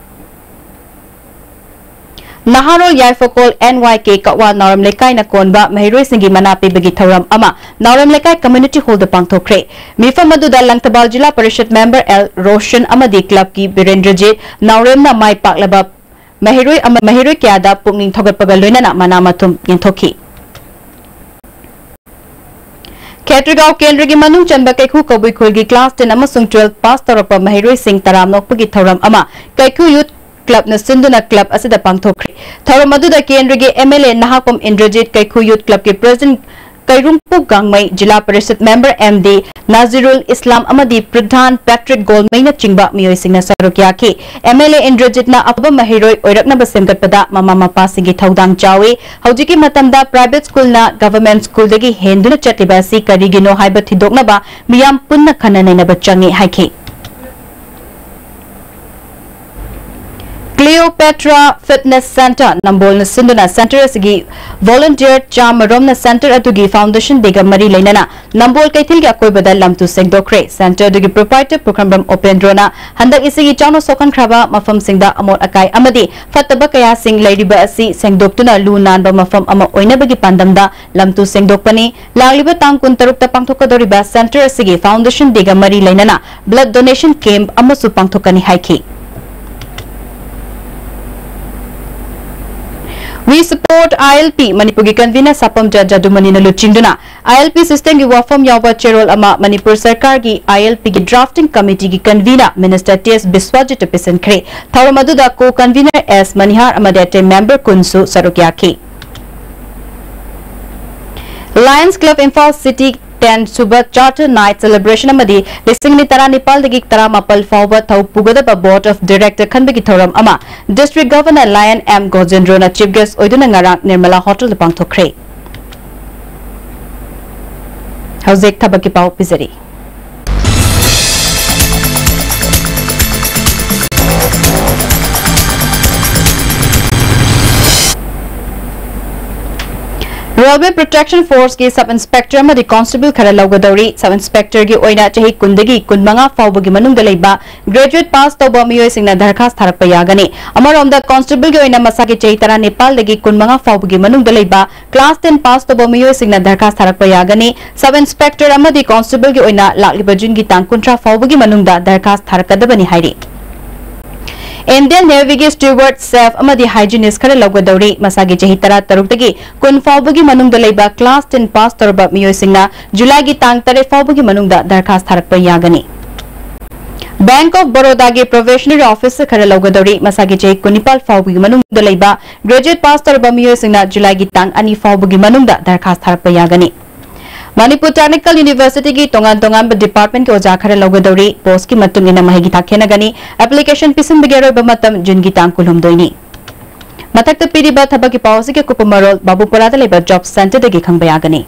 ꯅꯍꯥꯔꯣꯜ ꯌꯥꯏꯐꯀꯣꯜ NYK ꯀꯛꯋꯥ ꯅꯥꯎꯔꯦꯝ ꯂꯩꯀꯥꯏꯅ ꯀꯣꯟꯕ ꯃꯍꯩꯔꯣꯏꯁꯤꯡꯒꯤ ꯃꯅꯥ ꯄꯤꯕꯒꯤ ꯊꯧꯔꯝ ꯑꯃ ꯅꯥꯎꯔꯦꯝ ꯂꯩꯀꯥꯏ community hallꯗ ꯄꯥꯡꯊꯣꯛꯈ꯭ꯔꯦ꯫ ꯃꯤꯐꯝ ꯑꯗꯨꯗ ꯂꯪꯊꯕꯥꯜ ꯖꯤꯂꯥ ꯄꯔꯤꯁꯠ member ꯑꯦꯜ ꯔꯣꯁꯟ ꯑꯃꯗꯤ clubꯀꯤ ꯕꯤꯔꯦꯟꯗ꯭ꯔꯖꯤꯠ, ꯅꯥꯎꯔꯦꯝꯅ ꯃꯥꯏ ꯄꯥꯛꯂꯕ ꯃꯍꯩꯔꯣꯏ ꯑꯃ, ꯃꯍꯩꯔꯣꯏ ꯀꯌꯥꯗ ꯄꯨꯛꯅꯤꯡ ꯊꯧꯒꯠꯄꯒ ꯂꯣꯏꯅꯅ ꯃꯅꯥ ꯃꯊꯨꯝ ꯌꯦꯟꯊꯣꯛꯈꯤ꯫ ꯈꯦꯇ꯭ꯔꯤꯒꯥꯎ ꯀꯦꯟꯗ꯭ꯔꯒꯤ ꯃꯅꯨꯡ ꯆꯟꯕ ꯀꯩꯈꯨ ꯀꯕꯨꯏ ꯈꯨꯜꯒꯤ class ten ꯑꯃꯁꯨꯡ twelve pass ꯇꯧꯔꯛꯄ ꯃꯍꯩꯔꯣꯏꯁꯤꯡ ꯇꯔꯥꯝꯅ ꯑꯣꯛꯄꯒꯤ ꯊꯧꯔꯝ ꯑꯃ ꯀꯩꯈꯨ Youth Clubꯅ ꯁꯤꯟꯗꯨꯅ club ꯑꯁꯤꯗ ꯄꯥꯡꯊꯣꯛꯈ꯭ꯔꯦ꯫ ꯊꯧꯔꯝ ꯑꯗꯨꯗ ꯀꯦꯟꯗ꯭ꯔꯒꯤ MLA Nahakpam Indrajit, ꯀꯩꯈꯨ Youth Clubꯀꯤ president ꯀꯩꯔꯨꯝꯄꯨ ꯒꯥꯡꯃꯩ, ꯖꯤꯂꯥ ꯄꯔꯤꯁꯠ member ꯑꯦꯝ ꯗꯤ ꯅꯥꯖꯤꯔꯨꯜ ꯏꯁꯂꯥꯝ ꯑꯃꯗꯤ ꯄ꯭ꯔꯙꯥꯟ ꯄꯦꯇ꯭ꯔꯤꯛ ꯒꯣꯜꯃꯩꯅꯆꯤꯡꯕ ꯃꯤꯑꯣꯏꯁꯤꯡꯅ ꯁꯔꯨꯛ ꯌꯥꯈꯤ꯫ MLA ꯏꯟꯗ꯭ꯔꯖꯤꯠꯅ ꯑꯐꯕ ꯃꯍꯩꯔꯣꯏ ꯑꯣꯏꯔꯛꯅꯕ ꯁꯦꯝꯒꯠꯄꯗ ꯃꯃꯥ ꯃꯄꯥꯁꯤꯡꯒꯤ ꯊꯧꯗꯥꯡ ꯆꯥꯎꯏ꯫ ꯍꯧꯖꯤꯛꯀꯤ ꯃꯇꯝꯗ private schoolꯅ government schoolꯗꯒꯤ ꯍꯦꯟꯗꯨꯅ ꯆꯠꯂꯤꯕ ꯑꯁꯤ ꯀꯔꯤꯒꯤꯅꯣ ꯍꯥꯏꯕ ꯊꯤꯗꯣꯛꯅꯕ ꯃꯤꯌꯥꯝ ꯄꯨꯟꯅ ꯈꯟꯅ ꯅꯩꯅꯕ ꯆꯪꯏ ꯍꯥꯏꯈꯤ꯫ Cleopatra Fitness Center ꯅꯝꯕꯣꯜꯅ ꯁꯤꯟꯗꯨꯅ center ꯑꯁꯤꯒꯤ volunteer ꯆꯥꯝꯃ ꯔꯣꯝꯅ center ꯑꯗꯨꯒꯤ foundation dayꯒ ꯃꯔꯤ ꯂꯩꯅꯅ ꯅꯝꯕꯣꯜ ꯀꯩꯊꯦꯜꯒꯤ ꯑꯀꯣꯏꯕꯗ ꯂꯝ ꯇꯨ ꯁꯦꯡꯗꯣꯛꯈ꯭ꯔꯦ꯫ Center ꯑꯗꯨꯒꯤ proprietor ꯄꯨꯈ꯭ꯔꯝꯕꯝ ꯎꯄꯦꯟꯗ꯭ꯔꯣꯅ ꯍꯟꯗꯛ ꯏꯁꯤꯒꯤ ꯏꯆꯥꯎꯅ ꯁꯣꯛꯍꯟꯈ꯭ꯔꯕ ꯃꯐꯝꯁꯤꯡꯗ ꯑꯃꯣꯠ ꯑꯀꯥꯏ ꯑꯃꯗꯤ ꯐꯠꯇꯕ ꯀꯌꯥꯁꯤꯡ ꯂꯩꯔꯤꯕ ꯑꯁꯤ ꯁꯦꯡꯗꯣꯛꯇꯨꯅ ꯂꯨ ꯅꯥꯟꯕ ꯃꯐꯝ ꯑꯃ ꯑꯣꯏꯅꯕꯒꯤ ꯄꯥꯟꯗꯝꯗ ꯂꯝ ꯇꯨ ꯁꯦꯡꯗꯣꯛꯄꯅꯤ꯫ ꯂꯥꯛꯂꯤꯕ ꯇꯥꯡ ꯀꯨꯟꯇꯔꯨꯛꯇ ꯄꯥꯡꯊꯣꯛꯀꯗꯧꯔꯤꯕ center ꯑꯁꯤꯒꯤ foundation dayꯒ ꯃꯔꯤ ꯂꯩꯅꯅ blood donation camp ꯑꯃꯁꯨ ꯄꯥꯡꯊꯣꯛꯀꯅꯤ ꯍꯥꯏꯈꯤ꯫ We Support I L P ꯃꯅꯤꯄꯨꯔꯒꯤ convener ꯁꯥꯄꯝꯖ ꯖꯗꯨꯃꯅꯤꯅ ꯂꯨꯆꯤꯡꯗꯨꯅ I L P systemꯒꯤ ꯋꯥꯐꯝ ꯌꯥꯎꯕ ꯆꯦꯔꯣꯜ ꯑꯃ ꯃꯅꯤꯄꯨꯔ ꯁꯔꯀꯥꯔꯒꯤ I L Pꯒꯤ drafting committeeꯒꯤ convener Minister T S ꯕꯤꯁ꯭ꯋꯖꯤꯠꯇ ꯄꯤꯁꯤꯟꯈ꯭ꯔꯦ꯫ ꯊꯧꯔꯝ ꯑꯗꯨꯗ co-convener S ꯃꯅꯤꯍꯥꯔ ꯑꯃꯗꯤ ꯑꯇꯩ member ꯀꯨꯟꯁꯨ ꯁꯔꯨꯛ ꯌꯥꯈꯤ꯫ Lions Club Imphal City ten ꯁꯨꯕ Charter Night Celebration ꯑꯃꯗꯤ ꯂꯤꯁꯤꯡ ꯑꯅꯤ ꯇꯔꯥꯅꯤꯄꯥꯜꯗꯒꯤ ꯇꯔꯥꯃꯥꯄꯜ ꯐꯥꯎꯕ ꯊꯧ ꯄꯨꯒꯗꯕ Board of Director ꯈꯟꯕꯒꯤ ꯊꯧꯔꯝ ꯑꯃ District Governor Lion M ꯒꯣꯖꯦꯟꯗ꯭ꯔꯣꯅ Chief Guest ꯑꯣꯏꯗꯨꯅ ꯉꯔꯥꯡ ꯅꯤꯔꯃꯂꯥ Hotelꯗ ꯄꯥꯡꯊꯣꯛꯈ꯭ꯔꯦ꯫ ꯍꯧꯖꯤꯛ ꯊꯕꯛꯀꯤ ꯄꯥꯎ ꯄꯤꯖꯔꯤ꯫ Railway Protection Forceꯀꯤ Sub Inspector ꯑꯃꯗꯤ Constable ꯈꯔ ꯂꯧꯒꯗꯧꯔꯤ꯫ Sub Inspectorꯒꯤ ꯑꯣꯏꯅ ꯆꯍꯤ ꯀꯨꯟꯗꯒꯤ ꯀꯨꯟꯃꯉꯥ ꯐꯥꯎꯕꯒꯤ ꯃꯅꯨꯡꯗ ꯂꯩꯕ graduate pass ꯇꯧꯕ ꯃꯤꯑꯣꯏꯁꯤꯡꯅ ꯗꯔꯈꯥꯁ ꯊꯥꯔꯛꯄ ꯌꯥꯒꯅꯤ꯫ ꯑꯃꯔꯣꯝꯗ Constableꯒꯤ ꯑꯣꯏꯅ ꯃꯁꯥꯒꯤ ꯆꯍꯤ ꯇꯔꯥꯅꯤꯄꯥꯜꯗꯒꯤ ꯀꯨꯟꯃꯉꯥ ꯐꯥꯎꯕꯒꯤ ꯃꯅꯨꯡꯗ ꯂꯩꯕ class ten pass ꯇꯧꯕ ꯃꯤꯑꯣꯏꯁꯤꯡꯅ ꯗꯔꯈꯥꯁ ꯊꯥꯔꯛꯄ ꯌꯥꯒꯅꯤ꯫ Sub Inspector ꯑꯃꯗꯤ Constableꯒꯤ ꯑꯣꯏꯅ ꯂꯥꯛꯂꯤꯕ Juneꯒꯤ ꯇꯥꯡ ꯀꯨꯟꯊ꯭ꯔꯥ ꯐꯥꯎꯕꯒꯤ ꯃꯅꯨꯡꯗ ꯗꯔꯈꯥꯁ ꯊꯥꯔꯛꯀꯗꯕꯅꯤ ꯍꯥꯏꯔꯤ꯫ Indian Navyꯒꯤ steward, chef ꯑꯃꯗꯤ hygienist ꯈꯔ ꯂꯧꯒꯗꯧꯔꯤ꯫ ꯃꯁꯥꯒꯤ ꯆꯍꯤ ꯇꯔꯥꯇꯔꯨꯛꯇꯒꯤ ꯀꯨꯟ ꯐꯥꯎꯕꯒꯤ ꯃꯅꯨꯡꯗ ꯂꯩꯕ class ten pass ꯇꯧꯔꯕ ꯃꯤꯑꯣꯏꯁꯤꯡꯅ Julyꯒꯤ ꯇꯥꯡ ꯇꯔꯦꯠ ꯐꯥꯎꯕꯒꯤ ꯃꯅꯨꯡꯗ ꯗꯔꯈꯥꯁ ꯊꯥꯔꯛꯄ ꯌꯥꯒꯅꯤ꯫ Bank of Barodaꯒꯤ probationary officer ꯈꯔ ꯂꯧꯒꯗꯧꯔꯤ꯫ ꯃꯁꯥꯒꯤ ꯆꯍꯤ ꯀꯨꯟꯅꯤꯄꯥꯜ ꯐꯥꯎꯕꯒꯤ ꯃꯅꯨꯡꯗ ꯂꯩꯕ graduate pass ꯇꯧꯔꯕ ꯃꯤꯑꯣꯏꯁꯤꯡꯅ Julyꯒꯤ ꯇꯥꯡ ꯑꯅꯤ ꯐꯥꯎꯕꯒꯤ ꯃꯅꯨꯡꯗ ꯗꯔꯈꯥꯁ ꯊꯥꯔꯛꯄ ꯌꯥꯒꯅꯤ꯫ Manipur Technical Universityꯒꯤ ꯇꯣꯉꯥꯟ ꯇꯣꯉꯥꯟꯕ departmentꯀꯤ ꯑꯣꯖꯥ ꯈꯔ ꯂꯧꯒꯗꯧꯔꯤ꯫ Postꯀꯤ ꯃꯇꯨꯡ ꯏꯟꯅ ꯃꯍꯩꯒꯤ ꯊꯥꯛ ꯈꯦꯠꯅꯒꯅꯤ꯫ Application ꯄꯤꯁꯤꯟꯕꯒꯤ ꯑꯔꯣꯏꯕ ꯃꯇꯝ Juneꯒꯤ ꯇꯥꯡ ꯀꯨꯟꯍꯨꯝꯗꯣꯏꯅꯤ꯫ ꯃꯊꯛꯇ ꯄꯤꯔꯤꯕ ꯊꯕꯛꯀꯤ ꯄꯥꯎ ꯑꯁꯤꯒꯤ ꯑꯀꯨꯞꯄ ꯃꯔꯣꯜ ꯕꯥꯕꯨꯄꯔꯥꯗ ꯂꯩꯕ job centreꯗꯒꯤ ꯈꯪꯕ ꯌꯥꯒꯅꯤ꯫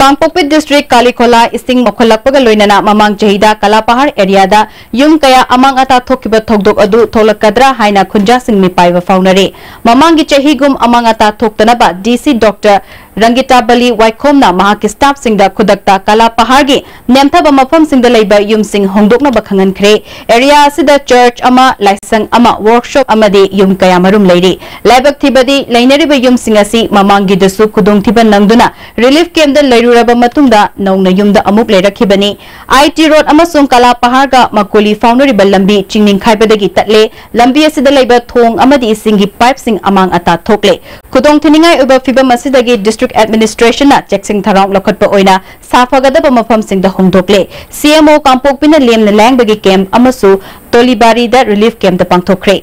ꯀꯥꯡꯄꯣꯛꯄꯤ ꯗꯤꯁꯇ꯭ꯔꯤꯛ ꯀꯥꯂꯤꯈꯣꯂꯥ ꯏꯁꯤꯡ ꯃꯣꯠꯈꯠꯂꯛꯄꯒ ꯂꯣꯏꯅꯅ ꯃꯃꯥꯡ ꯆꯍꯤꯗ ꯀꯂꯥꯄꯍꯥꯔ ꯑꯦꯔꯤꯌꯥꯗ ꯌꯨꯝ ꯀꯌꯥ ꯑꯃꯥꯡ ꯑꯇꯥ ꯊꯣꯛꯈꯤꯕ ꯊꯧꯗꯣꯛ ꯑꯗꯨ ꯊꯣꯛꯂꯛꯀꯗ꯭ꯔꯥ ꯍꯥꯏꯅ ꯈꯨꯟꯖꯥꯁꯤꯡ ꯃꯤꯄꯥꯏꯕ ꯐꯥꯎꯅꯔꯤ꯫ ꯃꯃꯥꯡꯒꯤ ꯆꯍꯤꯒꯨꯝ ꯑꯃꯥꯡ ꯑꯇꯥ ꯊꯣꯛꯇꯅꯕ ꯗꯤ ꯁꯤ ꯗꯣꯛꯇꯔ ꯔꯪꯒꯤꯇꯥꯕꯂꯤ ꯋꯥꯏꯈꯣꯝꯅ ꯃꯍꯥꯛꯀꯤ ꯁ꯭ꯇꯥꯐꯁꯤꯡꯗ ꯈꯨꯗꯛꯇ ꯀꯂꯥꯄꯍꯥꯔꯒꯤ ꯅꯦꯝꯊꯕ ꯃꯐꯝꯁꯤꯡꯗ ꯂꯩꯕ ꯌꯨꯝꯁꯤꯡ ꯍꯣꯡꯗꯣꯛꯅꯕ ꯈꯪꯍꯟꯈ꯭ꯔꯦ꯫ ꯑꯦꯔꯤꯌꯥ ꯑꯁꯤꯗ ꯆꯔꯆ ꯑꯃ, ꯂꯥꯏꯁꯪ ꯑꯃ, ꯋꯔꯛꯁꯣꯞ ꯑꯃꯗꯤ ꯌꯨꯝ ꯀꯌꯥꯃꯔꯨꯝ ꯂꯩꯔꯤ꯫ ꯂꯥꯏꯕꯛ ꯊꯤꯕꯗꯤ ꯂꯩꯅꯔꯤꯕ ꯌꯨꯝꯁꯤꯡ ꯑꯁꯤ ꯃꯃꯥꯡꯒꯤꯗꯁꯨ ꯈꯨꯗꯣꯡꯊꯤꯕ ꯅꯪꯗꯨꯅ ꯔꯤꯂꯤꯐ ꯀꯦꯝꯞꯇ ꯂꯩꯔꯨꯔꯕ ꯃꯇꯨꯡꯗ ꯅꯧꯅ ꯌꯨꯝꯗ ꯑꯃꯨꯛ ꯂꯩꯔꯛꯈꯤꯕꯅꯤ꯫ ꯑꯥꯏ ꯇꯤ ꯔꯣꯗ ꯑꯃꯁꯨꯡ ꯀꯂꯥꯄꯍꯥꯔꯒ ꯃꯀꯣꯂꯤ ꯐꯥꯎꯅꯔꯤꯕ ꯂꯝꯕꯤ ꯆꯤꯡ ꯅꯤꯡꯈꯥꯏꯕꯗꯒꯤ ꯇꯠꯂꯦ꯫ ꯂꯝꯕꯤ ꯑꯁꯤꯗ ꯂꯩꯕ ꯊꯣꯡ ꯑꯃꯗꯤ ꯏꯁꯤꯡꯒꯤ ꯄꯥꯏꯞꯁꯤꯡ ꯑꯃꯥꯡ ꯑꯇꯥ ꯊꯣꯛꯂꯦ꯫ ꯈꯨꯗꯣꯡꯊꯤꯅꯤꯡꯉꯥꯏ ꯑꯣꯏꯕ ꯐꯤꯚꯝ ꯑꯁꯤꯗꯒꯤ ꯗꯤꯁꯇ꯭ꯔꯤꯛ ꯑꯦꯗꯃꯤꯅꯤꯁꯇ꯭ꯔꯦꯁꯟꯅ ꯆꯦꯛꯁꯤꯟ ꯊꯧꯔꯥꯡ ꯂꯧꯈꯠꯄ ꯑꯣꯏꯅ ꯁꯥꯐꯒꯗꯕ ꯃꯐꯝꯁꯤꯡꯗ ꯍꯣꯡꯗꯣꯛꯂꯦ꯫ ꯁꯤ ꯑꯦꯝ ꯑꯣ ꯀꯥꯡꯄꯣꯛꯄꯤꯅ ꯂꯦꯝꯅ ꯂꯥꯌꯦꯡꯕꯒꯤ ꯀꯦꯝꯞ ꯑꯃꯁꯨ ꯇꯣꯂꯤꯕꯥꯔꯤꯗ ꯔꯤꯂꯤꯐ ꯀꯦꯝꯞꯇ ꯄꯥꯡꯊꯣꯛꯈ꯭ꯔꯦ꯫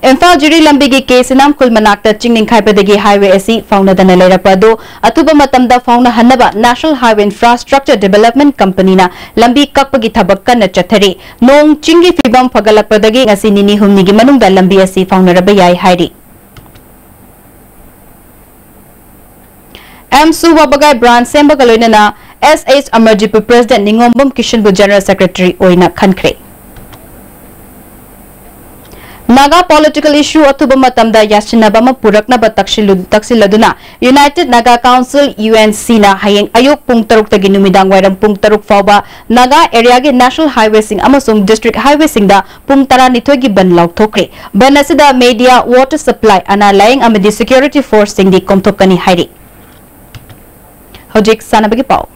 ꯏꯝꯐꯥꯜ ꯖꯤꯔꯤ ꯂꯝꯕꯤꯒꯤ ꯀꯦ ꯁꯤꯅꯥꯝ ꯈꯨꯜ ꯃꯅꯥꯛꯇ ꯆꯤꯡ ꯅꯤꯡꯈꯥꯏꯕꯗꯒꯤ ꯍꯥꯏꯋꯦ ꯑꯁꯤ ꯐꯥꯎꯅꯗꯅ ꯂꯩꯔꯛꯄ ꯑꯗꯨ ꯑꯊꯨꯕ ꯃꯇꯝꯗ ꯐꯥꯎꯅꯍꯟꯅꯕ National Highway Infrastructure Development Companyꯅ ꯂꯝꯕꯤ ꯀꯛꯄꯒꯤ ꯊꯕꯛ ꯀꯟꯅ ꯆꯠꯊꯔꯤ꯫ ꯅꯣꯡ ꯆꯤꯡꯒꯤ ꯐꯤꯕꯝ ꯐꯒꯠꯂꯛꯄꯗꯒꯤ ꯉꯁꯤ ꯅꯤꯅꯤ ꯍꯨꯝꯅꯤꯒꯤ ꯃꯅꯨꯡꯗ ꯂꯝꯕꯤ ꯑꯁꯤ ꯐꯥꯎꯅꯔꯕ ꯌꯥꯏ ꯍꯥꯏꯔꯤ꯫ ꯑꯦꯝꯁꯨ ꯋꯥꯕꯒꯥꯏ ꯕ꯭ꯔꯥꯟꯆ ꯁꯦꯝꯕꯒ ꯂꯣꯏꯅꯅ ꯑꯦꯁ ꯑꯩꯆ ꯑꯃꯔꯖꯤꯠꯄꯨ ꯄ꯭ꯔꯦꯁꯤꯗꯦꯟꯠ, ꯅꯤꯉꯣꯝꯕꯝ ꯀꯤꯁꯟꯕꯨ ꯖꯦꯅꯔꯦꯜ ꯁꯦꯀ꯭ꯔꯦꯇꯔꯤ ꯑꯣꯏꯅ ꯈꯟꯈ꯭ꯔꯦ꯫ ꯅꯥꯒꯥ ꯄꯣꯂꯤꯇꯤꯀꯦꯜ ꯏꯁꯨ ꯑꯊꯨꯕ ꯃꯇꯝꯗ ꯌꯥꯁꯤꯟꯅꯕ ꯑꯃ ꯄꯨꯔꯛꯅꯕ ꯇꯛꯁꯤꯜꯂꯨ-, ꯇꯛꯁꯤꯜꯂꯗꯨꯅ United Naga Council, U N ꯁꯤꯅ ꯍꯌꯦꯡ ꯑꯌꯨꯛ ꯄꯨꯡ ꯇꯔꯨꯛꯇꯒꯤ ꯅꯨꯃꯤꯗꯥꯡ ꯋꯥꯏꯔꯝ ꯄꯨꯡ ꯇꯔꯨꯛ ꯐꯥꯎꯕ ꯅꯥꯒꯥ ꯑꯦꯔꯤꯌꯥꯒꯤ ꯅꯦꯁꯅꯦꯜ ꯍꯥꯏꯋꯦꯁꯤꯡ ꯑꯃꯁꯨꯡ ꯗꯤꯁꯇ꯭ꯔꯤꯛ ꯍꯥꯏꯋꯦꯁꯤꯡꯗ ꯄꯨꯡ ꯇꯔꯥꯅꯤꯊꯣꯏꯒꯤ ꯕꯟ ꯂꯥꯎꯊꯣꯛꯈ꯭ꯔꯦ꯫ ꯕꯟ ꯑꯁꯤꯗ ꯃꯦꯗꯤꯌꯥ, ꯋꯥꯇꯔ ꯁꯄ꯭ꯂꯥꯏ, ꯑꯅꯥ ꯂꯥꯌꯦꯡ ꯑꯃꯗꯤ ꯁꯦꯀ꯭ꯌꯨꯔꯤꯇꯤ ꯐꯣꯔꯁꯁꯤꯡꯗꯤ ꯀꯣꯝꯊꯣꯛꯀꯅꯤ ꯍꯥꯏꯔꯤ꯫ ꯍꯧꯖꯤꯛ ꯁꯥꯟꯅꯕꯒꯤ ꯄꯥꯎ꯫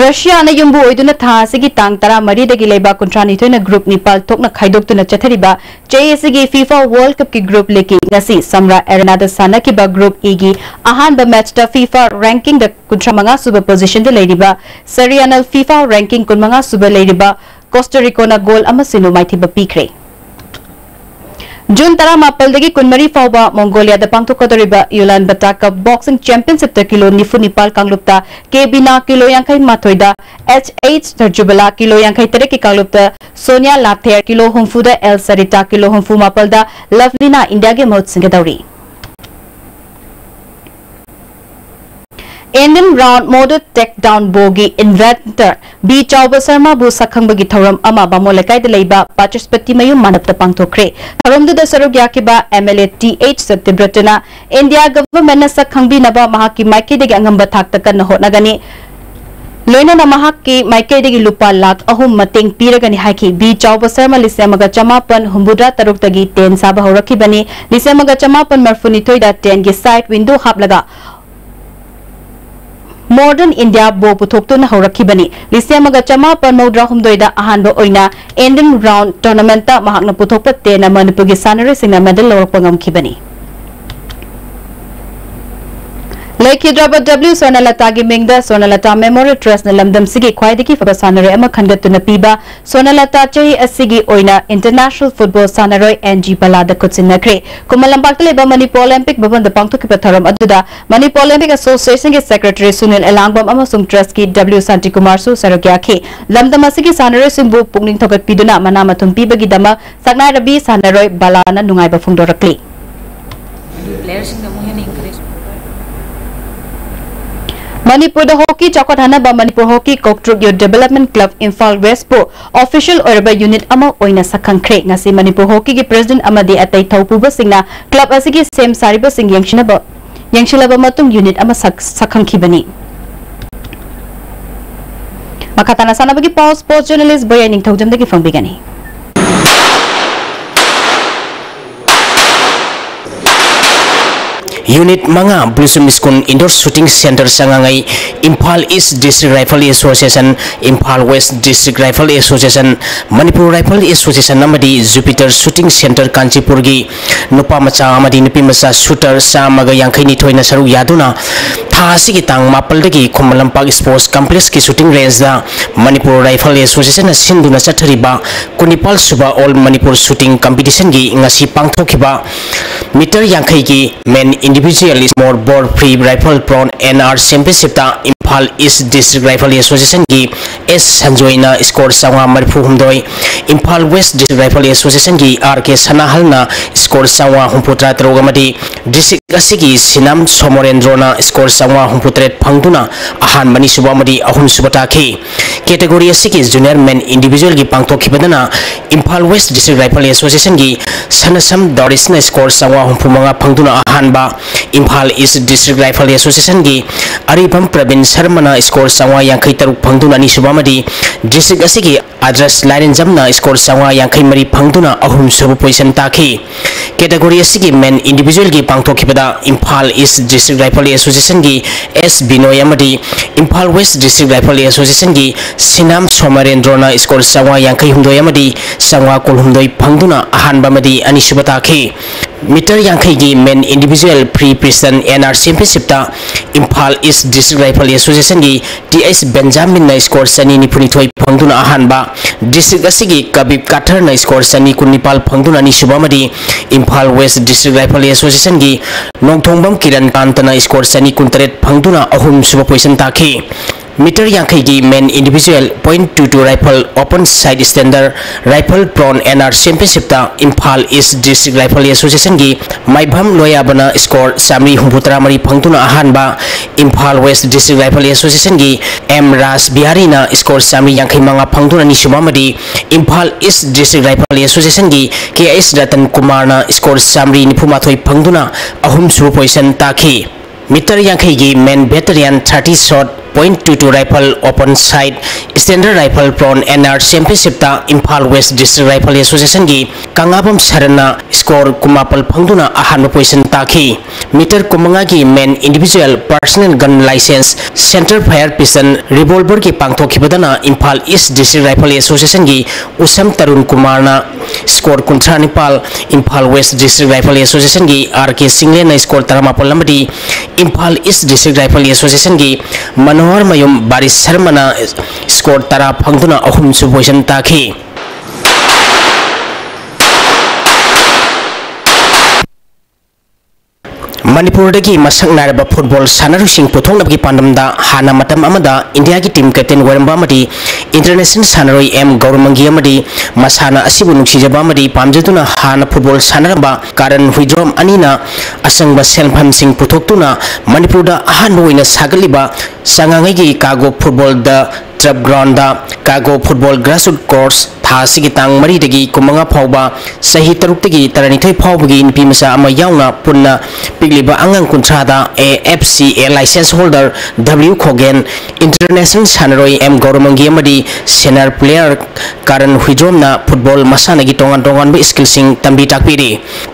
ꯔꯁꯤꯌꯥꯅ ꯌꯨꯝꯕꯨ ꯑꯣꯏꯗꯨꯅ ꯊꯥ ꯑꯁꯤꯒꯤ ꯇꯥꯡ ꯇꯔꯥꯃꯔꯤꯗꯒꯤ ꯂꯩꯕꯥꯛ ꯀꯨꯟꯊ꯭ꯔꯥꯅꯤꯊꯣꯏꯅ ꯒ꯭ꯔꯨꯞ ꯅꯤꯄꯥꯜ ꯊꯣꯛꯅ ꯈꯥꯏꯗꯣꯛꯇꯨꯅ ꯆꯠꯊꯔꯤꯕ ꯆꯍꯤ ꯑꯁꯤꯒꯤ ꯐꯤꯐꯥ ꯋꯥꯔꯜꯗ ꯀꯞꯀꯤ ꯒ꯭ꯔꯨꯞ ꯂꯤꯒꯀꯤ ꯉꯁꯤ ꯁꯝꯔꯥ ꯑꯦꯔꯦꯅꯥꯗ ꯁꯥꯟꯅꯈꯤꯕ ꯒ꯭ꯔꯨꯞ ꯏꯒꯤ ꯑꯍꯥꯟꯕ ꯃꯦꯆꯇ ꯐꯤꯐꯥ ꯔꯦꯡꯀꯤꯡꯗ ꯀꯨꯟꯊ꯭ꯔꯥ ꯃꯉꯥ ꯁꯨꯕ ꯄꯣꯖꯤꯁꯟꯗ ꯂꯩꯔꯤꯕ ꯁꯦꯔꯤꯌꯥꯅꯦꯜ ꯐꯤꯐꯥ ꯔꯦꯡꯀꯤꯡ ꯀꯨꯟꯃꯉꯥ ꯁꯨꯕ ꯂꯩꯔꯤꯕ ꯀꯣꯁꯇꯥ ꯔꯤꯀꯣꯅ ꯒꯣꯜ ꯑꯃ ꯁꯤꯅꯣ ꯃꯥꯏꯊꯤꯕ ꯄꯤꯈ꯭ꯔꯦ꯫ ꯖꯨꯟ ꯇꯔꯥꯃꯥꯄꯜꯗꯒꯤ ꯀꯨꯟꯃꯔꯤ ꯐꯥꯎꯕ ꯃꯣꯡꯒꯣꯂꯤꯌꯥꯗ ꯄꯥꯡꯊꯣꯛꯀꯗꯧꯔꯤꯕ ꯌꯨꯂꯥꯟ ꯕꯇꯥ ꯀꯞ ꯕꯣꯛꯁꯤꯡ ꯆꯦꯝꯄꯤꯌꯟꯁꯤꯞꯇ ꯀꯤꯂꯣ ꯅꯤꯐꯨ ꯅꯤꯄꯥꯜ ꯀꯥꯡꯂꯨꯞꯇ ꯀꯦ ꯕꯤꯅꯥ, ꯀꯤꯂꯣ ꯌꯥꯡꯈꯩ ꯃꯥꯊꯣꯏꯗ ꯑꯦꯆ ꯑꯩꯆ ꯁꯔꯖꯨꯕꯂꯥ, ꯀꯤꯂꯣ ꯌꯥꯡꯈꯩ ꯇꯔꯦꯠꯀꯤ ꯀꯥꯡꯂꯨꯞꯇ ꯁꯣꯅꯤꯌꯥ ꯂꯥꯊꯦꯔ, ꯀꯤꯂꯣ ꯍꯨꯝꯐꯨꯗ ꯑꯦꯜ ꯁꯔꯤꯇꯥ, ꯀꯤꯂꯣ ꯍꯨꯝꯐꯨ ꯃꯥꯄꯜꯗ ꯂꯚꯂꯤꯅꯥ ꯏꯟꯗꯤꯌꯥꯒꯤ ꯃꯍꯨꯠ ꯁꯤꯟꯒꯗꯧꯔꯤ꯫ Indian Round Model Takedown Bowꯒꯤ inventor ꯕꯤ ꯆꯥꯎꯕ ꯁꯔꯃꯥꯕꯨ ꯁꯛꯈꯪꯕꯒꯤ ꯊꯧꯔꯝ ꯑꯃ ꯕꯥꯃꯣꯟ ꯂꯩꯀꯥꯏꯗ ꯂꯩꯕ ꯕꯥꯆꯁꯄꯇꯤ ꯃꯌꯨꯝ ꯃꯟꯗꯞꯇ ꯄꯥꯡꯊꯣꯛꯈ꯭ꯔꯦ꯫ ꯊꯧꯔꯝꯗꯨꯗ ꯁꯔꯨꯛ ꯌꯥꯈꯤꯕ M L A T H ꯁꯇꯤꯕ꯭ꯔꯇꯅ ꯏꯟꯗꯤꯌꯥ ꯒꯚꯔꯟꯃꯦꯟꯠꯅ ꯁꯛ ꯈꯪꯕꯤꯅꯕ ꯃꯍꯥꯛꯀꯤ ꯃꯥꯏꯀꯩꯗꯒꯤ ꯑꯉꯝꯕ ꯊꯥꯛꯇ ꯀꯟꯅ ꯍꯣꯠꯅꯒꯅꯤ꯫ ꯂꯣꯏꯅꯅ ꯃꯍꯥꯛꯀꯤ ꯃꯥꯏꯀꯩꯗꯒꯤ ꯂꯨꯄꯥ ꯂꯥꯈ ꯑꯍꯨꯝ ꯃꯇꯦꯡ ꯄꯤꯔꯒꯅꯤ ꯍꯥꯏꯈꯤ꯫ ꯕꯤ ꯆꯥꯎꯕ ꯁꯔꯃ ꯂꯤꯁꯤꯡ ꯑꯃꯒ ꯆꯃꯥꯄꯟ ꯍꯨꯝꯐꯨꯇꯔꯥ ꯇꯔꯨꯛꯇꯒꯤ ꯇꯦꯟ ꯁꯥꯕ ꯍꯧꯔꯛꯈꯤꯕꯅꯤ꯫ ꯂꯤꯁꯤꯡ ꯑꯃꯒ ꯆꯃꯥꯄꯟ ꯃꯔꯐꯨꯅꯤꯊꯣꯏꯗ ꯇꯦꯟꯒꯤ side window ꯍꯥꯞꯂꯒ Modern India Bow ꯄꯨꯊꯣꯛꯇꯨꯅ ꯍꯧꯔꯛꯈꯤꯕꯅꯤ꯫ ꯂꯤꯁꯤꯡ ꯑꯃꯒ ꯆꯃꯥꯄꯟ ꯃꯧꯗ꯭ꯔꯥ ꯍꯨꯝꯗꯣꯏꯗ ꯑꯍꯥꯟꯕ ꯑꯣꯏꯅ Indian Round Tournamentꯇ ꯃꯍꯥꯛꯅ ꯄꯨꯊꯣꯛꯄ ꯇꯦꯟꯅ ꯃꯅꯤꯄꯨꯔꯒꯤ ꯁꯥꯟꯅꯔꯣꯏꯁꯤꯡꯅ medal ꯂꯧꯔꯛꯄ ꯉꯝꯈꯤꯕꯅꯤ꯫ ꯂꯩꯈꯤꯗ꯭ꯔꯕ ꯗꯕ꯭ꯂꯤꯎ ꯁ꯭ꯋꯔꯅꯂꯇꯥꯒꯤ ꯃꯤꯡꯗ ꯁ꯭ꯋꯔꯅꯂꯇꯥ Memorial Trustꯅ ꯂꯝꯗꯝꯁꯤꯒꯤ ꯈ꯭ꯋꯥꯏꯗꯒꯤ ꯐꯕ ꯁꯥꯟꯅꯔꯣꯏ ꯑꯃ ꯈꯟꯒꯠꯇꯨꯅ ꯄꯤꯕ ꯁ꯭ꯋꯔꯅꯂꯇꯥ ꯆꯍꯤ ꯑꯁꯤꯒꯤ ꯑꯣꯏꯅ international football ꯁꯥꯟꯅꯔꯣꯏ ꯑꯦꯟ ꯖꯤ ꯕꯂꯥꯗ ꯈꯨꯠꯁꯤꯟꯅꯈ꯭ꯔꯦ꯫ ꯈꯨꯃꯟ ꯂꯝꯄꯥꯛꯇ ꯂꯩꯕ ꯃꯅꯤꯄꯨꯔ Olympic ꯚꯕꯟꯗ ꯄꯥꯡꯊꯣꯛꯈꯤꯕ ꯊꯧꯔꯝ ꯑꯗꯨꯗ ꯃꯅꯤꯄꯨꯔ Olympic Associationꯒꯤ secretary ꯁꯨꯅꯤꯜ ꯑꯦꯂꯥꯡꯕꯝ ꯑꯃꯁꯨꯡ trustꯀꯤ ꯗꯕ꯭ꯂꯤꯎ ꯁꯥꯟꯇꯤꯀꯨꯃꯥꯔꯁꯨ ꯁꯔꯨꯛ ꯌꯥꯈꯤ꯫ ꯂꯝꯗꯝ ꯑꯁꯤꯒꯤ ꯁꯥꯟꯅꯔꯣꯏꯁꯤꯡꯕꯨ ꯄꯨꯛꯅꯤꯡ ꯊꯧꯒꯠꯄꯤꯗꯨꯅ ꯃꯅꯥ ꯃꯊꯨꯝ ꯄꯤꯕꯒꯤꯗꯃꯛ ꯁꯛꯅꯥꯏꯔꯕꯤ ꯁꯥꯟꯅꯔꯣꯏ ꯕꯂꯥꯅ ꯅꯨꯡꯉꯥꯏꯕ ꯐꯣꯡꯗꯣꯔꯛꯂꯤ꯫ Playerꯁꯤꯡꯗ ꯑꯃꯨꯛ ꯍꯦꯟꯅ encourage ꯃꯅꯤꯄꯨꯔꯗ ꯍꯣꯀꯤ ꯆꯥꯎꯈꯠꯍꯟꯅꯕ Manipur hockey Kautruk Youth Development Club Imphal Westꯄꯨ official ꯑꯣꯏꯔꯕ unit ꯑꯃ ꯑꯣꯏꯅ ꯁꯛꯈꯪꯈ꯭ꯔꯦ꯫ ꯉꯁꯤ ꯃꯅꯤꯄꯨꯔ ꯍꯣꯀꯤꯒꯤ president ꯑꯃꯗꯤ ꯑꯇꯩ ꯊꯧꯄꯨꯕꯁꯤꯡꯅ club ꯑꯁꯤꯒꯤ ꯁꯦꯝ ꯁꯥꯔꯤꯕꯁꯤꯡ ꯌꯦꯡꯁꯤꯟꯅꯕ, ꯌꯦꯡꯁꯤꯜꯂꯕ ꯃꯇꯨꯡ unit ꯑꯃ ꯁꯛ-, ꯁꯛꯈꯪꯈꯤꯕꯅꯤ꯫ ꯃꯈꯥ ꯇꯥꯅ ꯁꯥꯟꯅꯕꯒꯤ ꯄꯥꯎ sports journalist ꯕꯣꯌꯥꯏ ꯅꯤꯡꯊꯧꯖꯝꯗꯒꯤ ꯐꯪꯕꯤꯒꯅꯤ꯫ Unit ꯃꯉꯥ Blossom School Indoor Shooting Center ꯆꯉꯥꯉꯩ, Imphal East District Rifle Association, Imphal West District Rifle Association, Manipur Rifle Association ꯑꯃꯗꯤ Jupiter Shooting Center ꯀꯥꯟꯆꯤꯄꯨꯔꯒꯤ ꯅꯨꯄꯥ ꯃꯆꯥ ꯑꯃꯗꯤ ꯅꯨꯄꯤ ꯃꯆꯥ shooter ꯆꯥꯝꯃꯒ ꯌꯥꯡꯈꯩ ꯅꯤꯊꯣꯏꯅ ꯁꯔꯨꯛ ꯌꯥꯗꯨꯅ ꯊꯥ ꯑꯁꯤꯒꯤ ꯇꯥꯡ ꯃꯥꯄꯜꯗꯒꯤ Khuman Lampak Sports Complexꯀꯤ shooting rangeꯗ Manipur Rifle Associationꯅ ꯁꯤꯟꯗꯨꯅ ꯆꯠꯊꯔꯤꯕ ꯀꯨꯟꯅꯤꯄꯥꯜ ꯁꯨꯕ All Manipur Shooting Competitionꯒꯤ ꯉꯁꯤ ꯄꯥꯡꯊꯣꯛꯈꯤꯕ meter ꯌꯥꯡꯈꯩꯒꯤ Men Individual Small Bore Free Rifle Pro NR Championshipꯇ Imphal East District Rifle Associationꯒꯤ S ꯁꯟꯖꯣꯏꯅ score ꯆꯥꯝꯃꯉꯥ ꯃꯔꯤꯐꯨ ꯍꯨꯝꯗꯣꯏ, Imphal West District Rifle Associationꯒꯤ R K ꯁꯅꯥꯍꯜꯅ score ꯆꯥꯝꯃꯉꯥ ꯍꯨꯝꯐꯨꯇꯔꯥ ꯇꯔꯨꯛ ꯑꯃꯗꯤ district ꯑꯁꯤꯒꯤ ꯁꯤꯅꯥꯝ ꯁꯣꯃꯣꯔꯦꯟꯗ꯭ꯔꯣꯅ score ꯆꯥꯝꯃꯉꯥ ꯍꯨꯝꯐꯨꯇꯔꯦꯠ ꯐꯪꯗꯨꯅ ꯑꯍꯥꯟꯕ, ꯑꯅꯤꯁꯨꯕ ꯑꯃꯗꯤ ꯑꯍꯨꯝꯁꯨꯕ ꯇꯥꯈꯤ꯫ Category ꯑꯁꯤꯒꯤ Junior Men Individualꯒꯤ ꯄꯥꯡꯊꯣꯛꯈꯤꯕꯗꯅ Imphal West District Rifle Associationꯒꯤ ꯁꯅꯁꯝ ꯗꯣꯔꯤꯁꯅ score ꯆꯥꯝꯃꯉꯥ ꯍꯨꯝꯐꯨ ꯃꯉꯥ ꯐꯪꯗꯨꯅ ꯑꯍꯥꯟꯕ, Imphal East District Rifle Associationꯒꯤ ꯑꯔꯤꯕꯝ ꯄ꯭ꯔꯕꯤꯟ ꯁꯔꯃꯅ score ꯆꯥꯝꯃꯉꯥ ꯌꯥꯡꯈꯩ ꯇꯔꯨꯛ ꯐꯪꯗꯨꯅ ꯑꯅꯤꯁꯨꯕ ꯑꯃꯗꯤ district ꯑꯁꯤꯒꯤ ꯑꯗ꯭ꯔꯁ ꯂꯥꯏꯔꯦꯟꯖꯝꯅ score ꯆꯥꯝꯃꯉꯥ ꯌꯥꯡꯈꯩ ꯃꯔꯤ ꯐꯪꯗꯨꯅ ꯑꯍꯨꯝꯁꯨꯕ position ꯇꯥꯈꯤ꯫ Category ꯑꯁꯤꯒꯤ Men Individualꯒꯤ ꯄꯥꯡꯊꯣꯛꯈꯤꯕꯗ Imphal East District Rifle Associationꯒꯤ S ꯕꯤꯅꯣꯏ ꯑꯃꯗꯤ Imphal West District Rifle Associationꯒꯤ ꯁꯤꯅꯥꯝ ꯁꯣꯃꯔꯦꯟꯗ꯭ꯔꯣꯅ score ꯆꯥꯝꯃꯉꯥ ꯌꯥꯡꯈꯩ ꯍꯨꯝꯗꯣꯏ ꯑꯃꯗꯤ ꯆꯥꯝꯃꯉꯥ ꯀꯨꯟ ꯍꯨꯝꯗꯣꯏ ꯐꯪꯗꯨꯅ ꯑꯍꯥꯟꯕ ꯑꯃꯗꯤ ꯑꯅꯤꯁꯨꯕ ꯇꯥꯈꯤ꯫ Meter ꯌꯥꯡꯈꯩꯒꯤ Men Individual Free Freestyle NR Championshipꯇ Imphal East District Rifle Associationꯒꯤ T S ꯕꯦꯟꯖꯥꯃꯤꯟꯅ score ꯆꯅꯤ ꯅꯤꯐꯨꯅꯤꯊꯣꯏ ꯐꯪꯗꯨꯅ ꯑꯍꯥꯟꯕ, district ꯑꯁꯤꯒꯤ ꯀꯕꯤꯕ ꯀꯥꯊꯔꯅ score ꯆꯅꯤ ꯀꯨꯟꯅꯤꯄꯥꯜ ꯐꯪꯗꯨꯅ ꯑꯅꯤꯁꯨꯕ ꯑꯃꯗꯤ Imphal West District Rifle Associationꯒꯤ ꯅꯣꯡꯊꯣꯡꯕꯝ ꯀꯤꯔꯟ ꯀꯥꯟꯇꯅ score ꯆꯅꯤ ꯀꯨꯟꯇꯔꯦꯠ ꯐꯪꯗꯨꯅ ꯑꯍꯨꯝꯁꯨꯕ position ꯇꯥꯈꯤ꯫ Meter ꯌꯥꯡꯈꯩꯒꯤ Men Individual Point two two Rifle Open Sight Standard Rifle Pro NR Championshipꯇ Imphal East District Rifle Associationꯒꯤ ꯃꯥꯏꯕꯝ ꯂꯣꯌꯥꯕꯅ score ꯆꯥꯝꯃꯔꯤ ꯍꯨꯝꯐꯨꯇꯔꯥ ꯃꯔꯤ ꯐꯪꯗꯨꯅ ꯑꯍꯥꯟꯕ, Imphal West District Rifle Associationꯒꯤ M ꯔꯥꯖ ꯕꯤꯍꯥꯔꯤꯅ score ꯆꯥꯝꯃꯔꯤ ꯌꯥꯡꯈꯩ ꯃꯉꯥ ꯐꯪꯗꯨꯅ ꯑꯅꯤꯁꯨꯕ ꯑꯃꯗꯤ Imphal East District Rifle Associationꯒꯤ K S Ratan ꯀꯨꯃꯥꯔꯅ score ꯆꯥꯝꯃꯔꯤ ꯅꯤꯐꯨꯃꯥꯊꯣꯏ ꯐꯪꯗꯨꯅ ꯑꯍꯨꯝꯁꯨꯕ position ꯇꯥꯈꯤ꯫ Meter ꯌꯥꯡꯈꯩꯒꯤ Men Veteran thirty Shot point two two rifle open sight standard rifle prone N R championshipꯇ Imphal West District Rifle Associationꯒꯤ ꯀꯪꯂꯥꯕꯝ ꯁꯔꯟꯅ score ꯀꯨꯟꯃꯥꯄꯜ ꯐꯪꯗꯨꯅ ꯑꯍꯥꯟꯕ position ꯇꯥꯈꯤ꯫ Meter ꯀꯨꯟꯃꯉꯥꯒꯤ men individual personal gun license, center fire pistol, revolverꯒꯤ ꯄꯥꯡꯊꯣꯛꯈꯤꯕꯗꯅ Imphal East District Rifle Associationꯒꯤ ꯎꯁꯝ ꯇꯔꯨꯟ ꯀꯨꯃꯥꯔꯅ score ꯀꯨꯟꯊ꯭ꯔꯥ ꯅꯤꯄꯥꯜ, Imphal West District Rifle Associationꯒꯤ R K ꯆꯤꯡꯂꯦꯟꯅ score ꯇꯔꯥꯃꯥꯄꯜ ꯑꯃꯗꯤ Imphal East District Rifle Associationꯒꯤ ꯃꯅꯣꯍꯔ ꯃꯌꯨꯝ ꯕꯥꯔꯤꯁ ꯁꯔꯃꯅ score ꯇꯔꯥ ꯐꯪꯗꯨꯅ ꯑꯍꯨꯝꯁꯨ position ꯇꯥꯈꯤ꯫ ꯃꯅꯤꯄꯨꯔꯗꯒꯤ ꯃꯁꯛ ꯅꯥꯏꯔꯕ football ꯁꯥꯟꯅꯔꯣꯏꯁꯤꯡ ꯄꯨꯊꯣꯛꯅꯕꯒꯤ ꯄꯥꯟꯗꯝꯗ ꯍꯥꯟꯅ ꯃꯇꯝ ꯑꯃꯗ ꯏꯟꯗꯤꯌꯥꯒꯤ team captain ꯑꯣꯏꯔꯝꯕ ꯑꯃꯗꯤ international ꯁꯥꯟꯅꯔꯣꯏ ꯑꯦꯝ ꯒꯧꯔꯃꯪꯒꯤ ꯑꯃꯗꯤ ꯃꯁꯥꯟꯅ ꯑꯁꯤꯕꯨ ꯅꯨꯡꯁꯤꯖꯕ ꯑꯃꯗꯤ ꯄꯥꯝꯖꯗꯨꯅ ꯍꯥꯟꯅ football ꯁꯥꯟꯅꯔꯝꯕ ꯀꯥꯔꯟ ꯍꯨꯏꯗ꯭ꯔꯣꯝ ꯑꯅꯤꯅ ꯑꯆꯪꯕ ꯁꯦꯟꯐꯝꯁꯤꯡ ꯄꯨꯊꯣꯛꯇꯨꯅ ꯃꯅꯤꯄꯨꯔꯗ ꯑꯍꯥꯟꯕ ꯑꯣꯏꯅ ꯁꯥꯒꯠꯂꯤꯕ ꯆꯉꯥꯡꯉꯩꯒꯤ ꯀꯥꯒꯣ football the turf groundꯗ ꯀꯥꯒꯣ football grassroots course ꯊꯥ ꯑꯁꯤꯒꯤ ꯇꯥꯡ ꯃꯔꯤꯗꯒꯤ ꯀꯨꯟꯃꯉꯥ ꯐꯥꯎꯕ, ꯆꯍꯤ ꯇꯔꯨꯛꯇꯒꯤ ꯇꯔꯥꯅꯤꯊꯣꯏ ꯐꯥꯎꯕꯒꯤ ꯅꯨꯄꯤ ꯃꯆꯥ ꯑꯃ ꯌꯥꯎꯅ ꯄꯨꯟꯅ ꯄꯤꯛꯂꯤꯕ ꯑꯉꯥꯡ ꯀꯨꯟꯊ꯭ꯔꯥꯗ A F C A license holder W ꯈꯣꯒꯦꯟ, international ꯁꯥꯟꯅꯔꯣꯏ ꯑꯦꯝ ꯒꯧꯔꯃꯪꯒꯤ ꯑꯃꯗꯤ senior player ꯀꯥꯔꯟ ꯍꯨꯏꯗ꯭ꯔꯣꯝꯅ football ꯃꯁꯥꯟꯅꯒꯤ ꯇꯣꯉꯥꯟ ꯇꯣꯉꯥꯟꯕ skillꯁꯤꯡ ꯇꯝꯕꯤ ꯇꯥꯛꯄꯤꯔꯤ꯫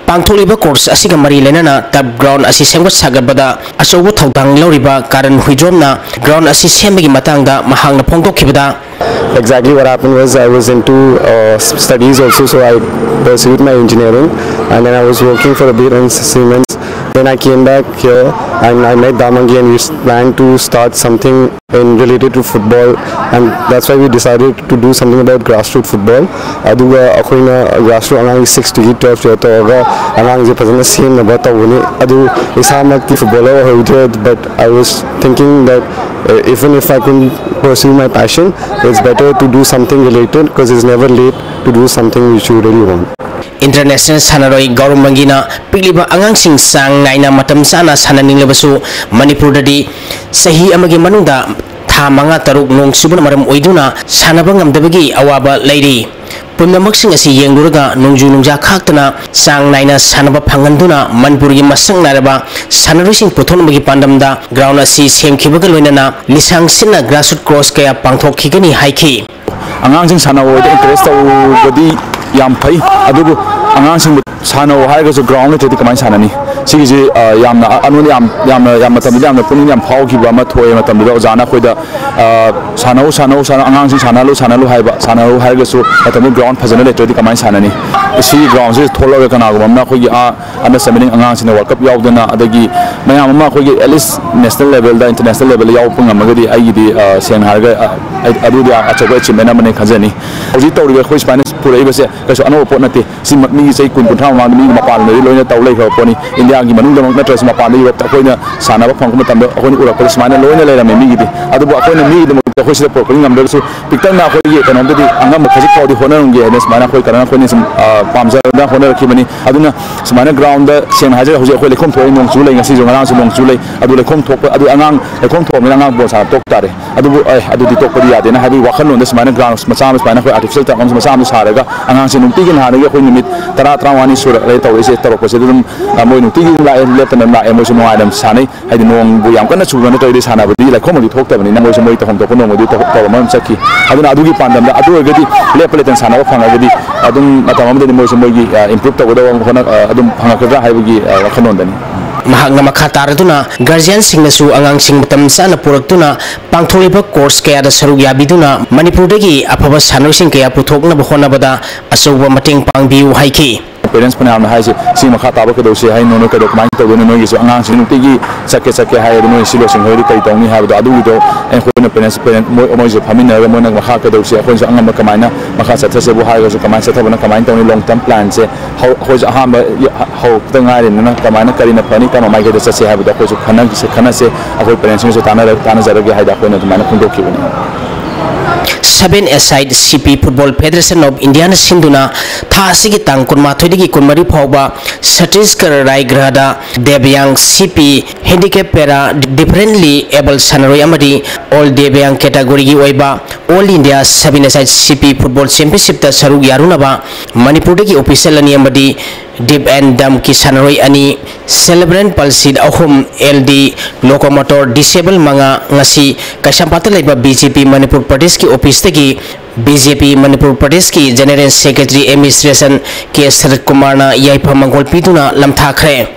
ꯄꯥꯡꯊꯣꯛꯂꯤꯕ course ꯑꯁꯤꯒ ꯃꯔꯤ ꯂꯩꯅꯅ turf ground ꯑꯁꯤ ꯁꯦꯝꯒꯠ ꯁꯥꯒꯠꯄꯗ ꯑꯆꯧꯕ ꯊꯧꯗꯥꯡ ꯂꯧꯔꯤꯕ ꯀꯥꯔꯟ ꯍꯨꯏꯗ꯭ꯔꯣꯝꯅ ground ꯑꯁꯤ ꯁꯦꯝꯕꯒꯤ ꯃꯇꯥꯡꯗ ꯃꯍꯥꯛꯅ ꯐꯣꯡꯗꯣꯛꯈꯤꯕꯗ, Exactly what happened was I was into uh, s- studies also, so I pursued my engineering and then I was working for a bit in Siemens. Then I came back here and I met Damangi and we s- planned to start something in related to football, and that's why we decided to do something about grassroots football. ꯑꯗꯨꯒ ꯑꯩꯈꯣꯏꯅ grassroots ꯑꯉꯥꯡꯒꯤ six ꯇꯒꯤ twelve ꯌꯧ ꯇꯧꯔꯒ ꯑꯉꯥꯡꯁꯦ ꯐꯖꯅ ꯁꯦꯝꯅꯕ ꯇꯧꯕꯅꯤ꯫ ꯑꯗꯨ ꯏꯁꯥꯃꯛꯇꯤ footballer ꯑꯣꯏꯍꯧꯗ꯭ꯔꯦ, but I was thinking that uh, even if I couldn't pursue my passion, it's better to do something related because it's never late to do something which you really want. International ꯁꯥꯟꯅꯔꯣꯏ ꯒꯧꯔꯝ ꯃꯪꯒꯤꯅ ꯄꯤꯛꯂꯤꯕ ꯑꯉꯥꯡꯁꯤꯡ ꯆꯥꯡ ꯅꯥꯏꯅ ꯃꯇꯝ ꯆꯥꯅ ꯁꯥꯟꯅꯅꯤꯡꯂꯕꯁꯨ ꯃꯅꯤꯄꯨꯔꯗꯗꯤ ꯆꯍꯤ ꯑꯃꯒꯤ ꯃꯅꯨꯡꯗ ꯊꯥ ꯃꯉꯥ ꯇꯔꯨꯛ ꯅꯣꯡ ꯆꯨꯕꯅ ꯃꯔꯝ ꯑꯣꯏꯗꯨꯅ ꯁꯥꯟꯅꯕ ꯉꯝꯗꯕꯒꯤ ꯑꯋꯥꯕ ꯂꯩꯔꯤ꯫ ꯄꯨꯝꯅꯃꯛꯁꯤꯡ ꯑꯁꯤ ꯌꯦꯡꯂꯨꯔꯒ ꯅꯣꯡꯖꯨ ꯅꯨꯡꯁꯥ ꯈꯥꯛꯇꯅ ꯆꯥꯡ ꯅꯥꯏꯅ ꯁꯥꯟꯅꯕ ꯐꯪꯍꯟꯗꯨꯅ ꯃꯅꯤꯄꯨꯔꯒꯤ ꯃꯁꯛ ꯅꯥꯏꯔꯕ ꯁꯥꯟꯅꯔꯣꯏꯁꯤꯡ ꯄꯨꯊꯣꯛꯅꯕꯒꯤ ꯄꯥꯟꯗꯝꯗ ground ꯑꯁꯤ ꯁꯦꯝꯈꯤꯕꯒ ꯂꯣꯏꯅꯅ ꯂꯤꯁꯥꯡ ꯁꯤꯠꯅ grassroots course ꯀꯌꯥ ꯄꯥꯡꯊꯣꯛꯈꯤꯒꯅꯤ ꯍꯥꯏꯈꯤ꯫ ꯑꯉꯥꯡꯁꯤꯡ ꯁꯥꯟꯅꯕꯗ encourage ꯇꯧꯕꯗꯤ ꯌꯥꯝ ꯐꯩ, ꯑꯗꯨꯕꯨ ꯑꯉꯥꯡꯁꯤꯡꯕꯨ ꯁꯥꯟꯅꯧ ꯍꯥꯏꯔꯒꯁꯨ ground ꯂꯩꯇ꯭ꯔꯗꯤ ꯀꯃꯥꯏꯅ ꯁꯥꯟꯅꯅꯤ? ꯁꯤꯒꯤꯁꯤ, ꯑ, ꯌꯥꯝꯅ, ꯑ, ꯑꯅꯣꯟ ꯌꯥꯝ, ꯌꯥꯝꯅ, ꯌꯥꯝ ꯃꯇꯝꯗꯨꯗ ꯌꯥꯝꯅ ꯄꯨꯛꯅꯤꯡ ꯌꯥꯝ ꯐꯥꯎꯈꯤꯕ ꯑꯃ ꯊꯣꯛꯑꯦ꯫ ꯃꯇꯝꯗꯨꯗ ꯑꯣꯖꯥꯅ ꯑꯩꯈꯣꯏꯗ, ꯑ, "ꯁꯥꯟꯅꯧ, ꯁꯥꯟꯅꯧ, ꯁꯥꯟꯅꯧ, ꯑꯉꯥꯡꯁꯤꯡ ꯁꯥꯟꯅꯍꯜꯂꯨ, ꯁꯥꯟꯅꯍꯜꯂꯨ" ꯍꯥꯏꯕ, ꯁꯥꯟꯅꯍꯜꯂꯨ ꯍꯥꯏꯔꯒꯁꯨ ꯃꯇꯝꯗꯨꯗ ground ꯐꯖꯅ ꯂꯩꯇ꯭ꯔꯗꯤ ꯀꯃꯥꯏꯅ ꯁꯥꯟꯅꯅꯤ? ꯁꯤꯒꯤ ground ꯁꯤꯗ ꯊꯣꯛꯂꯒ ꯀꯅꯥꯒꯨꯝꯕ ꯑꯃꯅ ꯑꯩꯈꯣꯏꯒꯤ ꯑꯥ under seventeen ꯑꯉꯥꯡꯁꯤꯡꯅ World Cup ꯌꯥꯎꯗꯅ, ꯑꯗꯒꯤ ꯃꯌꯥꯝ ꯑꯃ ꯑꯩꯈꯣꯏꯒꯤ at least national level the, international level ꯗ ꯌꯥꯎꯕ ꯉꯝꯃꯒꯗꯤ ꯑꯩꯒꯤꯗꯤ, ꯑ, ꯁꯦꯡꯅ ꯍꯥꯏꯔꯒ, ꯑ, ꯑꯩ, ꯑꯗꯨꯗꯤ ꯑꯆꯧꯕ achievement ꯑꯃꯅꯤ ꯈꯟꯖꯅꯤ꯫ ꯍꯧꯖꯤꯛ ꯇꯧꯔꯤꯕ ꯑꯩꯈꯣꯏ ꯁꯨꯃꯥꯏꯅ ꯄꯨꯔꯛꯏꯕꯁꯦ ꯀꯩꯁꯨ ꯑꯅꯧꯕ ꯄꯣꯠ ꯅꯠꯇꯦ꯫ ꯁꯤ ꯃ-, ꯃꯤꯒꯤ ꯆꯍꯤ ꯀꯨꯟ, ꯀꯨꯟꯊ꯭ꯔꯥ ꯃꯃꯥꯡꯗ ꯃꯤꯒꯤ ꯃꯄꯥꯟ ꯂꯝꯗꯗꯤ ꯂꯣꯏꯅ ꯇꯧ ꯂꯩꯈ꯭ꯔꯕ ꯄꯣꯠꯅꯤ꯫ ꯏꯟꯗꯤꯌꯥꯒꯤ ꯃꯅꯨꯡꯗꯃꯛ ꯅꯠꯇ꯭ꯔꯁꯨ ꯃꯄꯥꯟꯗ, ꯌꯨꯔꯣꯞꯇ ꯑꯩꯈꯣꯏꯅ ꯁꯥꯟꯅꯕ ꯐꯪꯉꯛꯄ ꯃꯇꯝꯗ ꯑꯩꯈꯣꯏꯅ ꯎꯔꯛꯄꯗ ꯁꯨꯃꯥꯏꯅ ꯂꯣꯏꯅ ꯂꯩꯔꯝꯃꯦ ꯃꯤꯒꯤꯗꯤ꯫ ꯑꯗꯨꯕꯨ ꯑꯩꯈꯣꯏꯅ ꯃꯤꯒꯤꯗꯃꯛꯇ ꯑꯩꯈꯣꯏ ꯁꯤꯗ ꯄꯨꯔꯛꯄꯗꯤ ꯉꯝꯗ꯭ꯔꯒꯁꯨ, ꯄꯤꯛꯇꯛꯅ ꯑꯩꯈꯣꯏꯒꯤ ꯀꯩꯅꯣꯝꯗꯗꯤ ꯑꯉꯝꯕ ꯈꯖꯤꯛ ꯐꯥꯎꯗꯤ ꯍꯣꯠꯅꯔꯝꯒꯦ ꯍꯥꯏꯅ ꯁꯨꯃꯥꯏꯅ ꯑꯩꯈꯣꯏ ꯀꯔꯝ ꯑꯩꯈꯣꯏꯅ ꯁꯨꯝ, ꯑ, ꯄꯥꯝꯖꯗꯅ ꯍꯣꯠꯅꯔꯛꯈꯤꯕꯅꯤ꯫ ꯑꯗꯨꯅ ꯁꯨꯃꯥꯏꯅ ground ꯗ, ꯁꯦꯡꯅ ꯍꯥꯏꯖꯔꯒ, ꯍꯧꯖꯤꯛ ꯑꯩꯈꯣꯏ ꯂꯩꯈꯣꯝ ꯊꯣꯛꯑꯦ, ꯅꯣꯡ ꯆꯨ ꯂꯩ, ꯉꯁꯤꯁꯨ, ꯉꯔꯥꯡꯁꯨ ꯅꯣꯡ ꯆꯨ ꯂꯩ꯫ ꯑꯗꯨ ꯂꯩꯈꯣꯝ ꯊꯣꯛꯄ, ꯑꯗꯨ ꯑꯉꯥꯡ ꯂꯩꯈꯣꯝ ꯊꯣꯛꯑꯕꯅꯤꯅ ꯑꯉꯥꯡ ꯕꯣꯜ ꯁꯥꯟꯅꯕ ꯇꯣꯛ ꯇꯥꯔꯦ꯫ ꯑꯗꯨꯕꯨ, ꯑꯦ, ꯑꯗꯨꯗꯤ ꯇꯣꯛꯄꯗꯤ ꯌꯥꯗꯦꯅ ꯍꯥꯏꯕꯒꯤ ꯋꯥꯈꯜꯂꯣꯟꯗ ꯁꯨꯃꯥꯏꯅ ground ꯃꯆꯥ ꯑꯃ, ꯁꯨꯃꯥꯏꯅ ꯑꯩꯈꯣꯏ artificial turf ꯑꯃ ꯃꯆꯥ ꯑꯃ ꯁꯥꯔꯒ, ꯑꯉꯥꯡꯁꯦ ꯅꯨꯡꯇꯤꯒꯤ ꯅꯍꯥꯟꯗꯒꯤ ꯑꯩꯈꯣꯏ ꯅꯨꯃꯤꯠ ꯇꯔꯥ, ꯇꯔꯥꯃꯉꯥꯅꯤ ꯁꯨꯔꯛꯂꯦ ꯇꯧꯔꯛꯏꯁꯦ, ꯇꯧꯔꯛꯄꯁꯦ꯫ ꯑꯗꯨ ꯑꯗꯨꯝ, ꯑ, ꯃꯣꯏ ꯅꯨꯡꯇꯤꯒꯤ ꯑꯗꯨꯝ ꯂꯥꯛꯑꯦ, ꯂꯦꯞꯇꯅ ꯑꯗꯨꯝ ꯂꯥꯛꯑꯦ, ꯃꯣꯏꯁꯨ ꯅꯨꯡꯉꯥꯏꯅ ꯑꯗꯨꯝ ꯁꯥꯟꯅꯩ꯫ ꯍꯥꯏꯗꯤ ꯅꯣꯡꯕꯨ ꯌꯥꯝ ꯀꯟꯅ ꯆꯨꯕ ꯅꯠꯇ꯭ꯔꯒꯗꯤ ꯁꯥꯟꯅꯕꯗꯤ ꯂꯩꯈꯣꯝ ꯑꯃꯗꯤ ꯊꯣꯛꯇꯕꯅꯤꯅ ꯃꯣꯏꯁꯨ ꯃꯣꯏ ꯇꯧꯐꯝ ꯊꯣꯛꯄ ꯅꯣꯡꯃꯗꯤ ꯇꯧ-, ꯇꯧꯔꯝꯃ ꯑꯗꯨꯝ ꯆꯠꯈꯤ꯫ ꯑꯗꯨꯅ ꯑꯗꯨꯒꯤ ꯄꯥꯟꯗꯝꯗ ꯑꯗꯨ ꯑꯣꯏꯔꯒꯗꯤ ꯂꯦꯞꯄ ꯂꯩꯇꯅ ꯁꯥꯟꯅꯕ ꯐꯪꯉꯒꯗꯤ ꯑꯗꯨꯝ ꯃꯇꯝ ꯑꯃꯗꯗꯤ ꯃꯣꯏꯁꯨ ꯃꯣꯏꯒꯤ, ꯑ, improve ꯇꯧꯒꯗꯕ ꯍꯣꯠꯅ-, ꯑ, ꯑꯗꯨꯝ ꯐꯪꯉꯛꯀꯗ꯭ꯔꯥ ꯍꯥꯏꯕꯒꯤ, ꯑ, ꯋꯥꯈꯜꯂꯣꯟꯗꯅꯤ꯫ ꯃꯍꯥꯛꯅ ꯃꯈꯥ ꯇꯥꯔꯗꯨꯅ guardian ꯁꯤꯡꯅꯁꯨ ꯑꯉꯥꯡꯁꯤꯡ ꯃꯇꯝ ꯆꯥꯅ ꯄꯨꯔꯛꯇꯨꯅ ꯄꯥꯡꯊꯣꯛꯂꯤꯕ course ꯀꯌꯥꯗ ꯁꯔꯨꯛ ꯌꯥꯕꯤꯗꯨꯅ ꯃꯅꯤꯄꯨꯔꯗꯒꯤ ꯑꯐꯕ ꯁꯥꯟꯅꯔꯣꯏꯁꯤꯡ ꯀꯌꯥ ꯄꯨꯊꯣꯛꯅꯕ ꯍꯣꯠꯅꯕꯗ ꯑꯆꯧꯕ ꯃꯇꯦꯡ ꯄꯥꯡꯕꯤꯌꯨ ꯍꯥꯏꯈꯤ꯫ Parents ꯐꯅꯌꯥꯝꯅ ꯍꯥꯏꯁꯦ, "ꯁꯤ ꯃꯈꯥ ꯇꯥꯕ ꯀꯩꯗꯧꯁꯦ ꯍꯥꯏꯅꯣ, ꯅꯣꯏ ꯀꯩꯗꯧ, ꯀꯃꯥꯏꯅ ꯇꯧꯗꯣꯏꯅꯣ, ꯅꯣꯏꯒꯤꯁꯨ ꯑꯉꯥꯡꯁꯤꯡ ꯅꯨꯡꯇꯤꯒꯤ ꯆꯠꯀꯦ ꯆꯠꯀꯦ ꯍꯥꯏ, ꯑꯗꯨ ꯅꯣꯏ ꯁꯤ ꯂꯣꯏꯁꯤꯟꯈ꯭ꯔꯗꯤ ꯀꯔꯤ ꯇꯧꯅꯤ?" ꯍꯥꯏꯕꯗꯣ, ꯑꯗꯨꯒꯤꯗꯣ ꯑꯩꯈꯣꯏꯅ parents, parent, ꯃꯣꯏ, ꯃꯣꯏꯁꯦ ꯐꯝꯃꯤꯟꯅꯔꯒ ꯃꯣꯏꯅ ꯃꯈꯥ ꯀꯩꯗꯧꯁꯦ, ꯑꯩꯈꯣꯏꯅꯁꯨ ꯑꯉꯝꯕ ꯀꯃꯥꯏꯅ ꯃꯈꯥ ꯆꯠꯊꯁꯦꯕꯨ ꯍꯥꯏꯔꯒꯁꯨ, ꯀꯃꯥꯏꯅ ꯆꯠꯊꯕꯅ ꯀꯃꯥꯏꯅ ꯇꯧꯅꯤ, long term plan ꯁꯦ ꯍꯧ-, ꯑꯩꯈꯣꯏꯁꯨ ꯑꯍꯥꯟꯕ ꯍꯧꯔꯛꯄꯗ ꯉꯥꯏꯔꯤꯕꯅꯤꯅ ꯀꯃꯥꯏꯅ ꯀꯔꯤꯅ ꯐꯅꯤ, ꯀꯔꯝꯕ ꯃꯥꯏꯀꯩꯗ ꯆꯠꯁꯦ ꯍꯥꯏꯕꯗꯣ ꯑꯩꯈꯣꯏꯁꯨ ꯈꯟꯅ-, ꯈꯟꯅꯁꯦ, ꯑꯩꯈꯣꯏ parents ꯁꯤꯡꯁꯨ ꯇꯥꯟꯅꯔ-, ꯇꯥꯟꯅꯖꯔꯒꯦ ꯍꯥꯏꯗꯅ ꯑꯩꯈꯣꯏꯅ ꯑꯗꯨꯃꯥꯏꯅ ꯐꯣꯡꯗꯣꯛꯈꯤꯕꯅꯤ꯫ Seven Aside C P Football Federation of Indiaꯅ ꯁꯤꯟꯗꯨꯅ ꯊꯥ ꯑꯁꯤꯒꯤ ꯇꯥꯡ ꯀꯨꯟꯃꯥꯊꯣꯏꯗꯒꯤ ꯀꯨꯟꯃꯔꯤ ꯐꯥꯎꯕ Chhattisgarh ꯔꯥꯏꯒ꯭ꯔꯍꯗ ꯗꯦꯕꯌꯥꯡ C P Handicap Para Differently Abled ꯁꯥꯟꯅꯔꯣꯏ ꯑꯃꯗꯤ All ꯗꯦꯕꯌꯥꯡ categoryꯒꯤ ꯑꯣꯏꯕ All India Seven Aside C P Football Championshipꯇ ꯁꯔꯨꯛ ꯌꯥꯔꯨꯅꯕ ꯃꯅꯤꯄꯨꯔꯗꯒꯤ official ꯑꯅꯤ ꯑꯃꯗꯤ Deaf and Dumbꯀꯤ ꯁꯥꯟꯅꯔꯣꯏ ꯑꯅꯤ, Cerebral Palsied ꯑꯍꯨꯝ, L D Locomotor Disable ꯃꯉꯥ ꯉꯁꯤ ꯀꯩꯁꯥꯝꯄꯥꯠꯇ ꯂꯩꯕ B J P ꯃꯅꯤꯄꯨꯔ ꯄ꯭ꯔꯗꯦꯁꯀꯤ officeꯇꯒꯤ B J P ꯃꯅꯤꯄꯨꯔ ꯄ꯭ꯔꯗꯦꯁꯀꯤ General Secretary Administration K ꯁꯔꯠ ꯀꯨꯃꯥꯔꯅ ꯌꯥꯏꯐ ꯃꯪꯒꯣꯜ ꯄꯤꯗꯨꯅ ꯂꯝꯊꯥꯈ꯭ꯔꯦ꯫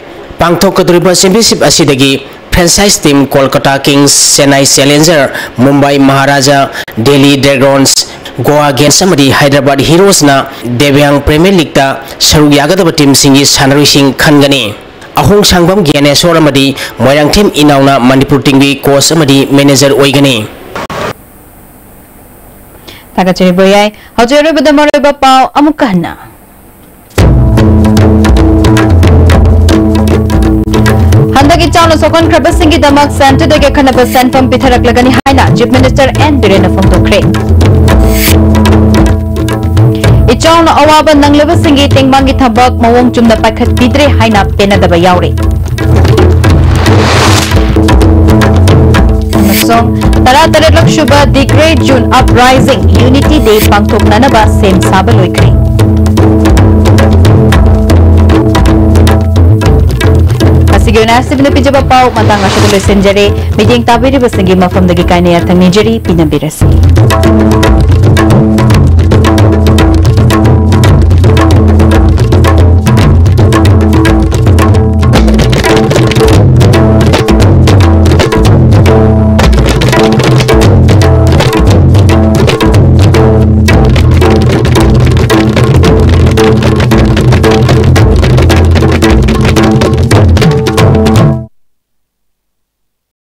ꯄꯥꯡꯊꯣꯛꯀꯗꯧꯔꯤꯕ championship ꯑꯁꯤꯗꯒꯤ franchise team Kolkata Kings, Chennai Challenger, Mumbai Maharaja, Delhi Dragons, Goa Gems ꯑꯃꯗꯤ Hyderabad Heroesꯅ ꯗꯦꯕꯌꯥꯡ Premier Leagueꯇ ꯁꯔꯨꯛ ꯌꯥꯒꯗꯕ teamꯁꯤꯡꯒꯤ ꯁꯥꯟꯅꯔꯣꯏꯁꯤꯡ ꯈꯟꯒꯅꯤ꯫ ꯑꯍꯣꯡꯁꯥꯡꯕꯝ ꯒ꯭ꯌꯥꯅꯦꯁꯣꯔ ꯑꯃꯗꯤ ꯃꯣꯏꯔꯥꯡꯊꯦꯝ ꯏꯅꯥꯎꯅ ꯃꯅꯤꯄꯨꯔ teamꯒꯤ coach ꯑꯃꯗꯤ manager ꯑꯣꯏꯒꯅꯤ꯫ ꯊꯥꯒꯠꯆꯔꯤ ꯕꯣꯌꯥꯏ꯫ ꯍꯧꯖꯤꯛ ꯑꯔꯣꯏꯕꯗ ꯃꯔꯨꯑꯣꯏꯕ ꯄꯥꯎ ꯑꯃꯨꯛꯀ ꯍꯟꯅ꯫ ꯍꯟꯗꯛ ꯏꯆꯥꯎꯅ ꯁꯣꯛꯍꯟꯈ꯭ꯔꯕꯁꯤꯡꯒꯤꯗꯃꯛ centreꯗꯒꯤ ꯑꯈꯟꯅꯕ ꯁꯦꯟꯐꯝ ꯄꯤꯊꯔꯛꯂꯒꯅꯤ ꯍꯥꯏꯅ Chief Minister N ꯕꯤꯔꯦꯟꯅ ꯐꯣꯡꯗꯣꯛꯈ꯭ꯔꯦ꯫ ꯏꯆꯥꯎꯅ ꯑꯋꯥꯕ ꯅꯪꯂꯕꯁꯤꯡꯒꯤ ꯇꯦꯡꯕꯥꯡꯒꯤ ꯊꯕꯛ ꯃꯑꯣꯡ ꯆꯨꯝꯅ ꯄꯥꯏꯈꯠꯄꯤꯗ꯭ꯔꯦ ꯍꯥꯏꯅ ꯄꯦꯟꯅꯗꯕ ꯌꯥꯎꯔꯤ꯫ ꯑꯃꯁꯨꯡ ꯇꯔꯥꯇꯔꯦꯠꯂꯛ ꯁꯨꯕ The Great June Uprising Unity Day ꯄꯥꯡꯊꯣꯛꯅꯅꯕ ꯁꯦꯝ ꯁꯥꯕ ꯂꯣꯏꯈ꯭ꯔꯦ꯫ ꯑꯁꯤꯒꯤ ꯑꯣꯏꯅ ꯑꯁꯤꯕꯅ ꯄꯤꯖꯕ ꯄꯥꯎ ꯃꯇꯥꯡ ꯑꯁꯤꯗ ꯂꯣꯏꯁꯤꯟꯖꯔꯦ꯫ ꯃꯤꯠꯌꯦꯡ ꯇꯥꯕꯤꯔꯤꯕꯁꯤꯡꯒꯤ ꯃꯐꯝꯗꯒꯤ ꯀꯥꯏꯅ ꯌꯥꯊꯪ ꯅꯤꯖꯔꯤ꯫ ꯄꯤꯅꯕꯤꯔꯁꯤ꯫